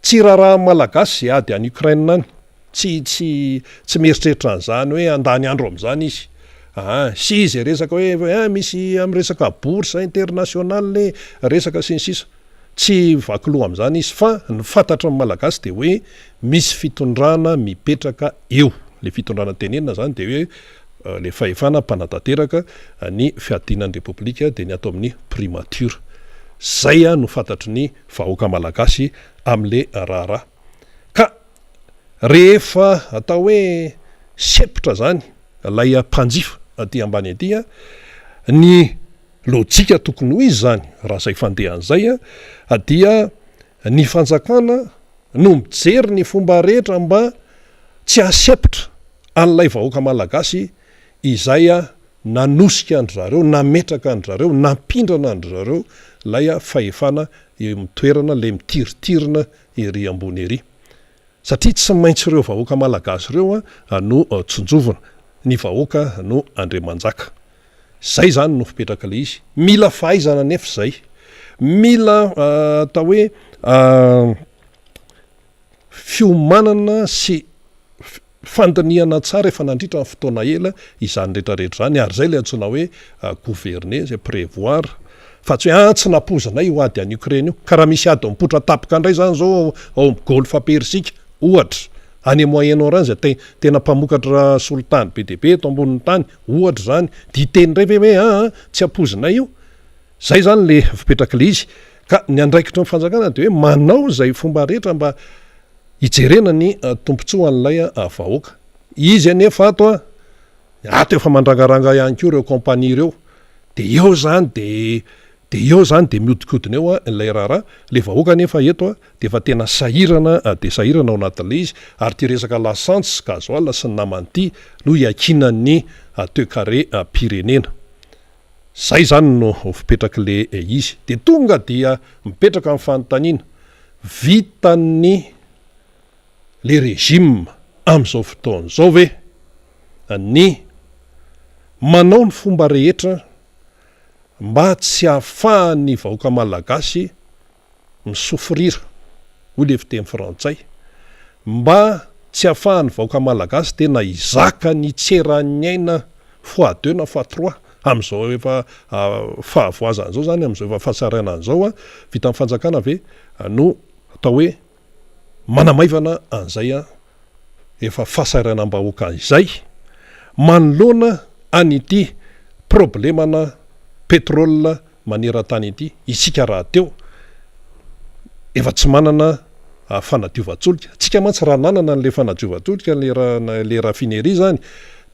Tsy raharahan'ny Malagasy izay ady any Ukraine any. Tsy tsy tsy mieritreritra an'izany hoe handany andro amin'izany izy. Aa sy izay resaka hoe eh misy amin'ny resaka bourse internationale e, resaka sy ny sisa. Tsy vaky loha amin'izany izy fa ny fantatry ny Malagasy dia hoe misy fitondrana mipetraka eo. Le fitondrana tenenina zany de hoe le fahefana mpanatanteraka ny fiadiana ny Repoblika de ny ato amin'ny Primature. Zay no fantatry ny vahoaka malagasy amle raharaha. Ka rehefa atao hoe sempotra zany lay mpanjifa aty ambany aty, ny lojika tokony ho izy zany raha zay fandehany zay dia ny fanjakana no mijery ny fomba rehetra mba tsy hahasempotra an'ilay vahoaka malagasy izay nanosika an-dry zareo, nametraka an-dry zareo, nampindrana an-dry zareo ilay fahefana eo amin'ny toerana, ilay mitiritirina ery ambony ery. Satria tsy maintsy ireo vahoaka malagasy ireo no tsinjovina, ny vahoaka no andriamanjaka. Izay izany no fipetrak'ilay izy. Mila fahaizana anefa izay. Mila atao hoe fiomanana sy fandinihana tsara efa nandritra ny fotoana ela izany rehetra rehetra izany ary izay ilay antsoina hoe gouverner, izay prévoir fa tsy hoe ah tsy nampoizinay io ady any Ukraine io ka raha misy ady mipoitra tampoka indray izany izao ao amin'ny golfe Persika ohatra, any Moyen Orient izay tena mpamokatra solitany be dia be eto ambonin'ny tany ohatra izany dia hiteny indray ve hoe ah tsy ampoizinay io? Zay zany le fipetrak'le izy. Ka ny andraikitry ny fanjakana dia hoe manao izay fomba rehetra mba hijerena ny tombotsoa an'ilay vahoaka. Izy anefa ato an, ato efa mandrangaranga ihany koa ireo compagnie ireo. Dia eo zany dia dia eo zany dia mihodinkodina eo ilay raharaha. Le vahoaka anefa eto dia efa tena sahirana dia sahirana ao anatin'ilay izy. Ary ity resaka lasantsy sy gasoil sy ny namany ity no iankinan'ny toekarem-pirenena. Zay zany no fipetrak'le izy. De tonga dia mipetraka ny fanontaniana, vitan'ny le régime am'zao fotoana zao ve ny manao ny fomba rehetra mba tsy hahafahan'ny vahoaka malagasy mi-souffrir, hoy le fiteny frantsay, mba tsy ahafahan'ny vahoaka malagasy tena hizaka ny tseran'ny aina fois deux na fois trois amin'izao efa fahavoazana izao zany, amin'izao efa fahasahiranana izao, vitan'ny fanjakana ve no atao hoe manamaivana an'izay efa fahasahiranam-bahoaka izay manoloana an'ity problemana pétrole maneran-tany ity, isika rahateo efa tsy manana fanadiovan-tsolika, tsika mantsy raha nanana an'ilay fanadiovan-tsolika, ilay raffinerie zany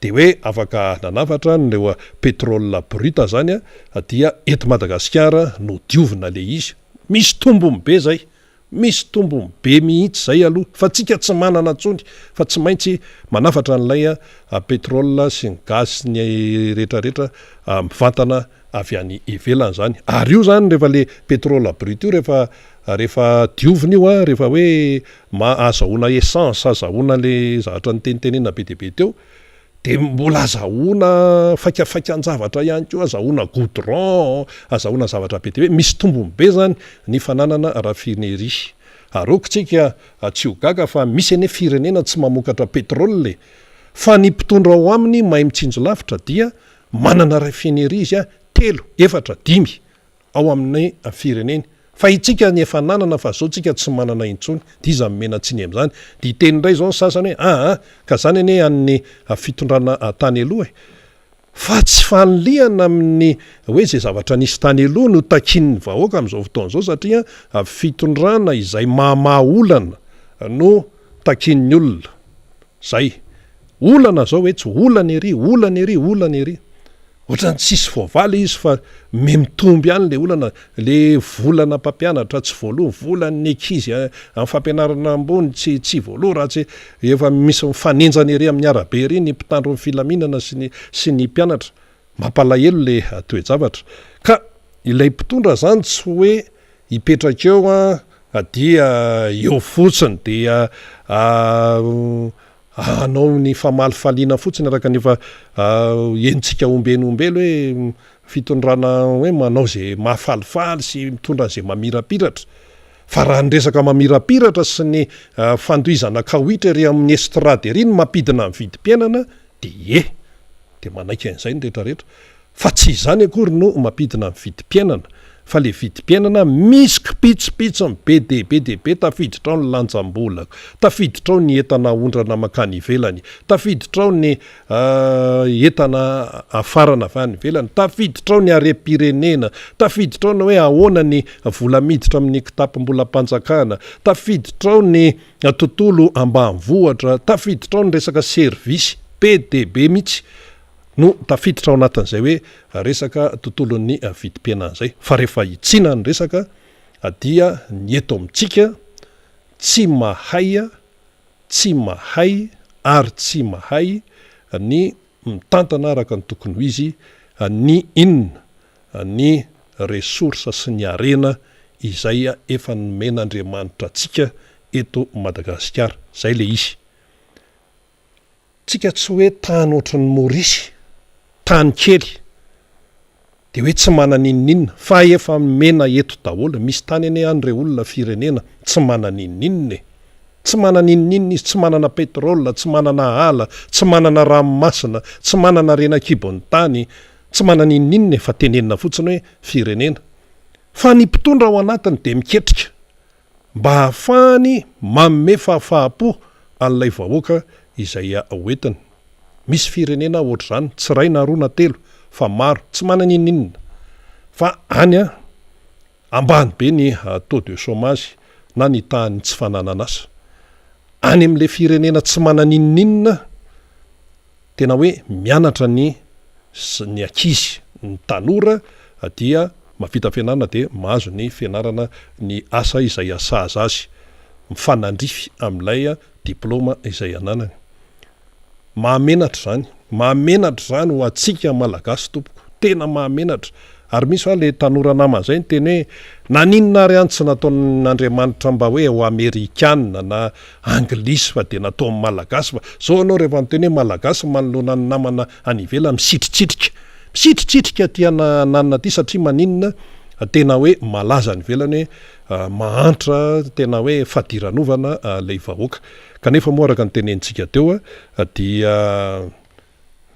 dia hoe afaka nanafatra an'ireo pétrole brut zany dia eto Madagasikara no diovina ilay izy, misy tombony be zay. Misy tombony be mihitsy zay aloha fa tsika tsy manana tsony fa tsy maintsy manafatra an'ilay pétrole sy ny gaz sy ny rehetra rehetra mivantana avy any ivelany zany ary io zany rehefa le pétrole brut io rehefa rehefa diovina io an rehefa hoe ma azahoana essence azahoana le zavatra nitenitenena be dia be teo Dia mbola azahoana faikafaikan-javatra ihany koa, azahoana goudron, azahoana zavatra be dia be. Misy tombony be izany ny fananana raffinerie. Ary ok tsika tsy ho gaga fa misy anie firenena tsy mamokatra pétrole e! Fa ny mpitondra ao aminy mahay mitsinjo lavitra dia manana raffinerie izy telo, efatra, dimy. ao amin'ny fireneny. Fa itsika ny efa nanana fa zao tsika tsy manana intsony. Dia iza no mena tsiny amin'izany? Dia hiteny indray izao ny sasany hoe aa ka zany anie an'ny fitondrana tany aloha e! Fa tsy fanilihana amin'ny hoe izay zavatra nisy tany aloha no takian'ny vahoaka amin'izao fotoana izao satria fitondrana izay mamaha olana no takian'ny olona. Zay. Olana zao hoe tsy olana ery, olana ery, olana ery. Ohatran'ny tsisy voavaly izy fa me mitombo ihany le olana, le volana mpampianatra tsy voaloa, volan'ny ankizy amin'ny fampianarana ambony tsy tsy voaloa raha tsy efa misy mifanenjana ery amin'ny arabe ery ny mpitandro ny filaminana sy ny sy ny mpianatra. Mampalahelo le toe-javatra. Ka ilay mpitondra zany tsy hoe hipetraka eo an dia eo fotsiny dia Hanao ny famalifaliana fotsiny araka ny efa henontsika ombeny ombely hoe fitondrana hoe manao izay mahafalifaly sy mitondra an'izay mamirapiratra. Fa raha ny resaka mamirapiratra sy ny fandohizana kawitra ery amin'ny estrade ery no mampidina ny vidim-piainana dia ie, dia manaiky an'izay ny rehetra rehetra. Fa tsy izany akory no mampidina ny vidim-piainana. Fa le vidim-piainana misy kipitsopitsony be dia be dia be, tafiditra ao ny lanjam-bola, tafiditra ao ny entana aondrana mankany ivelany, tafiditra ao ny entana afarana avy any ivelany, tafiditra ao ny harem-pirenena, tafiditra ao ny hoe ahoana ny vola miditra amin'ny kitapom-bolam-panjakana, tafiditra ao ny tontolo ambanivohitra, tafiditra ao ny resaka servisy, be dia be mihitsy. no tafiditra ao anatin'izay hoe resaka tontolon'ny vidim-piainana izay. Fa rehefa hitsiana ny resaka dia ny eto amintsika tsy mahay, tsy mahay ary tsy mahay ny mitantana araka ny tokony ho izy ny inona, ny ressources sy ny harena izay efa nomen'Andriamanitra antsika eto Madagasikara. Izay ilay izy. Tsika tsy hoe tany ohatran'ny Maorisy, tany kely, dia hoe tsy manana inon'inona, fa efa nomena eto daholo, misy tany anie any re olona firenena tsy manana inon'inona e! Tsy manana inon'inona izy, tsy manana pétrole, tsy manana ala, tsy manana ranomasina, tsy manana harena an-kibon'ny tany, tsy manana inon'inona e, fa tenenina fotsiny hoe firenena. Fa ny mpitondra ao anatiny dia miketrika. mba hahafahany manome fahafaham-po an'ilay vahoaka izay hoentiny. Misy firenena ohatr'izany, tsy iray na roa na telo fa maro, tsy manana inon'inona fa any ambany be ny taux de chômage na ny tahan'ny tsy fananan'asa. Any amin'ilay firenena tsy manana inon'inona, Tena hoe mianatra ny ny ankizy, ny tanora dia mahavita fianarana dia mahazo ny fianarana ny asa izay sahaza azy, mifanandrify amin'ilay diplaoma izay ananany. Mahamenatra izany, mahamenatra izany ho antsika Malagasy tompoko, tena mahamenatra. Ary misy hoa le tanora namana zay niteny hoe naninona ary any tsy nataon'Andriamanitra mba hoe ho amerikana na anglisy fa dia nataony malagasy fa zao ianao rehefa miteny hoe malagasy manoloana ny namana any ivelany misitritsitrika misitritsitrika aty ananona aty satria maninona tena hoe malaza any ivelany hoe mahantra tena hoe fadiranovana ilay vahoaka kanefa moa araka ny tenenintsika teo dia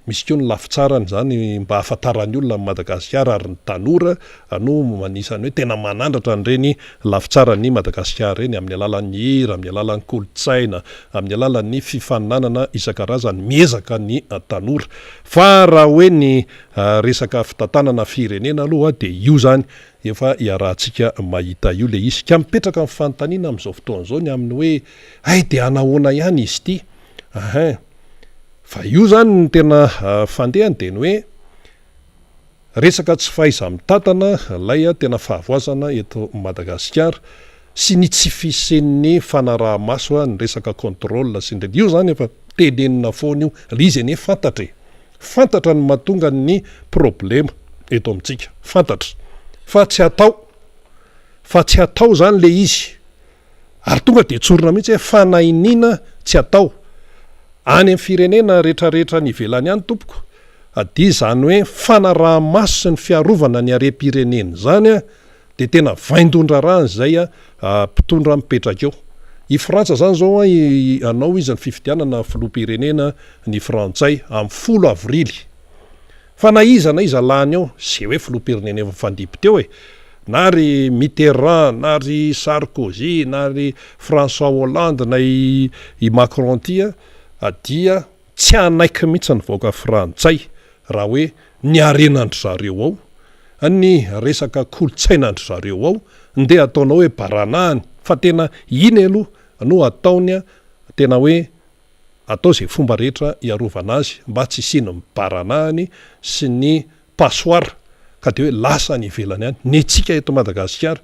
Misy koa ny lafy tsarany izany mba ahafantaran'ny olona an'i Madagasikara ary ny tanora no anisan'ny hoe tena manandratra an'ireny lafy tsaran'i Madagasikara ireny amin'ny alalan'ny hira, amin'ny alalan'ny kolontsaina, amin'ny alalan'ny fifaninanana isan-karazany. Miezaka ny tanora. Fa raha hoe ny resaka fitantanana firenena aloha dia io izany efa iarahantsika mahita io ilay izy. Ka mipetraka ny fanontaniana amin'izao fotoana izao ny amin'ny hoe hay dia hanahoana ihany izy ity? Ahin. Fa io zany ny tena fandehany dia ny hoe resaka tsy fahaiza-mitantana ilay tena fahavoazana eto Madagasikara sy ny tsy fisian'ny fanaraha-maso ny resaka contrôle sy ny io zany efa tenenina foana io, ilay izy anie fantatra e! Fantatra ny mahatonga ny problema eto amintsika, fantatra fa tsy atao, fa tsy atao zany ilay izy. Ary tonga dia tsorina mihitsy hoe fanahiniana tsy atao. Any amin'ny firenena retraretra any ivelany any tompoko dia izany hoe fanaraha-maso sy ny fiarovana ny harem-pirenena izany dia tena vaindohan-draharaha izay mpitondra mipetraka eo. I Frantsa izany izao hanao izy ny fifidianana filoham-pirenena ny frantsay amin'ny folo avrily. Fa na iza na iza lany eo, ze hoe filoham-pirenena efa nifandimby teo e! Na ry Mitterrand, na ry Sarkozy, na ry François Hollande, na i i Macron ty a, dia tsy hanaiky mihitsy ny vahoaka frantsay raha hoe ny harenan-dry zareo ao, ny resaka kolontsaina-ndry zareo ao, ndeha ataonao hoe baranahiny, fa tena iny aloha no ataony tena hoe Atao izay fomba rehetra hiarovana azy mba tsy hisian'ny mibaranahany sy ny passoire ka dia hoe lasa any ivelany any. Ny antsika eto Madagasikara,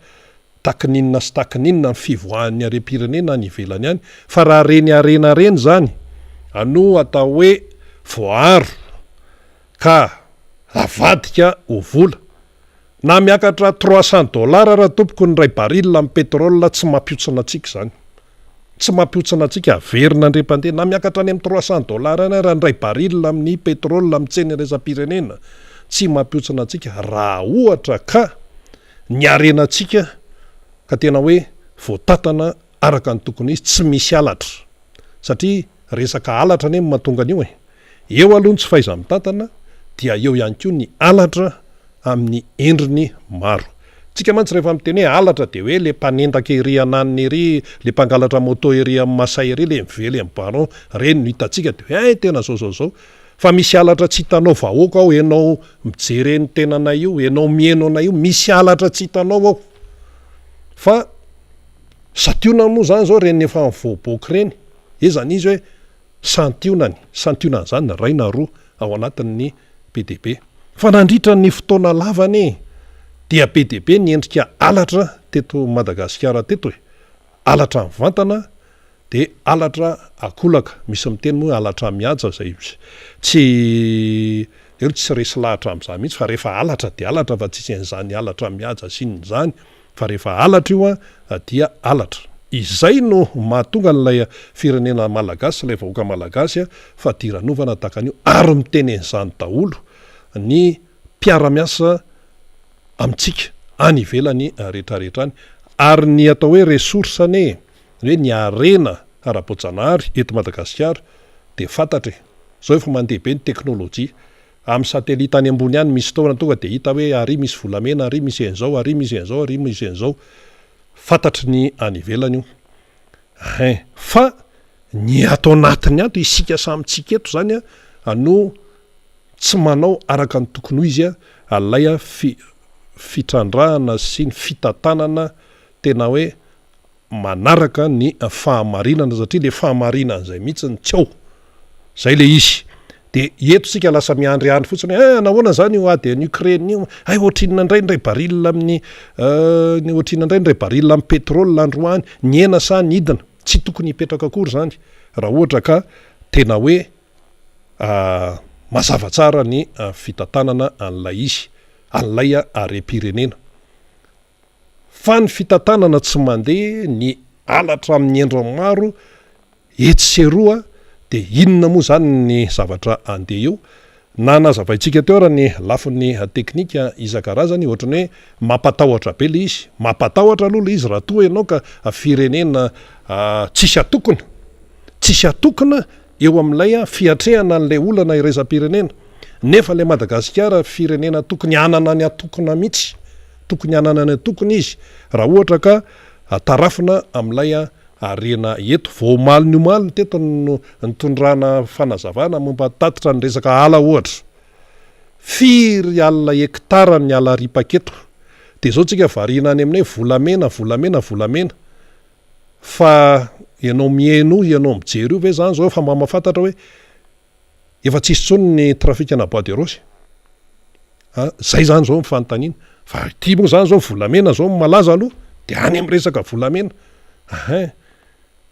takininona sy takininona ny fivoahan'ny harem-pirenena any ivelany any, fa raha ireny harena ireny izany no atao hoe voaaro ka avadika ho vola, na miakatra trois cent dollars ara tompoko ny iray baril amin'ny pétrole tsy mampihontsina antsika izany. Tsy mampihontsina antsika, averina andriampandeha, na miakatra any amin'ny trois cent dollars any ara ny iray baril amin'ny pétrole amin'ny tsena iraisam-pirenena, tsy mampihontsina antsika raha ohatra ka ny harenantsika ka tena hoe voatantana araka ny tokony ho izy, tsy misy halatra. Satria resaka halatra anie no mahatonga an'io e. Eo aloha ny tsy fahaiza-mitantana dia eo ihany koa ny halatra amin'ny endriny maro. Tsika mantsy rehefa miteny hoe halatra dia hoe le mpanendaka ery ananona ery, le mpangalatra moto ery amin'ny masay ery, le mively amin'ny baron, reny no hitantsika dia hoe hay tena zao zao zao. Fa misy halatra tsy hitanao vahoaka ao, enao mijery ny tenanay io, enao miheno anay io, misy halatra tsy hitanao ao. Fa santionany moa zany zao reny efa mivoaboaka ireny, ezany izy hoe santionany, santionany zany iray na roa ao anatin'ny be dia be. Fa nandritra ny fotoana lava anie dia be dia be ny endrika halatra teto Madagasikara teto e! Halatra mivantana dia halatra akolaka, misy miteny moa hoe halatra mihaja izay tsy eo tsy resy lahatra amin'izany mihitsy fa rehefa halatra dia halatra fa tsisy an'izany halatra mihaja sy inona izany fa rehefa halatra io dia halatra. Izay no mahatonga an'ilay firenena malagasy sy ilay vahoaka malagasy fadiranovana tahaka an'io ary miteny an'izany daholo ny mpiara-miasa amintsika any ivelany rehetrarehetra any ary ny atao hoe ressource anie ny hoe ny harena ara-boajanahary eto Madagasikara dia fantatra e! Zao efa mandeha be ny teknolojia Amin'ny satelita any ambony any misy fitaovana tonga dia hita hoe ary misy volamena, ary misy an'izao, ary misy an'izao, ary misy an'izao. Fantatry ny any ivelany io. Hein. Fa ny ato anatiny ato, isika samy tsika eto izany no tsy manao araka ny tokony ho izy ilay fitrandrahana sy ny fitantanana tena hoe manaraka ny fahamarinana satria le fahamarinana zay mihitsy no tsy ao, zay le izy, de eto tsika lasa miandriandry fotsiny hoe eh nahoana zany io ady any Ukraine io, hay ohatrinona indray ny iray baril amin'ny ny ohatrinona indray ny iray baril amin'ny pétrole androany, nihena sa nidina, tsy tokony hipetraka akory zany raha ohatra ka tena hoe mazava tsara ny fitantanana an'ilay izy, an'ilay harem-pirenena. Fa ny fitantanana tsy mandeha, ny halatra amin'ny endriny maro etsy sy eroa dia inona moa izany ny zavatra andeha eo? Na nazavaintsika teo ara ny lafiny teknika isan-karazany, ohatran'ny hoe mampatahotra be ilay izy. Mampatahotra aloha ilay izy raha toa ianao ka firenena tsisy atokona, tsisy atokona eo amin'ilay fiatrehana an'ilay olana iraisam-pirenena. Nefa ilay Madagasikara firenena tokony hanana ny atokona mihitsy. Tokony hanana ny atokony izy raha ohatra ka tarafina amin'ilay harena eto. Vao omaly ny omaly ny teto no nitondrana fanazavana momba tatitra ny resaka ala ohatra. Firy alina hektara ny ala ripaka eto. Dia izao tsika variana any amin'ny hoe volamena, volamena, volamena. Fa ianao mihaino io, ianao mijery io ve izany izao efa mba mahafantatra hoe efa tsisy intsony ny trafikana bois de rose? A, zay zany zao ny fanontaniana. Fa ity moa zany zao volamena zao no malaza aloha, de any amin'ny resaka volamena. Ahin.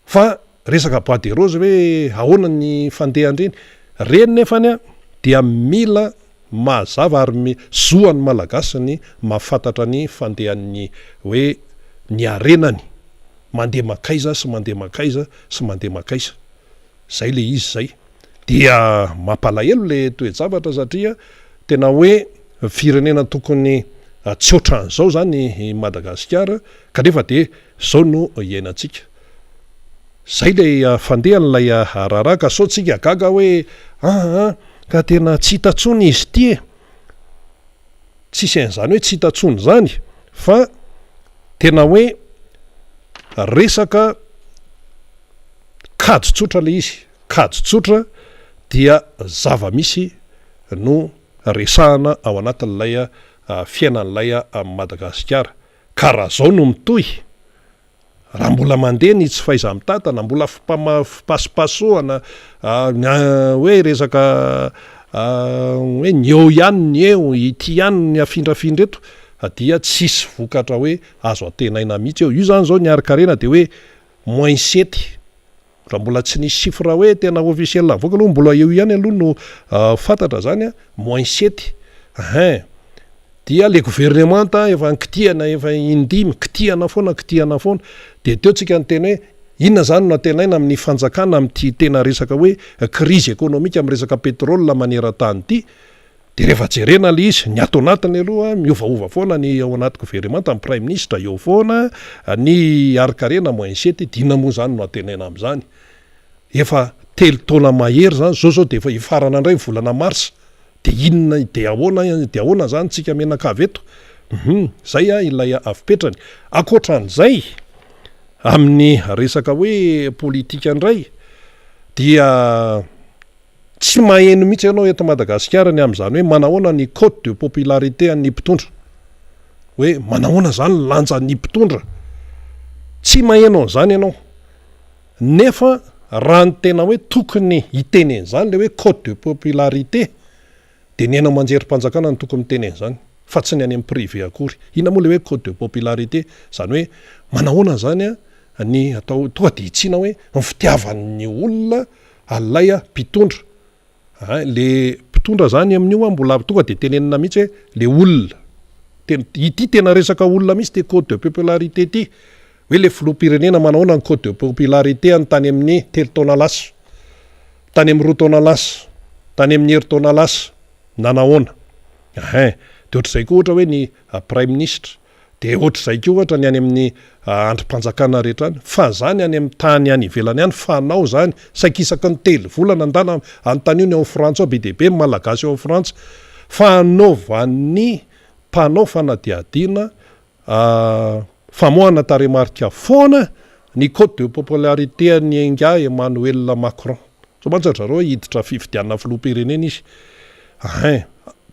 Fa resaka bois de rose hoe ahoana ny fandehan'ireny? Reny nefany an, dia mila mazava ary mi, zo an'ny Malagasy ny mahafantatra ny fandehan'ny hoe ny harenany, mandeha mankaiza sy mandeha mankaiza sy mandeha mankaiza. Zay le izy zay. Dia mampalahelo le toe-javatra satria tena hoe firenena tokony tsy ohatran'izao zany i Madagasikara kanefa dia zao no iainantsika. Zay le fandehan'ilay raharaha ka sao tsika gaga hoe aa ka tena tsy hita tsony izy ity e! Tsisy an'izany hoe tsy hita tsony zany fa tena hoe resaka kajy tsotra le izy, kajy tsotra dia zava-misy no resahana ao anatin'ilay fiainan'ilay Madagasikara. Ka raha zao no mitohy, raha mbola mandeha ny tsy fahaiza-mitantana, mbola fipasopasohana hoe resaka hoe ny eo ihany ny eo, ity ihany ny afindrafindra eto, dia tsisy vokatra hoe azo antenaina mihitsy eo. Io zany zao ny harin-karena dia hoe Moins sept. Raha mbola tsy nisy chiffre hoe tena officiel navoaka aloha, mbola eo ihany aloha no fantatra zany an, moins sept. Hein. Dia le gouvernemanta efa nikitihana efa indimy, kitihana foana, kitihana foana. Dia teo tsika niteny hoe inona zany no antenaina amin'ny fanjakana amin'ity tena resaka hoe crise économique amin'ny resaka pétrole maneran-tany ity. Dia rehefa jerena ilay izy, ny ato anatiny aloha miovaova foana ny ao anaty governemanta, ny praiminisitra eo foana, ny harinkarena moins sept, dia inona moa izany no antenaina amin'izany? Efa telo taona mahery izany, izao izao dia efa hifarana indray ny volana marsa, dia inona, dia ahoana, dia ahoana izany tsika mianakavy eto? Hum, zay ilay fipetrany. Ankoatran'izay, amin'ny resaka hoe politika indray dia tsy maheno mihitsy ianao eto Madagasikara ny amin'izany hoe manahoana ny cote de popularité an'ny mpitondra. Hoe manahoana izany ny lanjan'ny mpitondra. Tsy maheno an'izany ianao. Nefa raha ny tena hoe tokony hiteny an'izany ilay hoe cote de popularité dia ny haino aman-jerim-panjakana no tokony miteny an'izany fa tsy ny any amin'ny privé akory. Inona moa ilay hoe cote de popularité? Izany hoe manahoana izany ny atao, tonga dia hitsiana hoe ny fitiavan'ny olona an'ilay mpitondra. Ein, le mpitondra zany amin'io an mbola tonga de tenenina mihitsy hoe le olona, tena ity tena resaka olona mihitsy ty code de popularité ty, hoe le filoham-pirenena manahoana ny code de popularité any tany amin'ny telo taona lasa, tany amin'ny roa taona lasa, tany amin'ny herintaona lasa, nanahoana? Ein, de ohatr'izay koa ohatra hoe ny praiminisitra. Dia ohatr'izay koa ohatra ny any amin'ny andrim-panjakana rehetra any. Fa zany any amin'ny tany any ivelany any fanao zany, saika isaky ny telo volana andana anontanio ny ao Frantsa ao, be dia be ny Malagasy ao Frantsa, fa anaovan'ny mpanao fanadihadiana famoahana tarehimarika foana ny cote de popularité an'i ingahy Emmanuel Macron. Zao mantsy ry zareo hiditra fifidianana filoham-pirenena izy. Ein!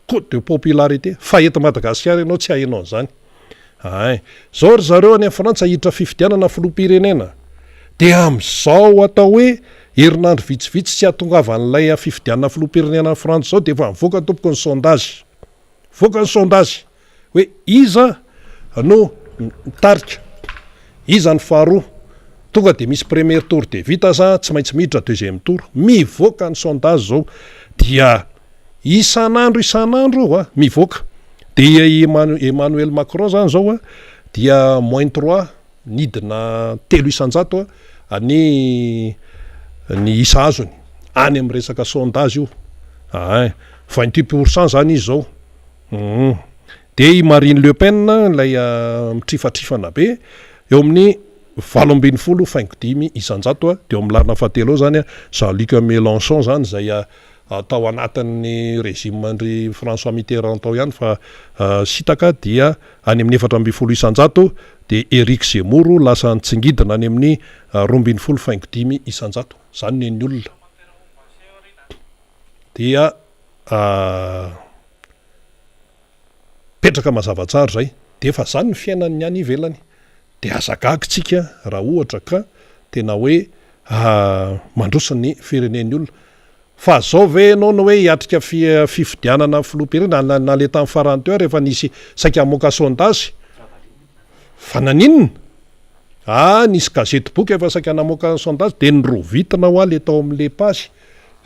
Cote de popularité. Fa eto Madagasikara ianao tsy haheno an'izany. Ein! Zao ry zareo any Frantsa hiditra fifidianana filoham-pirenena. Dia amin'izao atao hoe herinandro vitsivitsy tsy hahatongavan'ilay fifidianana filoham-pirenena any Frantsa izao dia efa mivoaka tompoko ny sondage. Mivoaka ny sondage. Hoe iza no mitarika, iza ny faharoa, tonga dia misy premier tour dia vita sa tsy maintsy miditra deuxième tour, mivoaka ny sondage zao dia isan'andro isan'andro io a, mivoaka, dia i Emmanuel Macron zany zao a dia moins trois, nidina 3% a ny ny isa azony any amin'ny resaka sondage io, ein, 28% zany izy zao. Humm. Dia i Marine Le Pen ilay mitrifatrifana be, eo amin'ny 18 faingo 5 isan-jato, dia eo amin'ny laharana fahatelo eo izany Jean-Luc Mélenchon izany izay tao anatin'ny régime an-dry François Mitterrand tao ihany fa sitaka dia any amin'ny 14 isan-jato, dia Eric Zemmour lasa nitsingidina any amin'ny 12 faingo 5 isan-jato. Izany ny an'ny olona. Dia. Mipetraka mazava tsara izay. Dia efa izany ny fiainan'ny any ivelany. Dia aza gaga tsika raha ohatra ka tena hoe mandroso ny firenen'ny olona. Fa zao ve ianao no hoe hiatrika fifidianana filoham-pirenena na le tamin'ny farany teo ary efa nisy saika hamoaka sondage. Fa naninona? Ah nisy gazety boky efa saika namoaka sondage dia nirovitina hoa le tao amin'le page.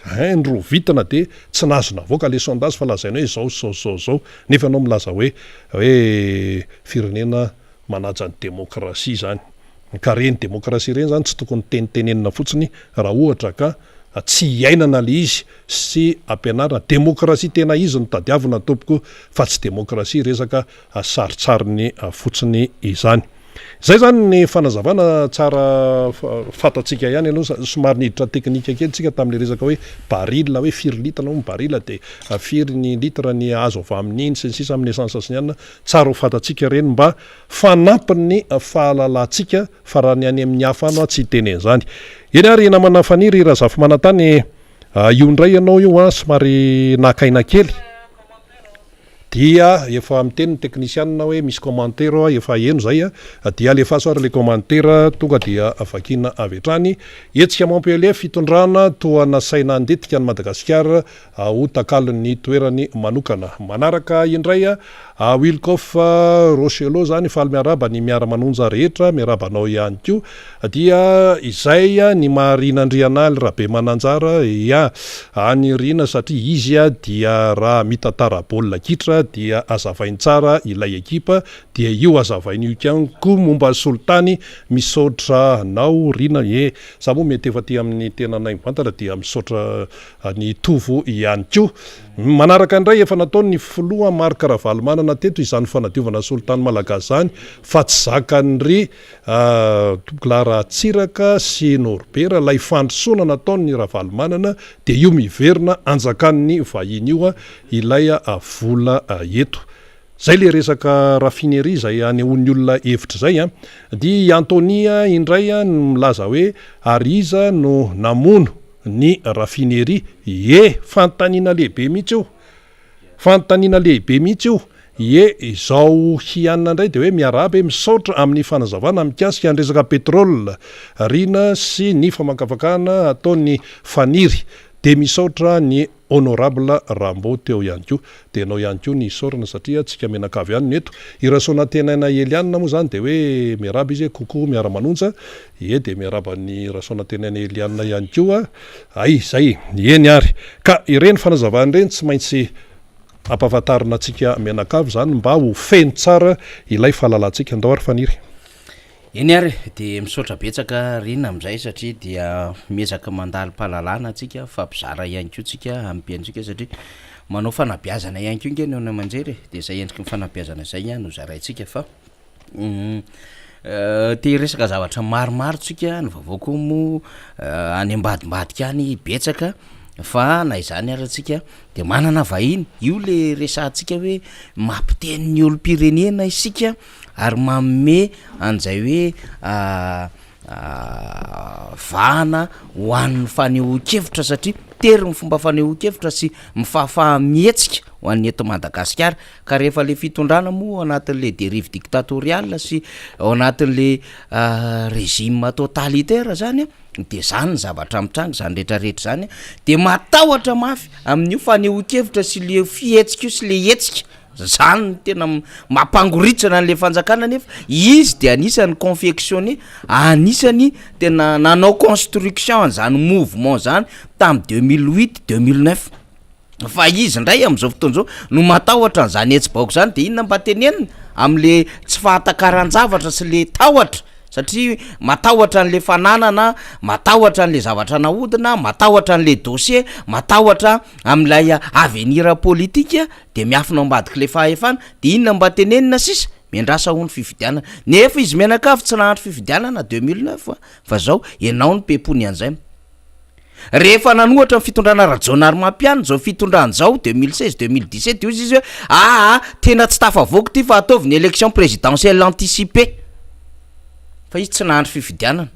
Hein, nirovitina dia tsy nahazo navoaka le sondage fa lazaina hoe izao sy izao sy izao izao nefa ianao milaza hoe hoe firenena manaja ny demokrasia izany. Ka ireny demokrasia ireny izany tsy tokony tenitenenina fotsiny raha ohatra ka tsy iainana le izy sy ampianarina. Demokrasia tena izy no tadiavina tompoko fa tsy demokrasia resaka sarintsariny fotsiny izany. Izay izany ny fanazavana tsara fantatsika ihany aloha, somary niditra teknika kely tsika tamin'ilay resaka hoe baril hoe firy litre moa ny baril dia firy ny litre ny azo avy amin'iny sy ny sisa amin'ny essence sy ny anona, tsara ho fantatsika ireny mba fanampin'ny fahalalantsika fa raha ny any amin'ny hafa any tsy hiteny an'izany. Eny ary namana Faniry Razafimanantany io indray ianao io an, somary naka aina kely. Dia efa miteny ny teknisianina hoe misy commentaire ao efa heno zay a, dia alefaso ary le commentaire tonga dia vakiana avy hatrany. Hetsika Montpellier, fitondrana toa nasaina handetika an'i Madagasikara ho takalon'ny toerany manokana. Manaraka indray a, Wilkoff Rochelo zany, faly miarahaba ny miara-manonja rehetra, miarahaba anao ihany koa. Dia izay ny maha Rina Andrianaly Rabemananjara ya any Rina satria izy dia raha mitantara baolina kitra dia azavainy tsara ilay ekipa dia io azavainy io ihany koa momba ny solitany misaotra anao Rina e za moa mety efa aty amin'ny tenanay mivantana dia misaotra an'i Tovo ihany koa manaraka indray efa nataon'ny filoha Marc Ravalomanana teto izany fanadiovana solitany malagasy izany fa tsy zakan'ny ry Tompokolahy Ratsiraka sy Norbert, ilay fandrosoana nataon'ny Ravalomanana dia io miverina anjakan'ny vahiny io ilay vola eto. Zay le resaka raffinerie zay anehoan'ny olona hevitra zay an. Dia i Anthony indray no milaza hoe ary iza no namono ny raffinerie? Ie, fanontaniana lehibe mihitsy io. Fanontaniana lehibe mihitsy io. Ie, izao hianina indray dia hoe miarahaba e, misaotra amin'ny fanazavana mikasika ny resaka pétrole Rina sy ny famakafakana ataon'i Faniry. Dia misaotra ny Honorable Rambo teo ihany koa. Dia ianao ihany koa ny isaorana satria tsika mianakavy ihany no eto. I Rasoanantenaina Eliane moa izany dia hoe miarahaba izy hoe coucou miara-manonja. Ie dia miarahaba an'i Rasoanantenaina Eliane ihany koa. Hay izay e! Eny ary. Ka ireny fanazavana ireny tsy maintsy ampahafantarina antsika mianakavy izany mba ho feno tsara ilay fahalalantsika. Ndao ary Faniry. Eny ary e! Dia misaotra betsaka Rina amin'izay satria dia miezaka mandalim-pahalalana antsika, mifampizara ihany koa tsika amin'ny mpihaino-tsika satria manao fanabeazana ihany koa ange ny haino aman-jery e! Dia izay endriky ny fanabeazana izay no zaraintsika fa Te hiresaka zavatra maromaro tsika, ny vaovao koa moa any ambadimbadika any betsaka fa na izany ary tsika de manana vahiny, io le resahantsika hoe mampiteny ny olom-pirenena isika ary manome an'izay hoe vahana ho an'ny fanehoan-kevitra satria tery ny fomba fanehoan-kevitra sy ny fahafaha-mihetsika ho an'ny eto Madagasikara ka rehefa le fitondrana moa ao anatin'le dérive dictatoriale sy ao anatin'le régime totalitaire zany a de zany ny zavatra mitranga zany rehetrarehetra zany a de matahotra mafy amin'io fanehoan-kevitra sy le fihetsika io sy le hetsika zany no tena mampangoritsina an'le fanjakana nefa izy de anisan'ny confectionner anisany tena nanao construction an'zany mouvement zany tamy deux mille huit deux mille neuf Fa izy indray amin'izao fotoana izao no matahotra an'izany hetsi-bahoaka izany de inona mba tenenina am'le tsy fahatakaran-javatra sy le tahotra satria matahotra an'le fananana, matahotra an'le zavatra nahodina, matahotra an'le dossier, matahotra amin'ilay avenir politique de miafina ao ambadik'le fahefana de inona mba tenenina sisa? Miandrasa hono fifidianana, nefa izy mianakavy tsy nahandry fifidianana 2009 fa zao ianao no pepony an'izay. Rehefa nanohatra ny fitondrana Rajaonarimampianina izao fitondrana izao 2016 2017 dia hoy izy hoe aa tena tsy tafavoaka ity fa ataovy ny élection présidentielle anticipée fa izy tsy nahandry fifidianana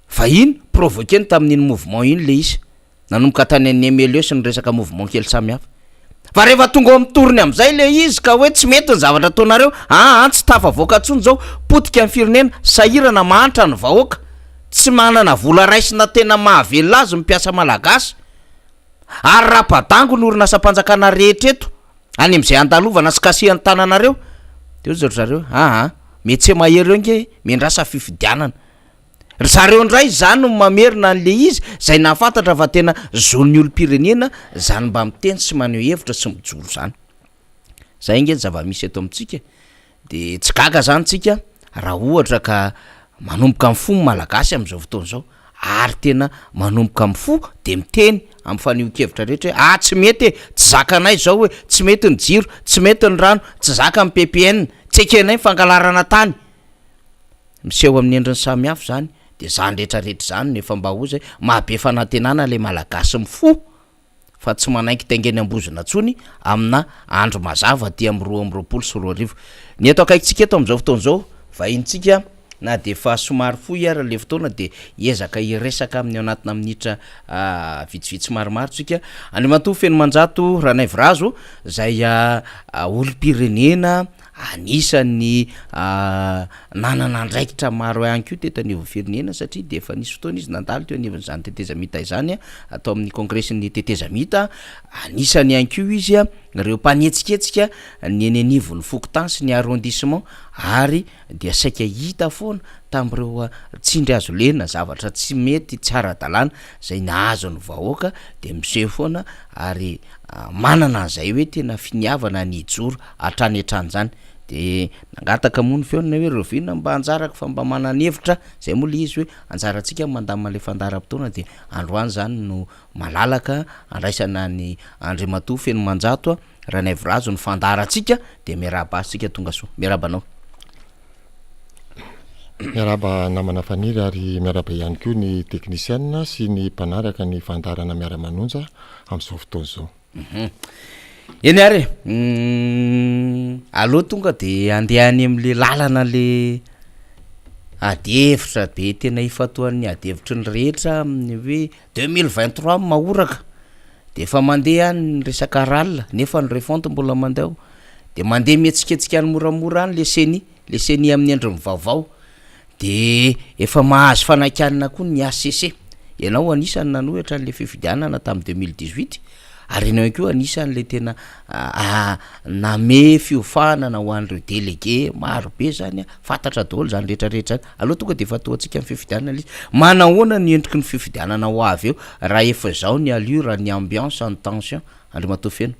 fa iny provoquer-ny tamin'iny mouvement iny le izy Nanomboka tany amin'ny MLE sy ny resaka mouvement kely samihafa. Fa rehefa tonga ao amin'ny tour-ny amin'izay ilay izy ka hoe tsy mety ny zavatra ataonareo, aa tsy tafavoaka intsony izao, potika ny firenena, sahirana, mahantra ny vahoaka, tsy manana vola raisina tena mahavelona azy ny mpiasa malagasy, ary rapadango ny orinasam-panjakana rehetra eto, any amin'izay andalovana sy kasihan'ny tananareo, dia hoy ry zareo, aa metse mahery eo nge, miandrasa fifidianana. Ry zareo indray izany no mamerina an'le izy izay nahafantatra fa tena zon'ny olom-pirenena izany mba miteny sy maneho hevitra sy mijoro izany. Izay ange ny zava-misy eto amintsika e. De tsy gaga izany tsika raha ohatra ka manomboka mifoha ny Malagasy amin'izao fotoana izao ary tena manomboka mifoha de miteny amin'ny fanehoan-kevitra rehetra hoe ah tsy mety e, tsy zakanay izao e, tsy mety ny jiro, tsy mety ny rano, tsy zaka ny PPN, tsy ekenay ny fangalarana tany. Miseho amin'ny endriny samihafa izany, dia izany rehetra rehetra izany no efa mba hozy hoe mahabe fanantenana ilay Malagasy mifoha fa tsy manaiky taingeny am-bozona intsony amina andro mazava aty amin'ny 2022. Ny eto akaikintsika eto amin'izao fotoana izao, vahinintsika na dia efa somary fohy ary ilay fotoana dia hiezaka hiresaka aminy ao anatina minitra vitsivitsy maromaro tsika. Andriamatoa Fenomanjato Ranaivorazo izay olom-pirenena Anisan'ny nanana andraikitra maro ihany koa teto anivon'ny firenena satria dia efa nisy fotoana izy nandalo teo anivon'izany tetezamita izany atao amin'ny kongresin'ny tetezamita. Anisany ihany koa izy ireo mpanetsiketsika ny eny anivon'ny fokontany sy ny arrondissement ary dia saika hita foana tamin'ireo tsindry hazo lena, zavatra tsy mety, tsy ara-dalàna izay nahazo ny vahoaka dia miseho foana ary manana an'izay hoe tena finiavana ny hijoro hatrany hatrany izany. De nangataka moa ny feony hoe rahoviana mba anjarako fa mba manana hevitra, zay moa le izy hoe anjarantsika ny mandamina le fandaharam-potoana de androany zany no malalaka andraisana an'i Andriamatoa Fenomanjato Ranaivorazo ny fandaharantsika de miarahaba azy tsika tonga soa. Miarahaba anao. Miarahaba namana Faniry ary miarahaba ihany koa ny teknisianina sy ny mpanaraka ny fandaharana Miara-manonja amin'izao fotoana izao. Hum. Eny ary e, aleo tonga de andeha any am'le lalana le ady hevitra be tena ifantohan'ny ady hevitry ny rehetra amin'ny hoe 2023 mahoraka de efa mandeha any ny resaka RAL nefa ny refonte mbola mandeha ao, de mandeha mihetsiketsika any moramora any le CENI, le CENI amin'ny endriny vaovao de efa mahazo fanakianana koa ny HCC, ianao anisan'ny nanohitra an'le fifidianana tamin'ny 2018 Ary ianao ihany koa anisan'ilay tena name fiofanana ho an'ireo délégué maro be zany a, fantatra daholo zany rehetra rehetra zany, aleo tonga de efa ataontsika ny fifidianana le izy, manahoana ny endriky ny fifidianana ho avy eo raha efa zao ny allure, ny ambiance, ny tension, Andriamatoa Feno?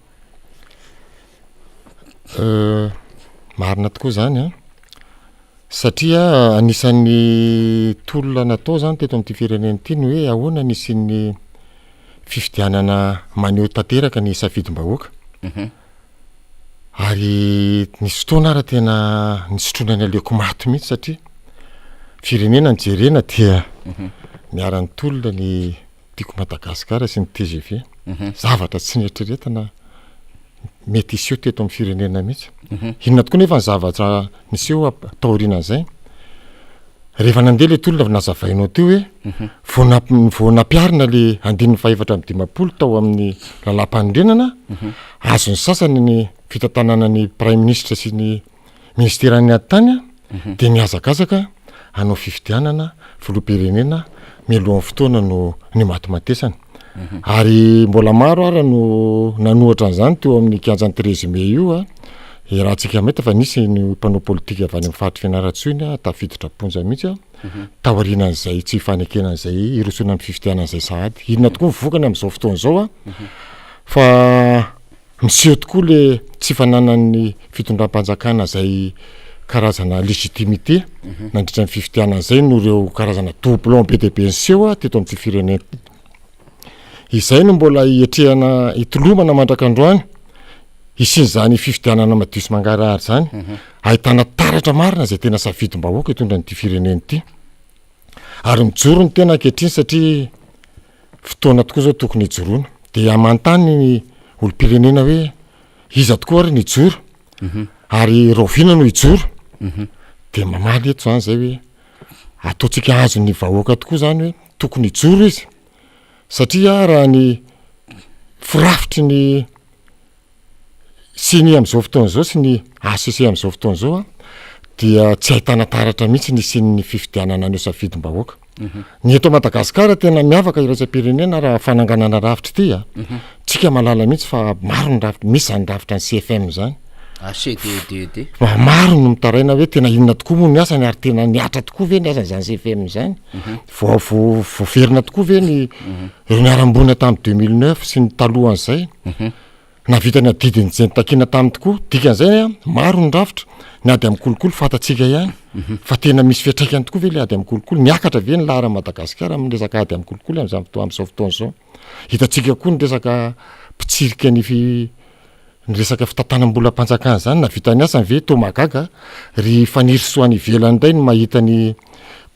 Marina tokoa zany an, satria anisan'ny tolona natao zany teto amin'ity firenena ity ny hoe ahoana ny hisian'ny fifidianana maneho tanteraka ny safidim-bahoaka. Ary nisy fotoana ara tena nisotroana ny aleoko maty mihitsy satria firenena no jerena dia niara-nitolona ny Tiako Madagasikara sy ny tgv. Zavatra tsy neritreretina mety hiseho teto amin'ny firenena mihitsy. Inona tokoa nefa ny zavatra niseho taorianan'izay? Rehefa nandeha le tolona avy nazavainao teo hoe vao namp- vao nampiharina le andininy fahefatra amby 50 tao amin'ny lalàmpanorenana, azon'ny sasany ny fitantanana ny praiminisitra sy ny ministeran'ny ady tany dia nihazakazaka hanao fifidianana filoham-pirenena mialohan'ny fotoana no nimatimatesana. Ary mbola maro ara no nanohatra an'izany teo amin'ny kianjan'ny treize mai io a, iarahantsika mahita fa nisy ny mpanao politika avy any amin'ny faritry Fianarantsoa iny a, tafiditra am-ponja mihitsy a, taorianan'izay tsy fanekena an'izay hirosoana amin'ny fifidianana izay sahady. Inona tokoa ny vokany amin'izao fotoana izao a, fa miseho tokoa le tsy fananan'ny fitondram-panjakana izay karazana légitimité nandritra ny fifidianana izay noho ireo karazana doublon be dia be niseho a teto amin'ity firenena ity. Izay no mbola hiatrehana hitolomana mandrak'androany hisian'izany fifidianana madio sy mangarahara izany, ahitana taratra marina izay tena safidim-bahoaka hitondra an'ity firenena ity. Ary mijoro ny tena ankehitriny satria fotoana tokoa izao tokony hijoroana. Dia manontany ny olom-pirenena hoe iza tokoa ary ny hijoro? Ary rahoviana no hijoro? Dia mamaly eto izany izay hoe ataontsika azon'ny vahoaka tokoa izany hoe tokony hijoro izy satria raha ny firafitry ny Ceni amin'izao fotoana izao sy ny HCC amin'izao fotoana izao a, dia tsy ahitana taratra mihitsy ny hisian'ny fifidianana an'io safidim-bahoaka. Ny eto Madagasikara tena miavaka iraisam-pirenena raha fananganana rafitra ity a. Tsika mahalala mihitsy fa maro ny rafitra, misy izany rafitra ny CFM izany. HCDDD. Fa maro no mitaraina hoe tena inona tokoa moa ny asany ary tena nihatra tokoa ve ny asan'izany CFM izany? Vao vao voaverina tokoa ve ny ireo niharam-boina tamin'ny 2009 sy ny talohan'izay? Nahavita ny adidiny izay notakiana taminy tokoa. Dikan'izay an, maro ny rafitra, ny ady amin'ny kolikoly fantatsika ihany. Fa tena misy fiantraikany tokoa ve ilay ady amin'ny kolikoly? Miakatra ve ny laharan'i Madagasikara amin'ny resaka ady amin'ny kolikoly amin'izany fotoana amin'izao fotoana izao? Hitantsika koa ny resaka mpitsirika ny fi- ny resaka fitantanam-bolam-panjakana izany, nahavita ny asany ve? Toa mahagaga ry Fanirisoa any ivelany indray ny mahita ny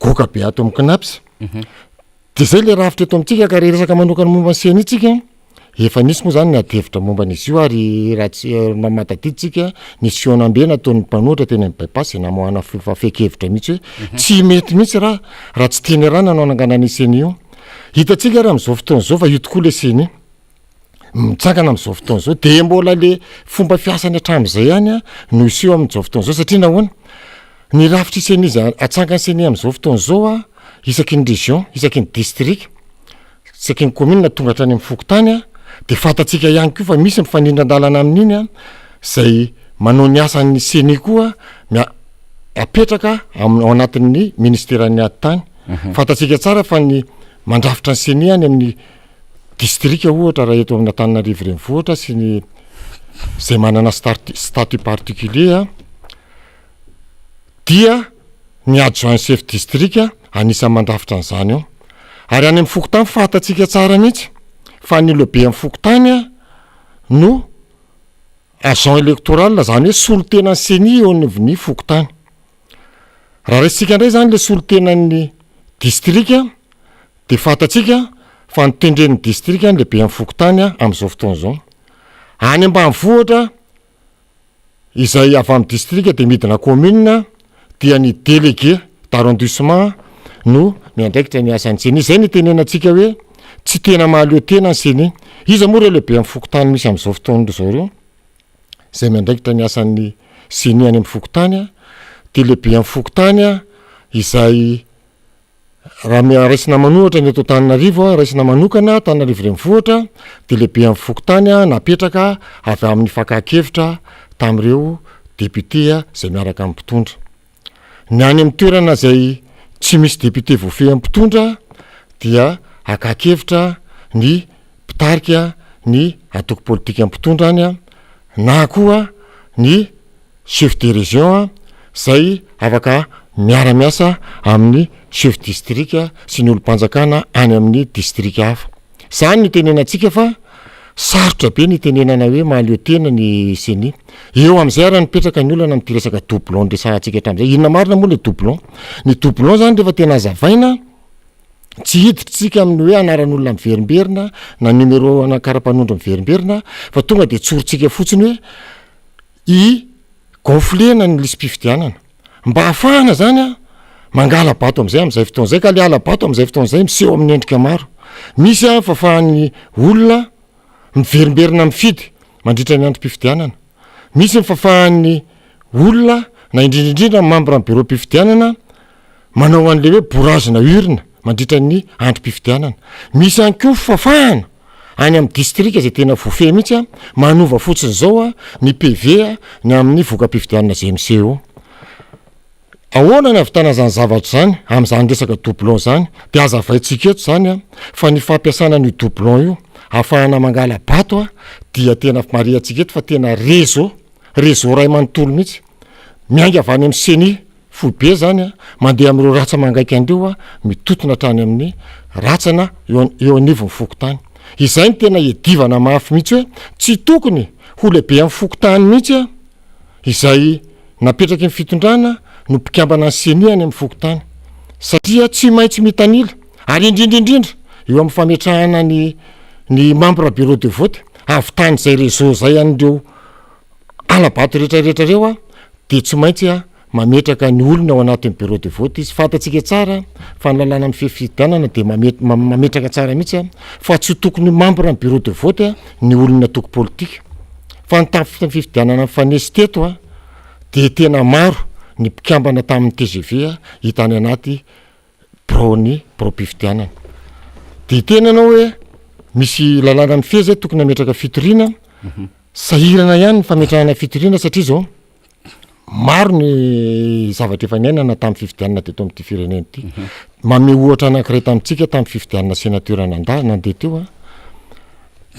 goaka be ato amin'ny Cnaps. Dia izay ilay rafitra eto amintsika ka raha hiresaka manokana momba ny CENI tsika, efa nisy moa izany ny adihevitra momba an'izy io ary raha tsy mahatadidy tsika, nisy fihaonambe nataon'ny mpanohitra teny amin'ny By-pass izay namoahana fehin-kevitra mihitsy hoe tsy mety mihitsy raha raha tsy tian'i Iran no hanangana an'io CENI io. Hitantsika ary amin'izao fotoana izao fa io tokoa ilay CENI mitsangana amin'izao fotoana izao dia mbola le fomba fiasany hatramin'izay ihany a no hiseho amin'izao fotoana izao satria nahoana? Ny rafitry CENI izay atsangan'ny CENI amin'izao fotoana izao a, isaky ny région, isaky ny district, isaky ny commune tonga hatrany amin'ny fokontany a, dia fantatsika ihany koa fa misy mifanindran-dalana amin'iny a, izay manao ny asan'ny CENI koa mia- apetraka am- ao anatin'ny ministeran'ny ady tany. Fantatsika tsara fa ny mandrafitra ny CENI any amin'ny distrika ohatra raha eto amin'ny Antananarivo renivohitra sy ny izay manana start- statut particulier a, dia ny adjoint chef district anisan'ny mandrafitra an'izany ao. Ary any amin'ny fokontany fantatsika tsara mihitsy fa ny lehiben'ny fokontany a no agent électoral, zany hoe solontenan'ny CENI eo anivon'ny fokontany. Raha raisintsika indray zany le solontenan'ny distrika de fantatsika fa notendren'ny distrika ny lehiben'ny fokontany amin'izao fotoana izao. Any ambanivohitra izay avy amin'ny distrika dia midina commune dia ny délégué d'arrondissement no miandraikitra ny asan'ny ceni. Izay no itenenantsika hoe tsy tena mahaleo tena ny ceni. Iza moa ireo lehiben'ny fokontany misy amin'izao fotoana izao ireo? Izay miandraikitra ny asan'ny ceni any amin'ny fokontany dia lehiben'ny fokontany izay Raha mi- raisina manohatra ny eto Antananarivo, raisina manokana Antananarivo Renivohitra dia lehiben'ny fokontany napetraka avy amin'ny fakan-kevitra tamin'ireo député izay miaraka amin'ny mpitondra. Ny any amin'ny toerana izay tsy misy député voafehin'ny mpitondra dia hakan-kevitra ny mpitarika ny antoko politika mpitondra any na koa ny chef de région zay afaka miara-miasa amin'ny chef district sy ny olom-panjakana any amin'ny district hafa. Zany no itenenantsika fa sarotra be ny itenenana hoe mahaleo tena ny ceni. Eo am'zay ary mipetraka ny olana am'ty resaka doublon niresahantsika hatramin'izay. Inona marina moa le doublon? Ny doublon zany rehefa tena hazavaina, tsy hiditra tsika amin'ny hoe anaran'olona miverimberina na numéro ana kara-panondro miverimberina fa tonga de tsorintsika fotsiny hoe i gonflena ny lisi-pifidianana mba hahafahana zany a mangala-bato am'zay am'zay fotoana zay ka le hala-bato am'zay fotoana zay miseho amin'ny endrika maro misy a fahafahan'ny olona miverimberina mifidy mandritra ny androm-pifidianana misy ny fahafahan'ny olona na indrindra indrindra ny membre ny bureau-pifidianana manao an'le hoe bourrage-na urne mandritra ny androm-pifidianana misy ihany koa fafahana any amin'ny distrika zay tena voafehy mihitsy a manova fotsiny zao a ny PV a ny amin'ny voka-pifidianana zay miseho eo. Ahoana ny ahavitana zany zavatra zany am'zany resaka doublon zany? De hazavaintsika eto zany a fa ny fampiasana an'io doublon io ahafahana mangala-bato a dia tena marihantsika eto fa tena réseau, réseau ray manontolo mihitsy miainga avy any amin'ny CENI foibe zany a mandeha am'ireo ratsa-mangaika an'ireo a mitotona hatrany amin'ny ratsana eo eo anivon'ny fokontany. Izay no tena iadivana mafy mihitsy hoe tsy tokony ho lehibe amin'ny fokontany mihitsy a izay napetraky ny fitondrana no mpikambana ny CENI any amin'ny fokontany satria tsy maintsy mitanila ary indrindra indrindra eo amin'ny fametrahana ny ny membre bureau de vote ahavitan'izay réseau zay an'ireo hala-bato rehetrarehetra ireo a de tsy maintsy a mametraka ny olona ao anatin'ny bureau de vote izy. Fantatsika tsara fa ny lalàna mifehy fifidianana de mame- mametraka tsara mihitsy a fa tsy tokony membre ny bureau de vote a ny olona antoko politika fa ny tamin'ny fifidianana mifanesy teto a de tena maro ny mpikambana tamin'ny TGV a hita any anaty birao-ny birao-pifidianana. De tena anao hoe misy lalàna mifehy zay tokony hametraka fitoriana, sahirana ihany ny fametrahana fitoriana satria zao maro ny zavatra efa niainana tamin'ny fifidianana teto amin'ity firenena ity. Manome ohatra anankiray tamintsika tamin'ny fifidianana sénateur nanda nandeha teo a,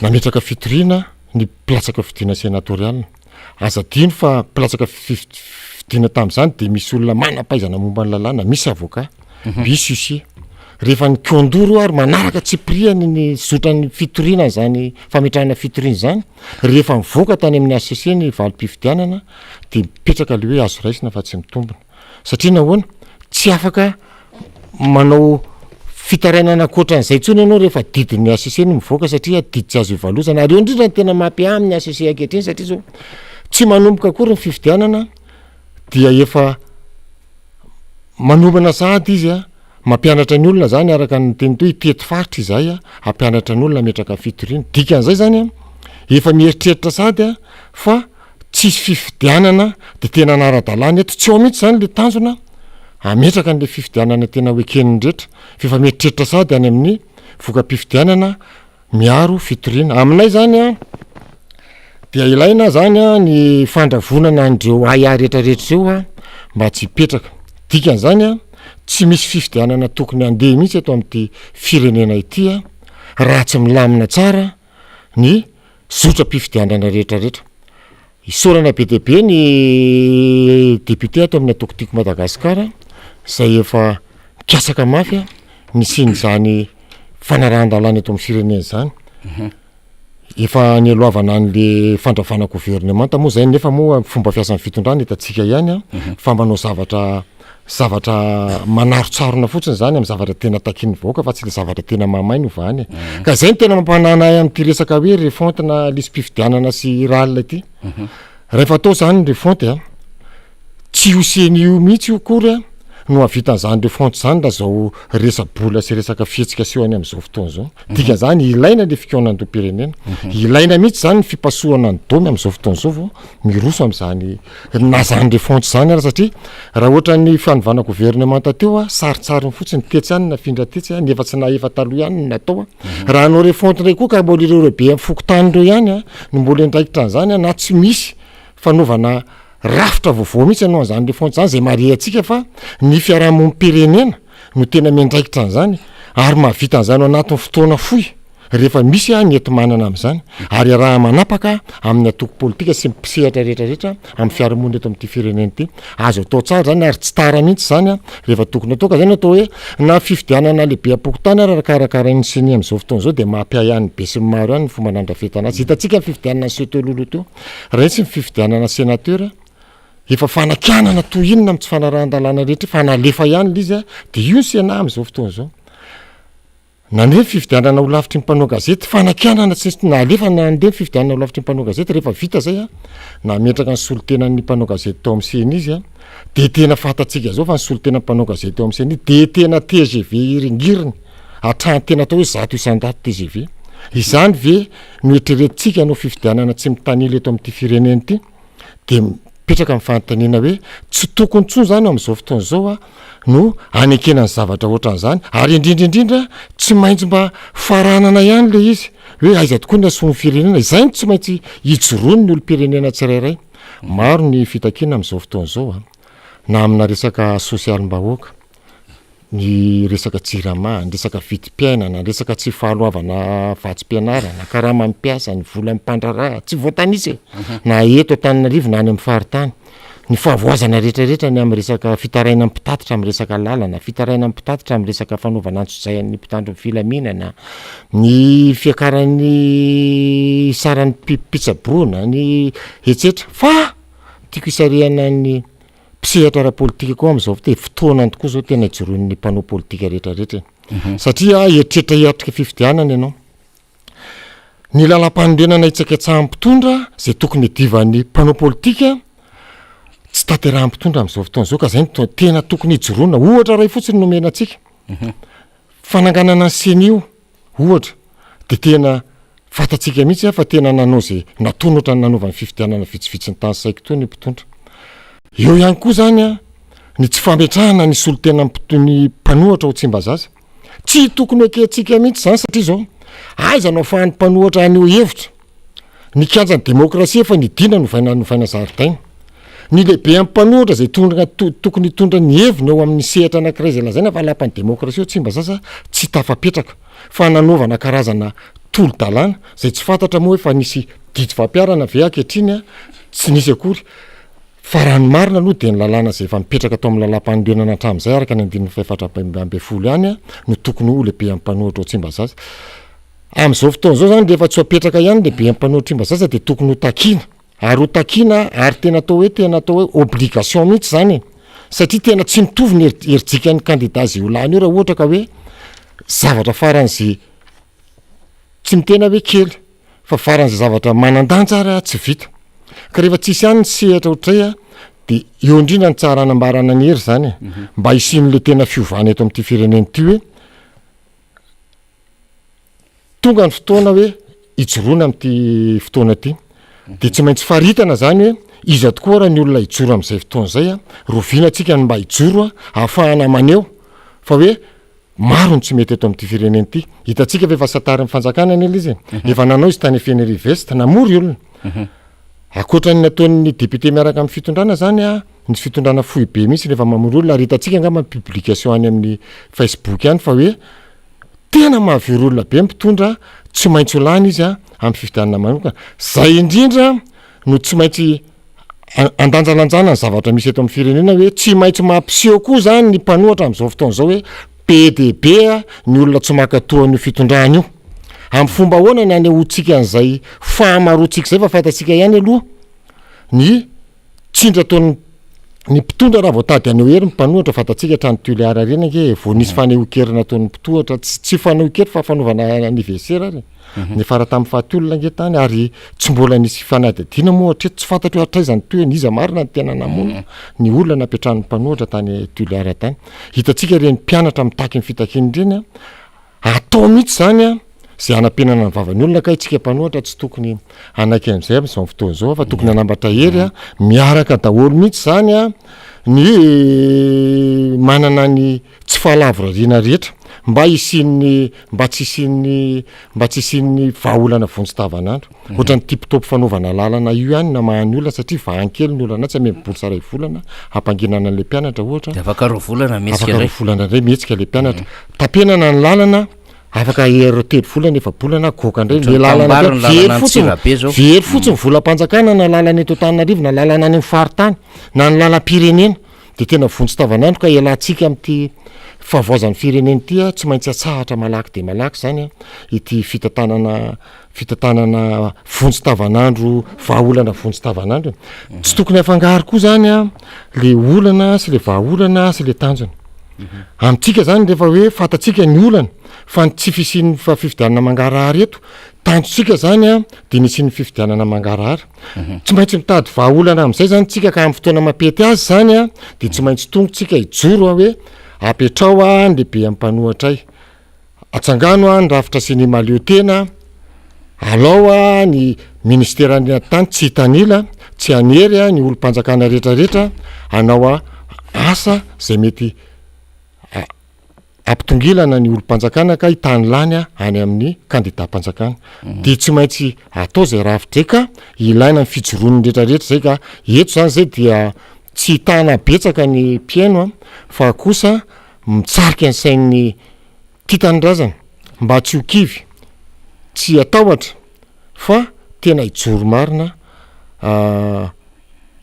nametraka fitoriana ny mpilatsaka fidiana sénatorial. Aza adino fa mpilatsaka fidiana tamin'izany de misy olona manam-pahaizana momba ny lalàna, misy avocat, misy huissier. Rehefa nikaon-doha ary manaraka tsipiriany ny zotran'ny fitoriana zany fametrahana fitoriana zany, rehefa mivoaka tany amin'ny HCC ny valim-pifidianana de mipetraka le hoe azo raisina fa tsy mitombina. Satria nahoana? Tsy afaka manao fitarainana ankoatran'izay intsony ianao rehefa didin'ny HCC no mivoaka satria didy tsy azo ivalozana ary eo indrindra ny tena mampiahy amin'ny HCC ankehitriny satria zao tsy manomboka akory ny fifidianana dia efa manomana sahady izy a mampianatra ny olona zany araka ny teny teo hitety faritra izahay a hampianatra ny olona hametraka fitoriana dikan'izay zany a efa mieritreritra sahady a fa tsisy fifidianana de tena anara-dalàna eto tsy ao mihitsy zany le tanjona hametraka an'le fifidianana tena ho eken'ny rehetra fa efa mieritreritra sahady any amin'ny voka-pifidianana miaro fitoriana aminay zany a dia ilaina zany a ny fandravonana an'ireo ahiahy rehetrarehetra ireo a mba tsy hipetraka dikan'izany a tsy misy fifidianana tokony handeha mihitsy eto amin'ity firenena ity a raha tsy milamina tsara ny zotram-pifidianana rehetrarehetra isaorana be dia be ny député ato amin'ny antoko Tiako Madagasikara izay efa mikasaka mafy a nisian'izany fanarahan-dalàna eto amin'ny firenena izany efa nialohavana an'le fandravana governemanta moa zay nefa moa fomba fiasan'ny fitondrana hitantsika ihany a fa manao zavatra. zavatra manarontsarona fotsiny zany amin'ny zavatra tena takian'ny vahoaka fa tsy le zavatra tena mahamay no vahany e. Ka zay no tena mampanana ahy amin'ity resaka hoe refonte na lisi-pifidianana sy RAL ity. Rehefa atao zany ny refonte a, tsy io ceni io mihitsy io akory a no hahavita an'izany refonte zany raha zao resa-bola sy resaka fihetsika aseho any amin'izao fotoana izao. Dikan'izany ilaina le fikaonandoham-pirenena, ilaina mihitsy zany ny fipasohana ny domy amin'izao fotoana izao vao miroso amin'izany na zany refonte zany ara satria raha ohatran'ny fanovana gouvernemanta teo a, sarintsariny fotsiny tetsy ihany nafindra tetsy a, ny efa tsy nahefa taloha ihany no natao a. Raha hanao refonte indray koa ka mbola ireo ireo be amin'ny fokontany ireo ihany a no mbola hiandraikitra an'izany a, na tsy misy fanaovana rafitra vaovao mihitsy hanao an'izany refonte zany, zay marihantsika fa ny fiarahamonim-pirenena no tena miandraikitra an'izany ary mahavita an'izany ao anatin'ny fotoana fohy rehefa misy ny enti-manana amin'izany ary iaraha-manapaka amin'ny antoko politika sy ny mpisehatra rehetra rehetra amin'ny fiarahamonina eto amin'ity firenena ity. Azo atao tsara izany ary tsy tara mihitsy izany rehefa tokony atao ka izay no atao hoe na fifidianana lehibeam-pokontany ary karakarain'ny ceni amin'izao fotoana izao dia mampiahiahy ny besinimaro ihany ny fomba nandrafetana azy. Hitantsika ny fifidianana niseho teo aloha teo, raha ny fifidianana sénateur Efa fanakianana toy inona amin'ny tsy fanarahan-dalàna rehetra io fa nalefa ihany ilay izy a, dia io ny Sénat amin'izao fotoana izao. Nandeha ny fifidianana ho lavitry ny mpanao gazety, fanakianana tsy nisy, nalefa nandeha ny fifidianana ho lavitry ny mpanao gazety, rehefa vita izay a, nametraka ny solontenan'ny mpanao gazety tao amin'ny CENI izy a, dia tena fantatsika izao fa ny solontenan'ny mpanao gazety tao amin'ny CENI dia tena tgv iringiriny, hatrany tena atao hoe 100% tgv. Izany ve no eritreretintsika hanao fifidianana tsy mitanila eto amin'ity firenena ity? de mipetraka ny fanontaniana hoe tsy tokony intsony zany amin'izao fotoana izao a no anekena ny zavatra ohatran'izany ary indrindra indrindra tsy maintsy mba faranana ihany le izy hoe aiza tokoa ny hasoan'ny firenena, izay no tsy maintsy ijoroany ny olom-pirenena tsirairay. Maro ny fitakiana amin'izao fotoana izao a, na amina resaka sosialim-bahoaka, ny resaka jirama, ny resaka vidim-piainana, ny resaka tsy fahaloavana vatsim-pianarana, karaman'ny mpiasa, ny volan'ny mpandraharaha, tsy voatanisa e, na eto Antananarivo na any amin'ny faritany, ny fahavoazana rehetrarehetra ny amin'ny resaka fitarainan'ny mpitatitra amin'ny resaka lalana, fitarainan'ny mpitatitra amin'ny resaka fanaovana antsojay an'ny mpitandro ny filaminana, ny fiakaran'ny saran'ny mpitsaboana, ny etsetra, fa tiako hisarihana ny mpisehatra ara-politika koa amin'izao fotoana, fotoanany tokoa izao tena ijoroan'ny mpanao politika rehetrarehetra e. Mhm. Satria eritreritra hiatrika fifidianana ianao. Ny lalam-panorenana hitsakitsahan'ny mpitondra izay tokony hidivan'ny mpanao politika tsy tanterahan'ny mpitondra amin'izao fotoana izao ka izay no tena tokony hijoroana. Ohatra iray fotsiny nomena antsika. Mhm. Fananganana ny ceni io, ohatra, dia tena fantatsika mihitsy fa tena nanao izay nataony ohatran'ny nanaovany fifidianana vitsivitsy ny tany saiky teo ny mpitondra. Eo ihany koa izany ny tsy fametrahana ny solontenan'ny ny mpanohatra ao Tsimbazaza. Tsy tokony ho ekentsika mihitsy izany satria izao, aiza no ahafahan'ny mpanohatra haneho hevitra? Ny kianjan'ny demokrasia efa nidina novaina novaina zaridaina. Ny lehibe amin'ny mpanohitra izay tondrona tokony hitondra ny heviny eo amin'ny sehatra anankiray izay lazaina fa lapan'ny demokrasia ao Tsimbazaza tsy tafapetraka fa nanaovana karazana tolo-dalàna izay tsy fantatra moa hoe fa nisy didy fampiharana ve ankehitriny tsy nisy akory fa raha ny marina aloha dia ny lalàna izay efa mipetraka tao amin'ny lalàmpanorenana hatramin'izay araka ny andininy fahefatra 14 ihany no tokony ho lehibe amin'ny mpanohitra ao Tsimbazaza. Amin'izao fotoana izao zany rehefa tsy ho apetraka ihany lehibe amin'ny mpanohitra Tsimbazaza dia tokony ho takiana ary ho takiana ary tena atao hoe tena atao hoe obligation mihitsy zany e, satria tena tsy mitovy ny herijikan'ny kandida zay ho lany io raha ohatra ka hoe zavatra faran'izay tsy mitena hoe kely fa faran'izay zavatra manan-danja ary tsy vita, ka rehefa tsisy ihany ny sehatra ohatray a de eo indrindra ny tsara hanambarana ny hery zany e, mba hisian'le tena fiovana eto amin'ity firenena ity hoe Tonga ny fotoana hoe hijoroana amin'ity fotoana ity. Dia tsy maintsy faritana izany hoe iza tokoa ary ny olona hijoro amin'izay fotoana izay a, roviana antsika ny mba hijoro a, ahafahana maneho fa hoe maro ny tsy mety eto amin'ity firenena ity. Hitantsika fa efa santarin'ny fanjakana anie ilay izy e. Efa nanao izy tany Fenerive Est, namory olona. Ankoatra ny nataon'ny député miaraka amin'ny fitondrana izany a, ny fitondrana foibe mihitsy no efa mamory olona ary hitantsika angamba ny publication any amin'ny Facebook any fa hoe Tena mahavery olona be ny mpitondra, tsy maintsy ho lany izy amin'ny fifidianana manokana. Zay indrindra no tsy maintsy andanjalanjana ny zavatra misy eto amin'ny firenena hoe tsy maintsy mampiseho koa zany ny mpanohatra amin'izao fotoana izao hoe be dia be ny olona tsy mankatoa an'io fitondrana io. Amin'ny fomba ahoana ny hanehoantsika an'izay fahamaroantsika izay fa fantatsika ihany aloha ny tsindry ataon'ny. Ny mpitondra raha vao tady haneho hery ny mpanohitra, fantatsika hatrany Tuléar ireny ange e, vao nisy fanehoan-kery nataon'ny mpitohatra, tsy tsy fanehoan-kery fa fanaovana anniversaire ary e, niafara tamin'ny faty olona ange tany ary tsy mbola nisy fanadihadiana moa hatreto, tsy fantatro hoe hatraiza ny tohiny, iza marina no tena namono ny olona nampiantrano ny mpanohitra tany Tuléar tany. Hitantsika ireny mpianatra mitaky ny fitakiana ireny an, Atao mihitsy izany an, izay hanampenana ny vavan'ny olona kay tsika mpanohatra tsy tokony hanaiky an'izay amin'izao fotoana izao fa tokony hanambatra hery an, miaraka daholo mihitsy izany an, ny manana ny tsy fahalavorariana rehetra mba hisian'ny mba tsy hisian'ny mba tsy hisian'ny vahaolana vonjy tavanandro. Ohatran'ny tip top fanaovana lalana io ihany namaha ny olana satria vahany kely ny olana tsy amem bourse iray volana hampanginana an'ilay mpianatra ohatra. De afaka roa volana mihetsika indray. Afaka roa volana indray mihetsika ilay mpianatra. Tapenana ny lalana afaka ero telo volana efa-bolana goaka indray le lalana very fotsiny very fotsiny volam-panjakana na lalana eto Antananarivo na lalana any amin'ny faritany na ny lalam-pirenena de tena vonjy tavanandro ka ialantsika amin'ity fahavoazan'ny firenena ity a, tsy maintsy atsahatra malaky dia malaky zany a ity fitantanana fitantanana vonjy tavanandro, vahaolana vonjy tavanandro e. Tsy tokony afangaro koa zany a le olana sy le vahaolana sy le tanjona. Amintsika zany rehefa hoe fantatsika ny olana fa ny tsy fisian'ny fifidianana mangarahara eto, tanjontsika zany a de ny hisian'ny fifidianana mangarahara. Tsy maintsy mitady vahaolana amin'izay zany tsika ka amin'ny fotoana mampety azy zany a de tsy maintsy tonga tsika hijoro hoe apetrao a ny lehibe amin'ny mpanohatra ay. Atsangano ny rafitra ceni mahaleo tena, alao ny ministeran'ny atitany tsy hitanila, tsy hanery ny olom-panjakana rehetra rehetra hanao asa zay mety hampitongilana ny olom-panjakana ka hitany lany any amin'ny kandidam-panjakana. De tsy maintsy atao zay rafitra zay ka ilaina ny fijoroan'ny rehetra rehetra zay ka eto zany zay dia tsy hitana betsaka ny mpihaino fa kosa Mitsarika ny sain'ny tia tanindrazana mba tsy ho kivy, tsy hatahotra fa tena hijoro marina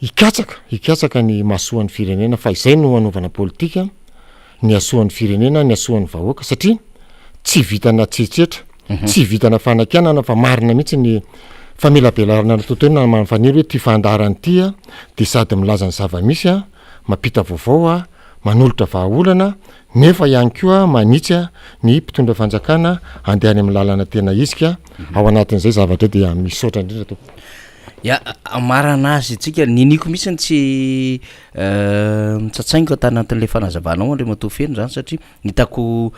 hikatsaka, hikatsaka ny mahasoa ny firenena fa izay no hanaovana politika, ny hasoa ny firenena, ny hasoa ny vahoaka satria tsy vitana tsetsetra, tsy vitana fanakianana fa marina mihitsy ny famelabelarana natao teo na Faniry hoe ity fandaharana ity dia sady milaza ny zava-misy, mampita vaovao manolotra vahaolana nefa ihany koa manitsy ny mpitondra fanjakana handeha any amin'ny lalana tena izy ka ao anatin'izay zavatra dia misaotra indrindra tompoko. Ya, marana azy tsika, niniako mihitsy ny tsy nitsatsaingoka tanatin'ilay fanazavanao Andriamatoa Feno zany satria Hitako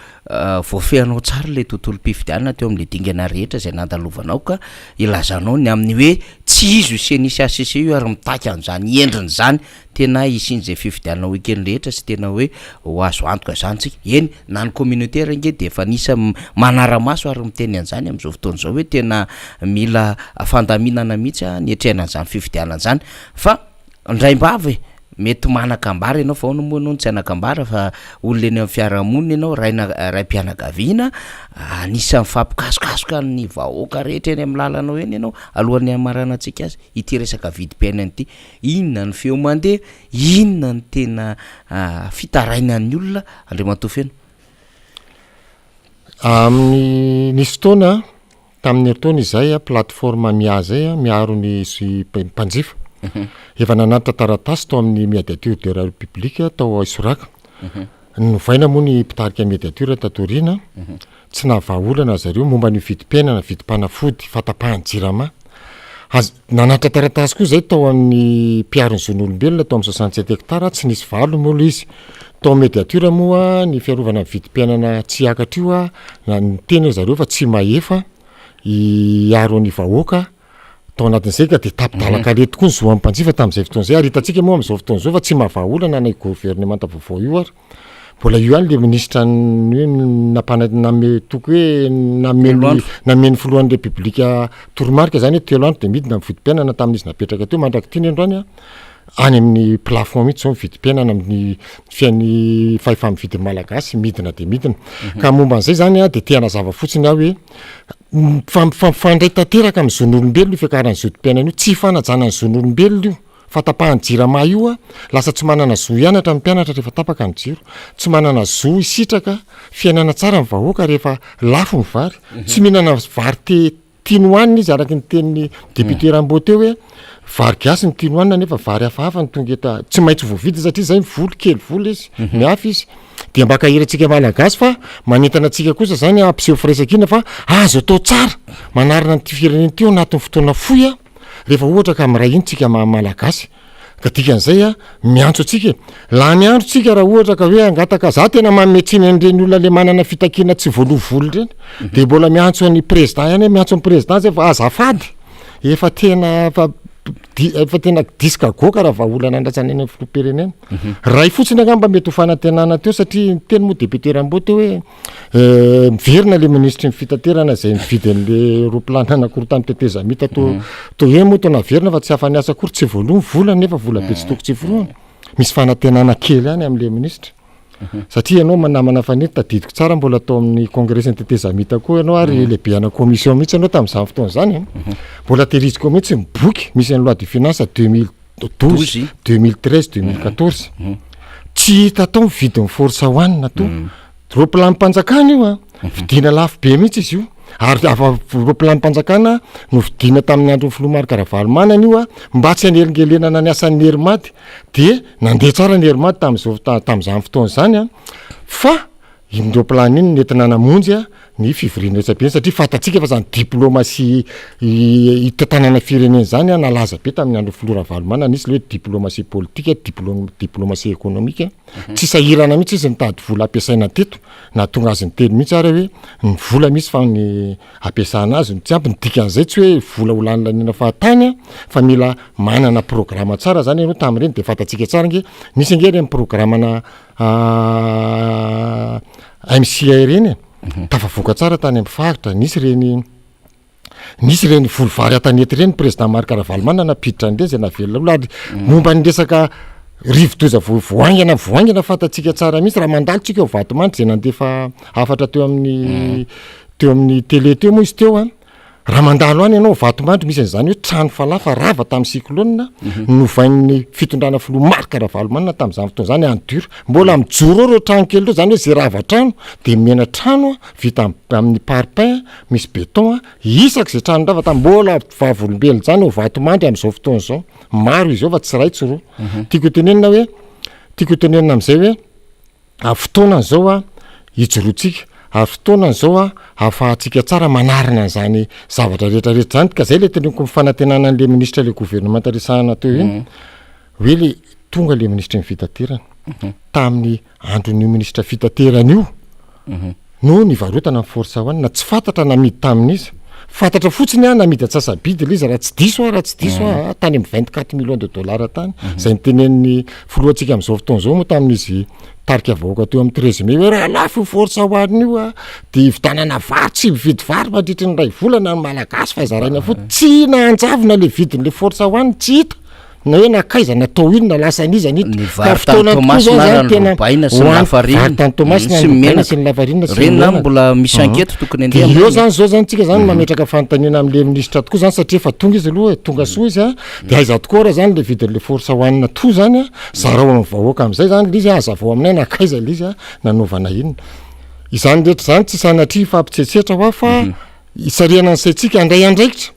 voafehinao tsara ilay tontolom-pifidianana teo amin'ilay dingana rehetra izay nandalovanao ka ilazanao ny amin'ny hoe tsy izy io ceni sy HCC io ary mitaky an'izany endriny izany tena hisian'izay fifidianana ho eken'ny rehetra sy tena hoe ho azo antoka izany tsika. Eny, na ny communautaire ange dia efa anisan'ny manara-maso ary miteny an'izany amin'izao fotoana izao hoe tena mila fandaminana mihitsy ny hiatrehana an'izany fifidianana izany fa Indraimbava e! Mety manan-kambara ianao fa ahoana moa ianao no tsy hanan-kambara fa olona eny amin'ny fiarahamonina ianao, raina raim-pianakaviana, anisan'ny mifampikasokasoka ny vahoaka rehetra eny amin'ny lalanao eny ianao alohan'ny hamaranantsika azy ity resaka vidim-piainana ity. Inona ny feo mandeha? Inona ny tena fitarainan'ny olona Andriamatoa Feno? Amin'ny nisy fotoana Tamin'ny herintaona izay, plateforme Mia izay, miaro ny mpanjifa, efa nanatitra taratasy tao amin'ny Médiature de la République tao Isoraka. Novaina moa ny mpitarika Médiature tato aoriana, tsy nahavaha olana zareo momba ny vidim-piainana, vidim-panafody, fahatapahan'ny Jirama. Az- nanatitra taratasy koa izay tao amin'ny mpiaro ny zon'olombelona tao amin'ny 67 hectares, tsy nisy valiny moa ilay izy. Tao amin'ny Médiature moa ny fiarovana ny vidim-piainana tsy hiakatra io na niteny ry zareo fa tsy mahefa hiaro ny vahoaka tao anatin'izay ka dia tapi-dalan-kaleha tokoa ny zo amin'ny mpanjifa tamin'izay fotoana izay ary hitantsika moa amin'izao fotoana izao fa tsy mahavaha olana na io governemanta vaovao io ary mbola io ihany le minisitra ny hoe nampana- nanome toky hoe nanome Telo andro. nanome ny filohan'ny repoblika toromarika zany hoe telo andro dia midina ny vidim-piainana tamin'izy napetraka teo mandrak'ity ny androany a any amin'ny plafond mihitsy zao ny vidim-piainana amin'ny fiain'ny fahefa-mividin'ny malagasy midina dia midina. Ka momba an'izay zany a de te hanazava fotsiny aho hoe mifandray tanteraka amin'ny zon'olombelona io fiakaran'ny zotom-piainana io, tsy fanajana ny zon'olombelona io, fahatapahan'ny jirama io a, lasa tsy manana zo hianatra ny mpianatra rehefa tapaka ny jiro, tsy manana zo hisitraka fiainana tsara ny vahoaka rehefa lafo ny vary, tsy mihinana vary te. tiany hohanina izy araka ny tenin'ny député Rambo teo hoe vary gasy no tiany hohanina nefa vary hafahafa no tonga eto, tsy maintsy voavidy satria zay ny voly, kely vola izy, mihafy izy. Dia mba ankahery antsika Malagasy fa manentana antsika kosa zany hampiseho firaisankina fa azo atao tsara manarina an'ity firenena ity ao anatin'ny fotoana fohy a, rehefa ohatra ka miray hina tsika maha Malagasy. Ka dikan'izay a, miantso antsika e, lany andro tsika raha ohatra ka hoe hangataka, za tena manome tsiny an'ireny olona le manana fitakiana tsy voaloa vola ireny, de mbola miantso an'i président ihany hoe miantso an'i président zay fa azafady, efa tena efa di- efa tena diska goaka raha vahaolana andrasana eny amin'ny filoham-pirenena. Ray fotsiny angamba mety ho fanantenana teo satria niteny moa député Rambo teo hoe Miverina le minisitry ny fitaterana izay nividy an'le roplanina anankiroa tamin'ny tetezamita to to eo moa to naverina fa tsy afa-niasa akory, tsy voaloa ny vola nefa vola be tsy toko tsy forohana. Misy fanantenana kely ihany amin'le minisitra. Satria ianao ma- namana Fanilo tadidiko tsara mbola tao amin'ny kongresin'ny tetezamita koa ianao ary lehibe ana commission mihitsy ianao tamin'izany fotoana izany an. Mbola tehiriziko mihitsy ny boky misy ny loi de finance 2012, 2013, 2014. Tsy hita tao ny vidin'ny force one to. Ropilanim-panjakana io a, vidiana lafo be mihitsy izy io, ary afa ropilanim-panjakana novidiana tamin'ny andron'ny filoha Marc Ravalomanana io a, mba tsy hanelingelenana ny asan'ny Air Mad, de nandeha tsara ny Air Mad tamin'izao tamin'izany fotoana izany a, fa iny ropilany iny nentina namonjy a ny fivoriana iraisam-pirenena satria fantatsika fa zany diplomatie hitantanana firenena zany a nalaza be tamin'ny andron'ny filoha Ravalomanana, nisy le hoe diplomatie politique, diplomatie économique. Tsy sahirana mihitsy izy nitady vola ampiasaina teto, nahatonga azy niteny mihitsy ary hoe ny vola misy fa ny ampiasana azy no tsy ampy, ny dikan'izay tsy hoe vola ho lanilaniana fahatany an, fa mila manana programa tsara zany ianao tamin'ireny de fantatsika tsara ange, nisy ange ireny programana MCA ireny e, tafavoaka tsara tany amin'ny faritra, nisy ireny. Nisy ireny voly vary an-tanety ireny président Marc Ravalomanana nampiditra an'ireny izay nahavelona olona ary momba ny resaka rivodoza vao vao haingana vao haingana fantatsika tsara mihitsy raha mandalo tsika eo Vatomandry izay nandefa hafatra teo amin'ny teo amin'ny télé teo moa izy teo an, raha mandalo any ianao Vatomandry misy an'izany hoe trano falafa rava tamin'ny cyclone novain'ny fitondrana filoha Marc Ravalomanana tamin'izany fotoana izany en dur, mbola mijoro eo ireo trano kely ireo izany hoe izay rava trano de mena trano vita amin'ny parpaing Misy béton a, isaky izay trano rava tany, mbola vavolombelona izany ao Vatomandry amin'izao fotoana izao, maro izy eo fa tsy iray tsy roa. Tiako hotenenina hoe, tiako hotenenina amin'izay hoe, amin'ny fotoanany izao a, hijoroantsika, amin'ny fotoanany izao a, ahafahantsika tsara manarina an'izany zavatra rehetra rehetra izany, ka izay ilay teneniko ny fanantenana an'ilay minisitra ilay governemanta resahana teo iny, hoe le tonga ilay minisitry ny fitaterana, tamin'ny andron'io minisitra fitaterana io no nivarotana ny Force One, na tsy fantatra namidy tamin'iza, fantatra fotsiny aho namidy antsasabidy ilay izy raha tsy diso aho, raha tsy diso aho tany amin'ny 24 millions de dollars tany, izay nitenenin'ny filohantsika amin'izao fotoana izao moa tamin'izy tarika vahoaka teo amin'ny 13 mai hoe raha lafo io Force One io a, de hividianana vary, tsy mividy vary mandritry ny iray volana ny Malagasy fa zaraina fotsiny, tsy nahanjavona le vidin'le Force One, tsy hita. Na hoe nankaiza, natao inona, lasa an'iza ny Ny vary tany Toamasina ary ny robaina sy ny lafarinina. Vary tany Toamasina sy ny robaina sy ny lafarinina sy ny Ireny zany mbola misy enquête tokony andeha. Dia eo zany zao zany tsika zany mametraka fanontaniana amin'le minisitra tokoa zany satria efa tonga izy aloha e, tonga soa izy a, de aiza tokoa ara zany le vidin'le force hohanina toa zany a, zarao amin'ny vahoaka am'zay zany le izy a, hazavao aminay nankaiza le izy a, nanaovana inona. Izany rehetra izany tsy sanatria hifampitsetsetra hoa fa Hisarihana ny saintsika handray andraikitra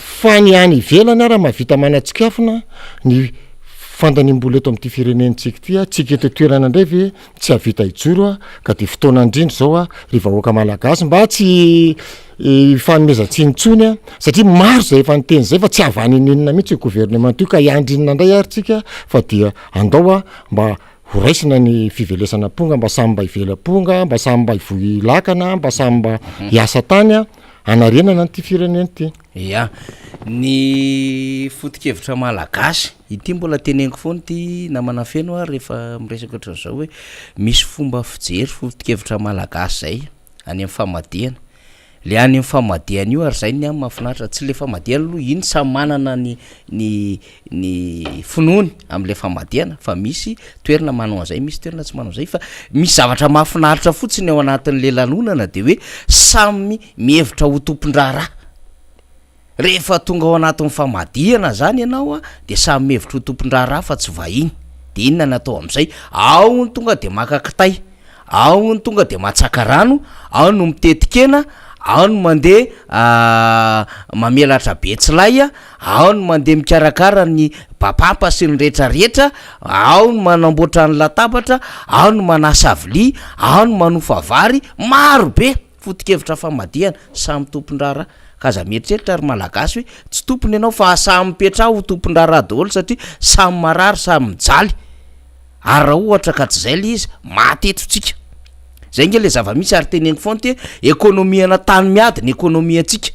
fa ny any ivelany ara mahavita manatsikafona ny fandaniam-bola eto amin'ity firenentsika ity a, tsika eto an-toerana indray ve tsy hahavita hijoro a, ka dia fotoana indrindra izao a ry vahoaka malagasy mba tsy hifanomezan-tsiny intsony a, satria maro izay efa niteny izay fa tsy hahavanin'inona mihitsy io gouvernement io ka hiandry inona indray ary tsika fa dia andao a mba Ho raisina ny fivelesana amponga mba samy mba hively amponga, mba samy mba hivoy lakana, mba samy mba hiasa tany hanarenana an'ity firenena ity. Ya, ny foto-kevitra malagasy, ity mbola teneniko foana ity namana Feno a rehefa miresaka ohatran'izao hoe misy fomba fijery foto-kevitra malagasy zay any amin'ny famadihana. Le any amin'ny famadihana io ary zay ny ahy mahafinaritra, tsy le famadihana aloha iny samy manana ny ny ny finoany am'le famadihana fa misy toerana manao an'zay, misy toerana tsy manao an'zay fa misy zavatra mahafinaritra fotsiny ao anatin'le lanonana de hoe samy mihevitra ho tompon-draharaha. Rehefa tonga ao anatin'ny famadihana zany ianao a, de samy mihevitra ho tompon-draharaha fa tsy vahiny. De inona no atao amin'izay? Ao ny tonga de maka kitay, ao ny tonga de matsaka rano, ao no miteti-kena, ao ny mandeha mamelatra betsilay, ao ny mandeha mikarakara ny bapampa sy ny rehetrarehetra, ao ny manamboatra ny latabatra, ao ny manasa vilia, ao ny manofa vary, maro be foto-kevitra famadihana, samy tompon-draharaha, ka aza mieritreritra ry Malagasy hoe tsy tompony ianao fa samy mipetraha ho tompon-draharaha daholo satria samy marary samy mijaly. Ary raha ohatra ka tsy zay le izy, maty eto tsika. Zay nge le zava-misy ary teneniko foana ty hoe ekonomiana tany miady ny ekonomiantsika.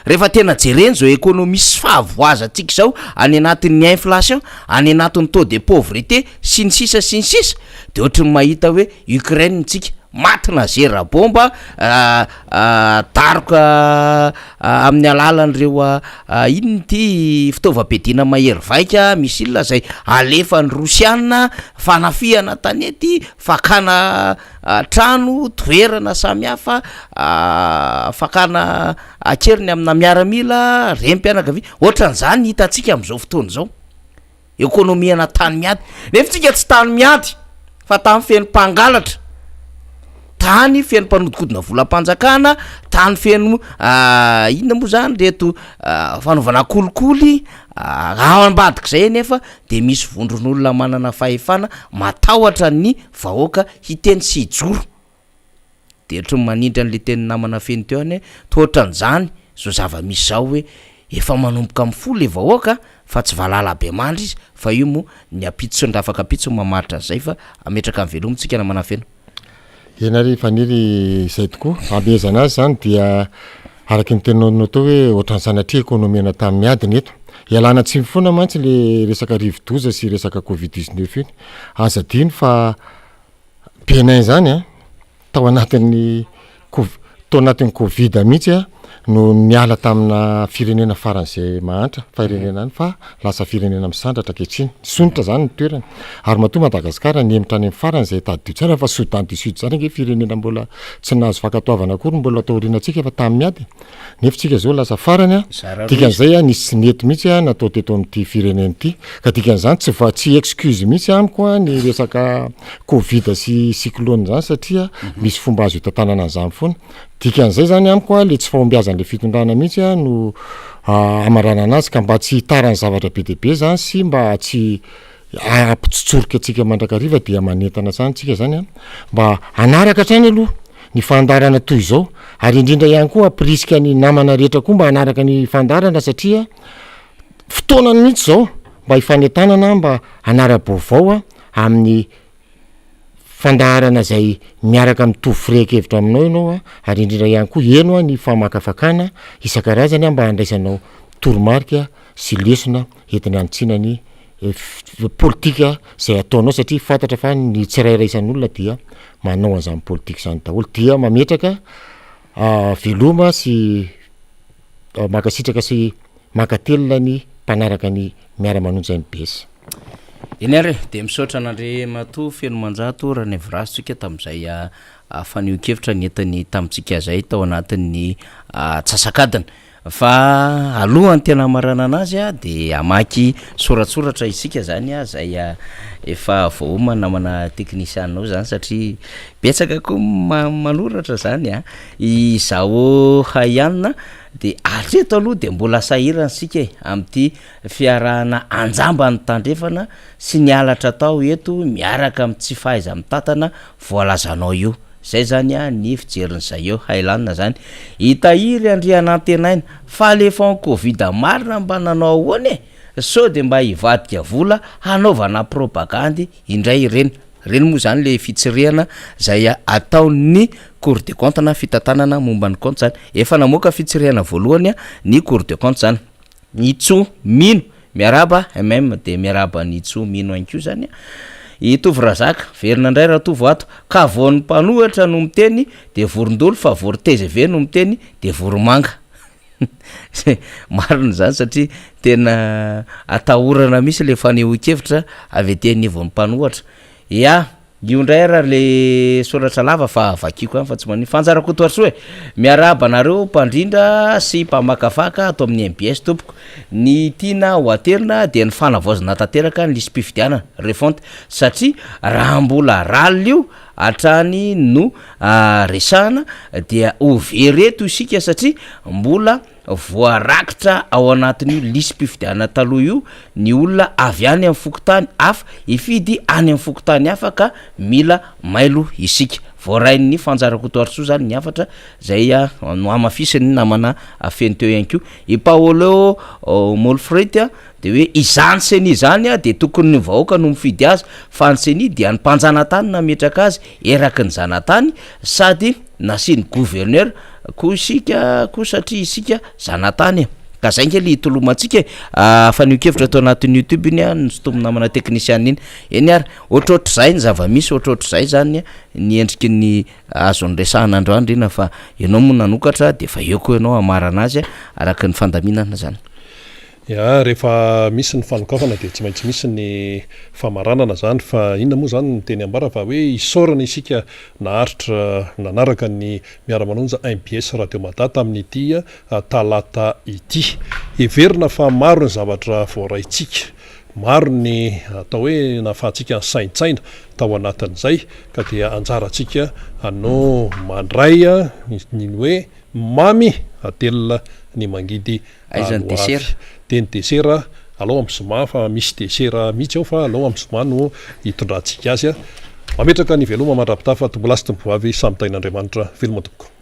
Rehefa tena jerena izao ekonomia sy fahavoazantsika izao any anatin'ny inflation, any anatin'ny taux de pauvreté sy ny sisa sy ny sisa de ohatry ny mahita hoe Ukraine tsika, maty nazera bomba Daroka amin'ny alalan'ireo inona ity fitaovam-piadiana mahery vaika, missile izay alefan'ny Rosiana, fanafihana tanety, fakana trano, toerana samihafa, fakana an-keriny amina miaramila, renim-pianakaviana, ohatran'izany hitantsika amin'izao fotoana izao. Ekonomiana tany miady. Nefa tsika tsy tany miady fa tany feno mpangalatra, tany feno mpanodikodina volam-panjakana, tany feno inona moa zany reto fanaovana kolikoly, ao ambadik'izay anefa de misy vondron'olona manana fahefana matahotra ny vahoaka hiteny sy hijoro. De ohatry ny manindry an'le tenin'ny namana feno teo ihany hoe toa ohatran'izany zao zava-misy zao hoe efa manomboka mifoha le vahoaka fa tsy valala be mandry izy fa io moa ny ampitso sy ny rafak'ampitso no mamaritra an'izay fa ametraka ny veloma tsika namana feno. Eny ary Faniry izay tokoa, hamehezana azy izany dia araky ny teninao teo hoe ohatran'ny sanatria ekonomiana tany miady ny eto. Ialana tsiny foana mantsy le resaka rivodoza sy resaka covid 19 iny. Aza adino fa Bénin zany an, tao anatin'ny cov- tao anatin'ny covid mihitsy an no niala tamina firenena faran'izay mahantra firenena any fa lasa firenena misandratra ankehitriny, nisondrotra zany ny toerany, ary matoa Madagasikara nihemotra any amin'ny farany izay tadidio tsara fa Soudan du Sud zany ange firenena mbola tsy nahazo fankatoavana akory mbola tao aorianantsika fa tamin'ny ady. Nefa tsika zao lasa farany a, dikan'izay a nisy tsy nety mihitsy a natao teto amin'ity firenena ity, ka dikan'izany tsy va- tsy excuse mihitsy amiko a ny resaka covid sy cyclone zany satria misy fomba azo hitantanana an'izany foana, dikan'izay zany amiko a le tsy fahombiazan'le fitondrana mihitsy a no hamaranana azy ka mba tsy hitaran'ny zavatra be dia be zany sy mba tsy hampitsotsorika antsika mandrakariva dia manentana hatrany tsika zany a mba hanaraka hatrany aloha ny fandaharana toy izao ary indrindra ihany koa hampirisika ny namana rehetra koa mba hanaraka ny fandaharana satria fotoanany mihitsy izao mba hifanentanana mba hanara-baovao a amin'ny fandaharana izay miaraka mitovy firehan-kevitra aminao ianao a ary indrindra ihany koa heno a ny famakafakana isan-karazany a mba handraisanao toromarika sy lesona entina hanitsiana ny politika izay ataonao satria fantatra fa ny tsirairay isan'olona dia manao an'izany politika izany daholo dia mametraka veloma sy mankasitraka sy mankatelina ny mpanaraka ny miara-manonja mbs. Eny ary e, dia misaotra an'Andriamatoa Fenomanjato Ranaivorazo tsika tamin'izay fanehoan-kevitra nentiny tamintsika izay tao anatin'ny atsasak'adiny. Fa alohan'ny tena hamaranana azy de hamaky soratsoratra isika zany zay efa voaomana namana teknisianina ao zany satria betsaka koa manoratra zany a, i Zao Hayan de hatreto aloha de mbola sahirana isika e amin'ity fiarahana anjambany tandrefana sy ny halatra atao eto miaraka amin'ny tsy fahaiza-mitantana voalazanao io. Zay zany a ny fijerin'i Zaio Hailan zany. I Tahiry Andrianantenaina, fa le fond covid marina mba nanao ahoana e? Sao de mba hivadika vola hanaovana propagandy indray ireny. Ireny moa zany le fitsirihana zay ataon'ny cour des comptes na fitantanana momba ny kaonty zany. Efa namoaka fitsirihana voalohany ny cour des comptes zany. Itso mino Miarahaba MM dia miarahaba an'i Itso mino ihany koa zany a. I Tovo Razaka, verina indray Ratovo ato, ka vao ny mpanohitra no miteny dia vorondolo fa vao ry tgv no miteny dia voromanga. Marina izany satria tena atahorana mihitsy le fanehoan-kevitra avy aty anivon'ny mpanohatra. Ya! Io indray ara le soratra lava fa vakiko ihany fa tsy maninona. Fanja Rakotoarisoa e! Miarahaba anareo mpandrindra sy mpamakafaka ato amin'ny mbs tompoko. Ny tiana ho aterina dia ny fanavaozana tanteraka ny lisi-pifidianana, refonte, satria raha mbola ralina io hatrany no resahana dia ho very eto isika satria mbola voarakitra ao anatin'io lisi-pifidianana taloha io ny olona avy any amin'ny fokontany hafa hifidy any amin'ny fokontany hafa ka mila mailo isika. Voarain'ny Fanja Rakotoarisoa izany ny hafatra izay nohamafisin'ny namana feno teo ihany koa. I Paolo Molfret dia hoe izany ceni izany dia tokony ny vahoaka no mifidy azy fa ny ceni dia ny mpanjanatany nametraka azy eraky ny zanatany sady nasiany gouverneur koa isika koa satria isika zanatany e! Ka zay nge le itolomantsika e! Fanehoan-kevitra tao anatin'ny youtube iny an, nosintomin'ny namana teknisianina iny, eny ary ohatrohatr'izay ny zava-misy, ohatrohatr'izay zany ny endriky ny azo niresahana androany Rina fa ianao moa nanokatra de efa eo koa ianao hamarana azy araka ny fandaminana zany. Ya, rehefa misy ny fanokafana dia tsy maintsy misy ny famaranana zany fa inona moa zany ny teny ambara fa hoe isaorana isika naharitra nanaraka ny Miara-manonja mbs Radio Mada tamin'ity talata ity. Heverina fa maro ny zavatra voaraintsika, maro ny atao hoe nahafahantsika nisaintsaina tao anatin'izay ka dia anjarantsika no mandray ny hoe mamy atelina ny mangidy Aiza ny desera? Dia ny desera alao amin'ny zoma fa misy desera mihitsy ao fa alao amin'ny zoma no hitondrantsika azy. Mametraka ny veloma mandra-pitafa tompolahy sy tompovavy samy tahin'Andriamanitra. Veloma tompoko.